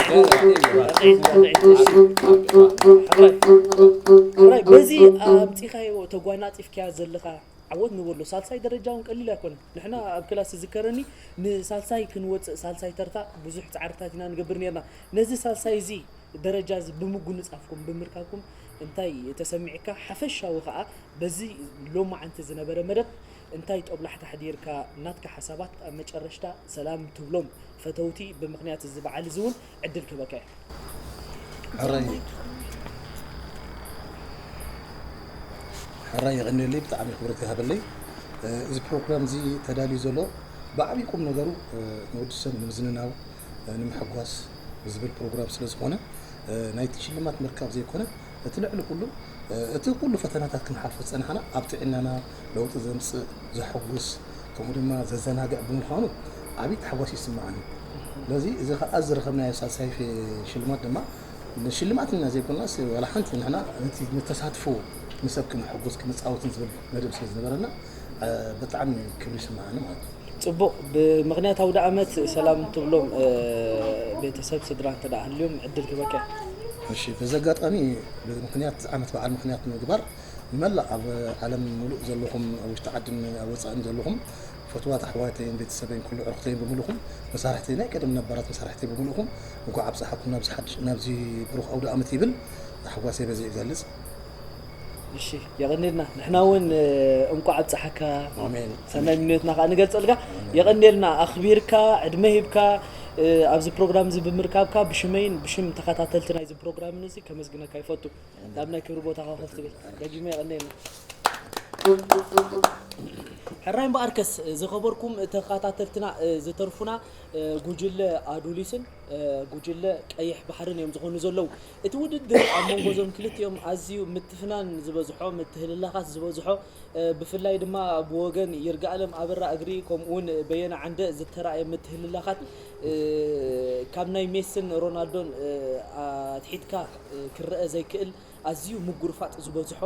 ጣቕዒት፣ ጣቕዒት፣ ጣቕዒት። ሕራይ፣ በዚ ኣምጺኻዮ ተጓናጺፍካያ ዘለኻ ዓወት ንበሎ። ሳልሳይ ደረጃ እውን ቀሊል ኣይኮነን። ንሕና ኣብ ክላስ ዝዝከረኒ ንሳልሳይ ክንወጽእ፣ ሳልሳይ ተርታ ብዙሕ ጻዕርታት ኢና ንገብር ነርና። ነዚ ሳልሳይ እዚ ደረጃ እዚ ብምጉንጻፍኩም፣ ብምርካብኩም እንታይ ተሰሚዕካ? ሓፈሻዊ ከኣ በዚ ሎማዓንቲ ዝነበረ መደብ እንታይ ጦብላሕታ ኣሕዲርካ? ናትካ ሓሳባት ኣብ መጨረሽታ ሰላም ትብሎም ፈተውቲ ብምኽንያት እዚ በዓል እዚ እውን ዕድል ክህበካ እየ። ሕራይ፣ ሕራይ የቐንየለይ፣ ብጣዕሚ ክብረት ይሃበለይ። እ፣ እዚ ፕሮግራም እዚ ተዳልዩ ዘሎ ብዓብዪ ቁም ነገሩ፣ እ፣ ንወዲ ሰብ ንምዝንናው፣ እ፣ ንምሕጓስ ዝብል ፕሮግራም ስለ ዝኾነ፣ እ፣ ናይቲ ሽልማት ምርካብ ዘይኮነ፣ እቲ ልዕሊ ኩሉ፣ እ፣ እቲ ኩሉ ፈተናታት ክንሓልፎ ዝጸናሕና ኣብ ጥዕናና ለውጢ ዘምጽእ፣ ዘሐጉስ፣ ከምኡ ድማ ዘዘናግዕ ብምዃኑ ዓብዪ ታሕጓስ ይስምዓኒ። ስለዚ እዚ ኸኣ ዝረኸብናዮ ሳልሳይ ፌ-፣ ሽልማት ድማ ንሽልማት ኢና ዘይኮንናስ፣ ዋላ ሓንቲ ንሕና ነቲ ንተሳትፎ ንሰብ ክነሐጉስ ክነጻውትን ዝብል መደብ ስለ ዝነበረና፣ እ፣ ብጣዕሚ ክብሪ ይስምዓኒ ማለት እዩ። ጽቡቕ። ብምኽንያት ኣውደ ኣመት ሰላም ትብሎም፣ እ፣ ቤተሰብ ስድራ እንተ ደኣ ሃልዮም ዕድል ክህበካ። እሺ፣ በዚ ኣጋጣሚ ብምኽንያት ዓመት በዓል ምኽንያት ንምግባር፣ ንመላእ ኣብ ዓለም ምሉእ ዘለኹም፣ ኣብ ውሽጢ ዓድን ኣብ ወጻእን ዘለኹም ፈትዋት ኣሕዋተይን ቤተሰበይን ኩሉ ዕርኽተይን ብምሉኹም፣ መሳርሕተይ ናይ ቀደም ነባራት መሳርሕተይ ብምሉኹም፣ እንኳዕ ኣብጽሓኩም ናብዚ ሓድሽ፣ ናብዚ ብሩኽ ኣውደ ኣመት ይብል። ታሕጓሰይ በዚ ይገልጽ። እሺ፣ የቐንየልና። ንሕና እውን እንኳዕ ኣብጽሓካ ኣሜን። ሰናይ ምንዮትና ከዓ ንገልጸልካ። የቐንየልና ኣኽቢርካ ዕድመ ሂብካ ኣብዚ ፕሮግራም እዚ ብምርካብካ ብሽመይን ብሽም ተኸታተልቲ ናይዚ ፕሮግራምን እዚ ከመስግነካ ይፈቱ። ናብ ናይ ክብሪ ቦታኻ ኮፍ ትብል ደጊመ የቐንየልና። ሕራይ እምበኣርከስ ዝኸበርኩም ተኸታተልትና ዝተርፉና ጉጅለ ኣዱሊስን ጉጅለ ቀይሕ ባሕርን እዮም ዝኾኑ ዘለዉ። እቲ ውድድር ኣብ መንጎ እዞም ክልቲኦም ኣዝዩ ምትፍናን ዝበዝሖ ምትህልላኻት ዝበዝሖ ብፍላይ ድማ ብወገን ይርጋኣለም ኣበራ እግሪ ከምኡውን በየነ ዓንደ ዝተራእየ ምትህልላኻት ካብ ናይ ሜስን ሮናልዶን ኣትሒትካ ክረአ ዘይክእል ኣዝዩ ምጉርፋጥ ዝበዝሖ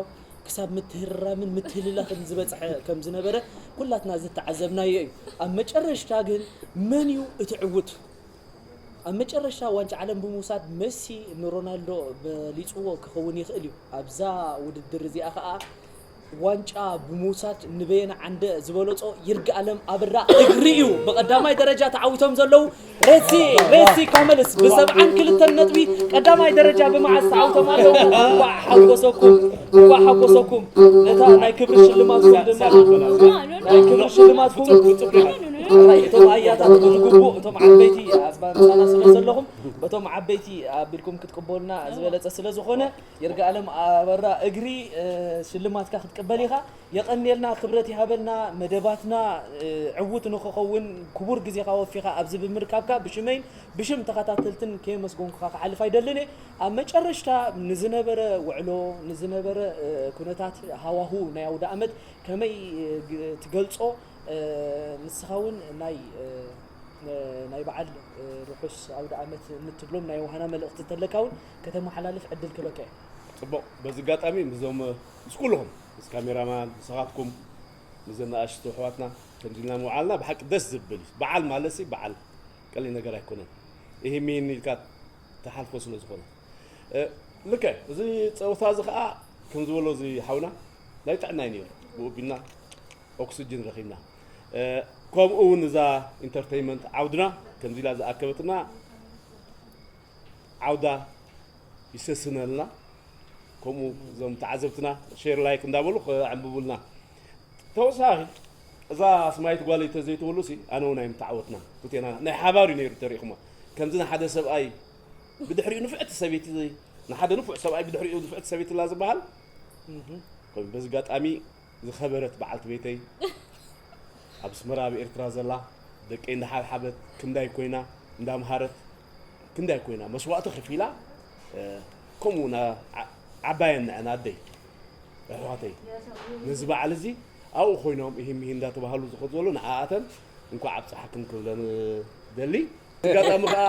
ክሳብ ምትህርራምን ምትህልላኽን ዝበፅሐ ከም ዝነበረ ኩላትና ዝተዓዘብናዮ እዩ። ኣብ መጨረሽታ ግን መን እዩ እቲ ዕውት? ኣብ መጨረሽታ ዋንጫ ዓለም ብምውሳድ መሲ ንሮናልዶ በሊፅዎ ክኸውን ይኽእል እዩ። ኣብዛ ውድድር እዚኣ ከዓ ዋንጫ ብምውሳድ ንበየነ ዓንደ ዝበለፆ ይርጋኣለም ኣበራ እግሪ እዩ። ብቐዳማይ ደረጃ ተዓዊቶም ዘለዉ ሬሲ ሬሲ ካመልስ ብሰብዓን ክልተን ነጥቢ ቀዳማይ ደረጃ ብመዓዝ ተዓዊቶም ኣለዉ። እንኳዕ ሓጎሰኩም፣ እንኳዕ ሓጎሰኩም። ነታ ናይ ክብሪ ሽልማትኩም ድማ ናይ ክብሪ ሽልማትኩም እቶም ኣያታት በቲ ግቡእ እቶም ዓበይቲ ኣብ ምሳና ስለ ዘለኹም በቶም ዓበይቲ ኣቢልኩም ክትቅበሉና ዝበለጸ ስለ ዝኾነ ይርጋኣለም ኣበራ እግሪ ሽልማትካ ክትቅበል ኢኻ። የቐንየልና፣ ክብረት ይሃበልና። መደባትና ዕዉት ንኽኸውን ክቡር ግዜኻ ወፊኻ ኣብዚ ብምርካብካ ብሽመይን ብሽም ተኸታተልትን ከየመስገንኩኻ ክሓልፍ ኣይደልን እየ። ኣብ መጨረሽታ ንዝነበረ ውዕሎ፣ ንዝነበረ ኩነታት ሃዋሁ ናይ ኣውደ ኣመት ከመይ ትገልጾ? ንስኻ እውን ናይ ናይ በዓል ርሑስ ኣውደ ኣመት እንትብሎም ናይ ውሃና መልእኽቲ እንተለካ እውን ከተመሓላልፍ ዕድል ክበካ እዩ። ፅቡቕ። በዚ ኣጋጣሚ ምስዞም ምስ ኩልኹም ምስ ካሜራማን ንስኻትኩም ምስ ዘናኣሽቱ ኣሕዋትና ከምዚ ኢልና ምውዓልና ብሓቂ ደስ ዝብል እዩ። በዓል ማለት ሲ በዓል ቀሊል ነገር ኣይኮነን። ይሄ ሚን ኢልካ ተሓልፎ ስለ ዝኾነ ልከ እዚ ፀወታ እዚ ከዓ ከም ዝበሎ እዚ ሓውና ናይ ጥዕና እዩ ነይሩ። ብኡ ቢልና ኦክስጅን ረኺብና። ከምኡ እውን እዛ ኢንተርተይመንት ዓውድና ከምዚ ኢላ ዝኣከበትና ዓውዳ ይሰስነልና። ከምኡ እዞም ተዓዘብትና ሼር ላይክ እንዳበሉ ከዕንብቡልና። ተወሳኺ እዛ ስማይት ጓለይ ተዘይትህሉ ሲ ኣነ እውን ኣይምተዓወትና። ክልቴና ናይ ሓባር እዩ ነይሩ ተሪእኹማ። ከምዚ ንሓደ ሰብኣይ ብድሕሪኡ ንፍዕቲ ሰበይቲ ንሓደ ንፉዕ ሰብኣይ ብድሕሪኡ ንፍዕቲ ሰበይቲ ላ ዝበሃል በዚ ኣጋጣሚ ዝኸበረት በዓልቲ ቤተይ ኣብ ኣስመራ ኣብ ኤርትራ ዘላ ደቀይ እንዳሓብሓበት ክንዳይ ኮይና እንዳምሃረት ክንዳይ ኮይና መስዋእቲ ከፊላ ከምኡ ዓባየን ንዐን ኣደይ ኣሕዋተይ ነዚ በዓል እዚ ኣብኡ ኮይኖም እሂም እሂ እንዳተባሃሉ ዝኸዱ ዘሎ ንዓኣተን እንኳዕ ኣብፀሓክን ክብለን ደሊ ኣጋጣሚ ከዓ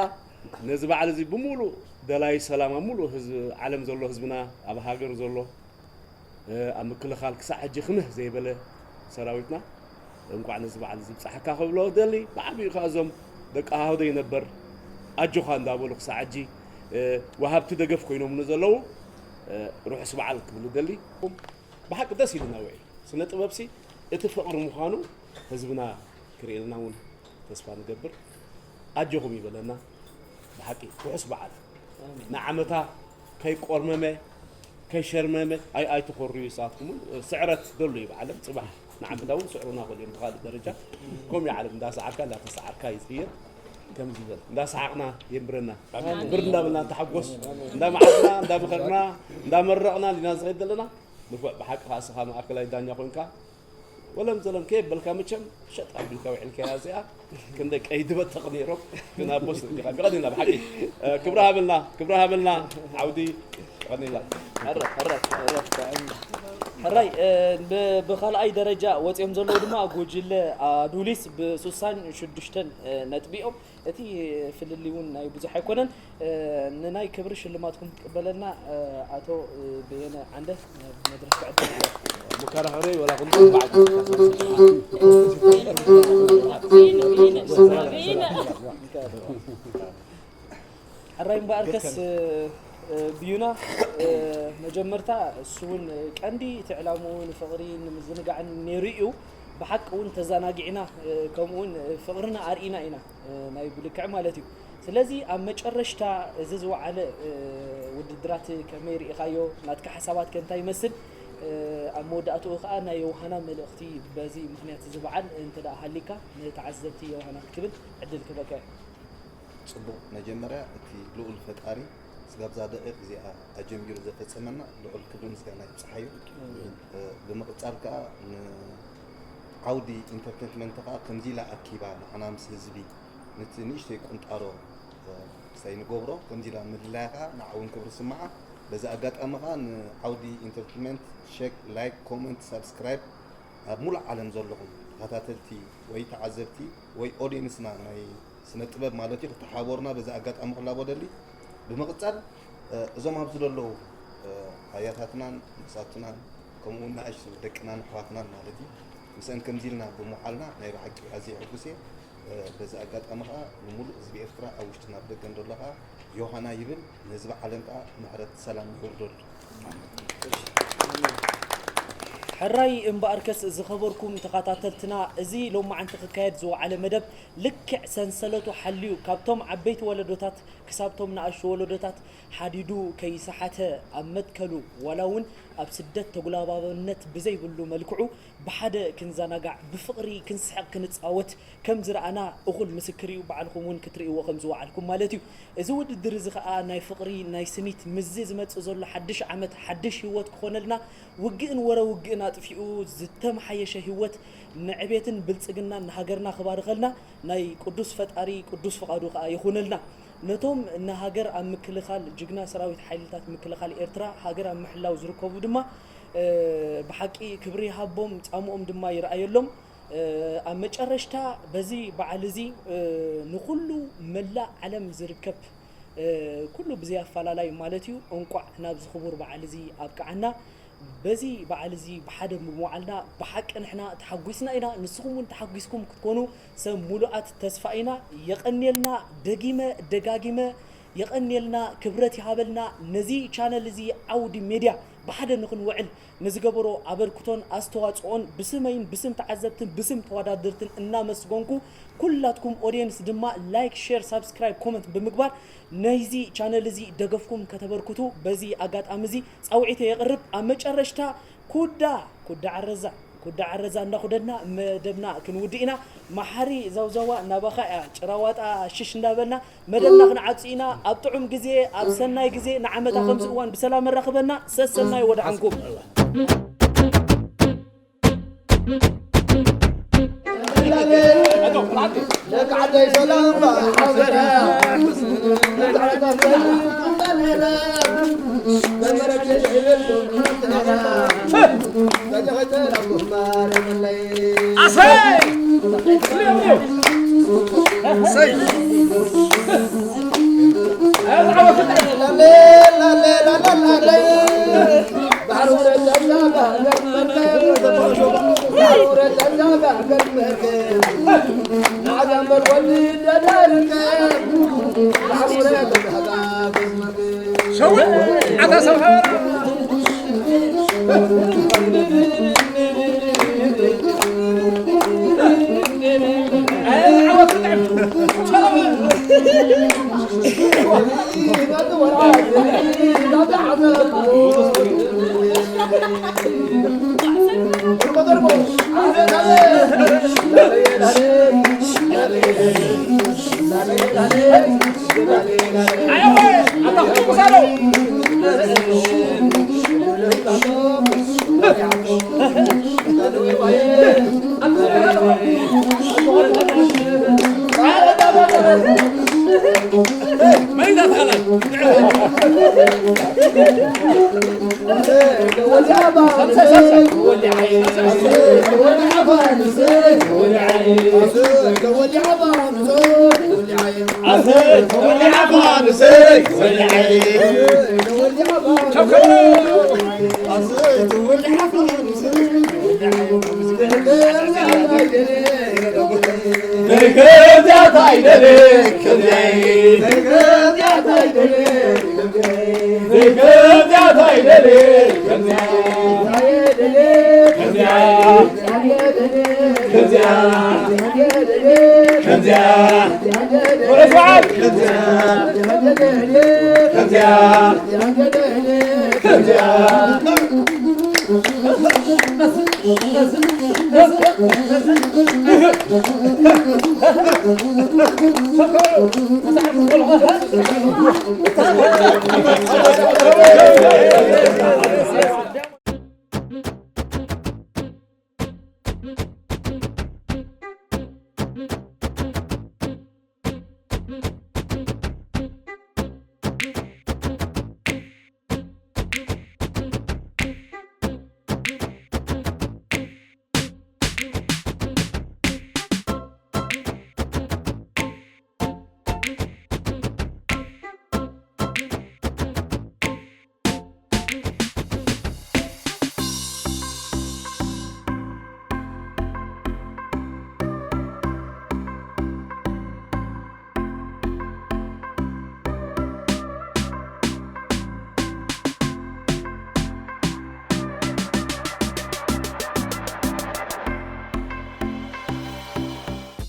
ነዚ በዓል እዚ ብምሉእ ደላይ ሰላም ኣብ ሙሉእ ህዝቢ ዓለም ዘሎ ህዝብና ኣብ ሃገር ዘሎ ኣብ ምክልኻል ክሳዕ ሕጂ ክምህ ዘይበለ ሰራዊትና እንኳዕ ነዚ በዓል እዚ ብፅሓካ ክብሎ ደሊ ብዓብዩ ከዓ እዞም ደቂ ሃውደይ ነበር ኣጆኻ እንዳበሉ ክሳዕ ሕጂ ወሃብቲ ደገፍ ኮይኖም ንዘለዉ ርሑስ በዓል ክብል ደሊ ብሓቂ ደስ ኢልና ውዒ ስነ ጥበብሲ እቲ ፍቕሪ ምዃኑ ህዝብና ክርእየልና እውን ተስፋ ንገብር ኣጆኹም ይበለና ብሓቂ ርሑስ በዓል ንዓመታ ከይቆርመመ ከይሸርመመ ኣይ ኣይትኾርዩ ንስኻትኩም እውን ስዕረት ደሉ እዩ ብዓለም ፅባሕ ንዓመታ እውን ስዕሩና ክልዮም ብካልእ ደረጃ ከምኡ ዓለም እንዳሰዓርካ እንዳተሰዓርካ ይፅየር ከምዚ ዝበል እንዳሰሓቕና የንብረና ብር እንዳበልና ንተሓጎስ እንዳመዓትና እንዳመኸርና እንዳመረቕና ዲና ዝኸይድ ዘለና ንፉዕ ብሓቂ ከዓ ስኻ ማእከላይ ዳኛ ኮንካ ወለም ዘለም ከየበልካ መቸም ሸጥ ኣቢልካ ውዒልካያ እዚኣ ክንደ ቀይዲ በተቕ ነይሮም ግን ኣቦስ ዲኻ ብቐኒና ብሓቂ ክብሪ ሃበልና ክብሪ ሃበልና ዓውዲ ቀኒና ሕራይ ብካልኣይ ደረጃ ወፂኦም ዘለዉ ድማ ጉጅለ ኣዱሊስ ብሱሳን ሽዱሽተን ነጥቢኦም እቲ ፍልልይ እውን ናይ ብዙሕ ኣይኮነን ንናይ ክብሪ ሽልማትኩም ትቅበለልና ኣቶ በየነ ዓንደ መድረክ ክዕድል መከራኸሪ ወላ ሕራይ እምበኣርከስ ብዩና መጀመርታ እሱ እውን ቀንዲ እቲ ዕላምኡ ንፍቕሪ ንምዝንጋዕን ነይሩ እዩ። ብሓቂ እውን ተዘናጊዕና ከምኡ እውን ፍቕርና ኣርኢና ኢና ናይ ብልክዕ ማለት እዩ። ስለዚ ኣብ መጨረሽታ እዚ ዝወዓለ ውድድራት ከመይ ርኢኻዮ? ናትካ ሓሳባት ከ እንታይ ይመስል? ኣብ መወዳእትኡ ከዓ ናይ ዮሃና መልእኽቲ በዚ ምኽንያት እዚ በዓል እንተ ደኣ ሃሊካ ንተዓዘብቲ ዮሃና ክትብል ዕድል ክበካ እዩ። ጽቡቕ መጀመርያ እቲ ልኡል ፈጣሪ ስጋብ እዛ ደቂቕ እዚኣ ኣጀሚሩ ዘፈጸመና ልዑል ክብሪ ምስጋና ይብጽሓዮ። ብምቕጻል ከኣ ንዓውዲ ኢንተርቴንመንት ከኣ ከምዚ ኢላ ኣኪባ ንዓና ምስ ህዝቢ ነቲ ንእሽተይ ቁንጣሮ ክሳይ ንገብሮ ከምዚ ኢላ ምድላያ ከኣ ንዓ እውን ክብሪ ስምዓ። በዚ ኣጋጣሚ ከኣ ንዓውዲ ኢንተርቴንመንት ሸክ ላይክ ኮመንት ሳብስክራይብ ኣብ ሙሉእ ዓለም ዘለኹም ተኸታተልቲ ወይ ተዓዘብቲ ወይ ኦድየንስና ናይ ስነ ጥበብ ማለት እዩ ክትሓበሩና በዚ ኣጋጣሚ ክላቦ ደሊ። ብምቕጻል እዞም ኣብዚ ዘለዉ ኣያታትናን መሳቱናን ከምኡ እውን ንኣሽቱ ደቅናን ኣሕዋትናን ማለት እዩ ምስአን ከምዚ ኢልና ብምውዓልና ናይ ብሓቂ ኣዝየ ሕጉስ እየ። በዚ ኣጋጣሚ ከዓ ንሙሉእ ህዝቢ ኤርትራ ኣብ ውሽጥን ኣብ ደገን ዘሎ ከዓ ዮሃና ይብል ንህዝቢ ዓለም ከዓ ምሕረት ሰላም ይውርደሉ። ሕራይ እምበኣርከስ ዝኸበርኩም ተኸታተልትና፣ እዚ ሎማዓንቲ ክካየድ ዝወዓለ መደብ ልክዕ ሰንሰለቱ ሓልዩ ካብቶም ዓበይቲ ወለዶታት ክሳብቶም ንኣሽቱ ወለዶታት ሓዲዱ ከይሰሓተ ኣብ መትከሉ ዋላ እውን ኣብ ስደት ተጉላባብነት ብዘይብሉ መልክዑ ብሓደ ክንዘናጋዕ ብፍቕሪ ክንስሕቕ ክንጻወት ከም ዝረኣና እኹል ምስክር እዩ። ባዕልኹም እውን ክትርእይዎ ከም ዝወዓልኩም ማለት እዩ። እዚ ውድድር እዚ ኸኣ ናይ ፍቕሪ ናይ ስኒት ምስዚ ዝመጽእ ዘሎ ሓድሽ ዓመት ሓድሽ ህይወት ክኾነልና ውግእን ወረ ውግእን ኣጥፊኡ ዝተመሓየሸ ህይወት ንዕቤትን ብልጽግናን ንሃገርና ክባርኸልና ናይ ቅዱስ ፈጣሪ ቅዱስ ፍቓዱ ኸኣ ይኹነልና። ነቶም ንሃገር ኣብ ምክልኻል ጅግና ሰራዊት ሓይልታት ምክልኻል ኤርትራ ሃገር ኣብ ምሕላው ዝርከቡ ድማ ብሓቂ ክብሪ ይሃቦም ጻምኦም ድማ ይረኣየሎም። ኣብ መጨረሽታ በዚ በዓል እዚ ንኹሉ መላእ ዓለም ዝርከብ ኩሉ ብዘይ ኣፈላላይ ማለት እዩ እንቋዕ ናብዚ ክቡር በዓል እዚ ኣብቅዓና። በዚ በዓል እዚ ብሓደ ብምውዓልና ብሓቂ ንሕና ተሓጒስና ኢና፣ ንስኹም እውን ተሓጒስኩም ክትኮኑ ሰብ ሙሉኣት ተስፋ ኢና። የቐንየልና፣ ደጊመ ደጋጊመ የቐንየልና፣ ክብረት ይሃበልና። ነዚ ቻነል እዚ ዓውዲ ሜድያ ብሓደ ንኽንውዕል ንዝገበሮ ኣበርክቶን ኣስተዋፅኦን ብስመይን ብስም ተዓዘብትን ብስም ተወዳደርትን እናመስገንኩ ኩላትኩም ኦድየንስ ድማ ላይክ፣ ሼር፣ ሳብስክራይብ፣ ኮመንት ብምግባር ናይዚ ቻነል እዚ ደገፍኩም ከተበርክቱ በዚ ኣጋጣሚ እዚ ፃውዒተ የቕርብ። ኣብ መጨረሽታ ኩዳ ኩዳ ዓረዛ ኩዳ ዓረዛ እንዳኹደድና መደብና ክንውድእ ኢና። መሓሪ ዘውዘዋ ናባኻ እያ ጭራዋጣ ሽሽ እንዳበልና መደብና ክንዓጹ ኢና። ኣብ ጥዑም ግዜ ኣብ ሰናይ ግዜ ንዓመታ ከምዚ እዋን ብሰላም ኣራኽበና። ሰሰናይ ወድዓንኩም።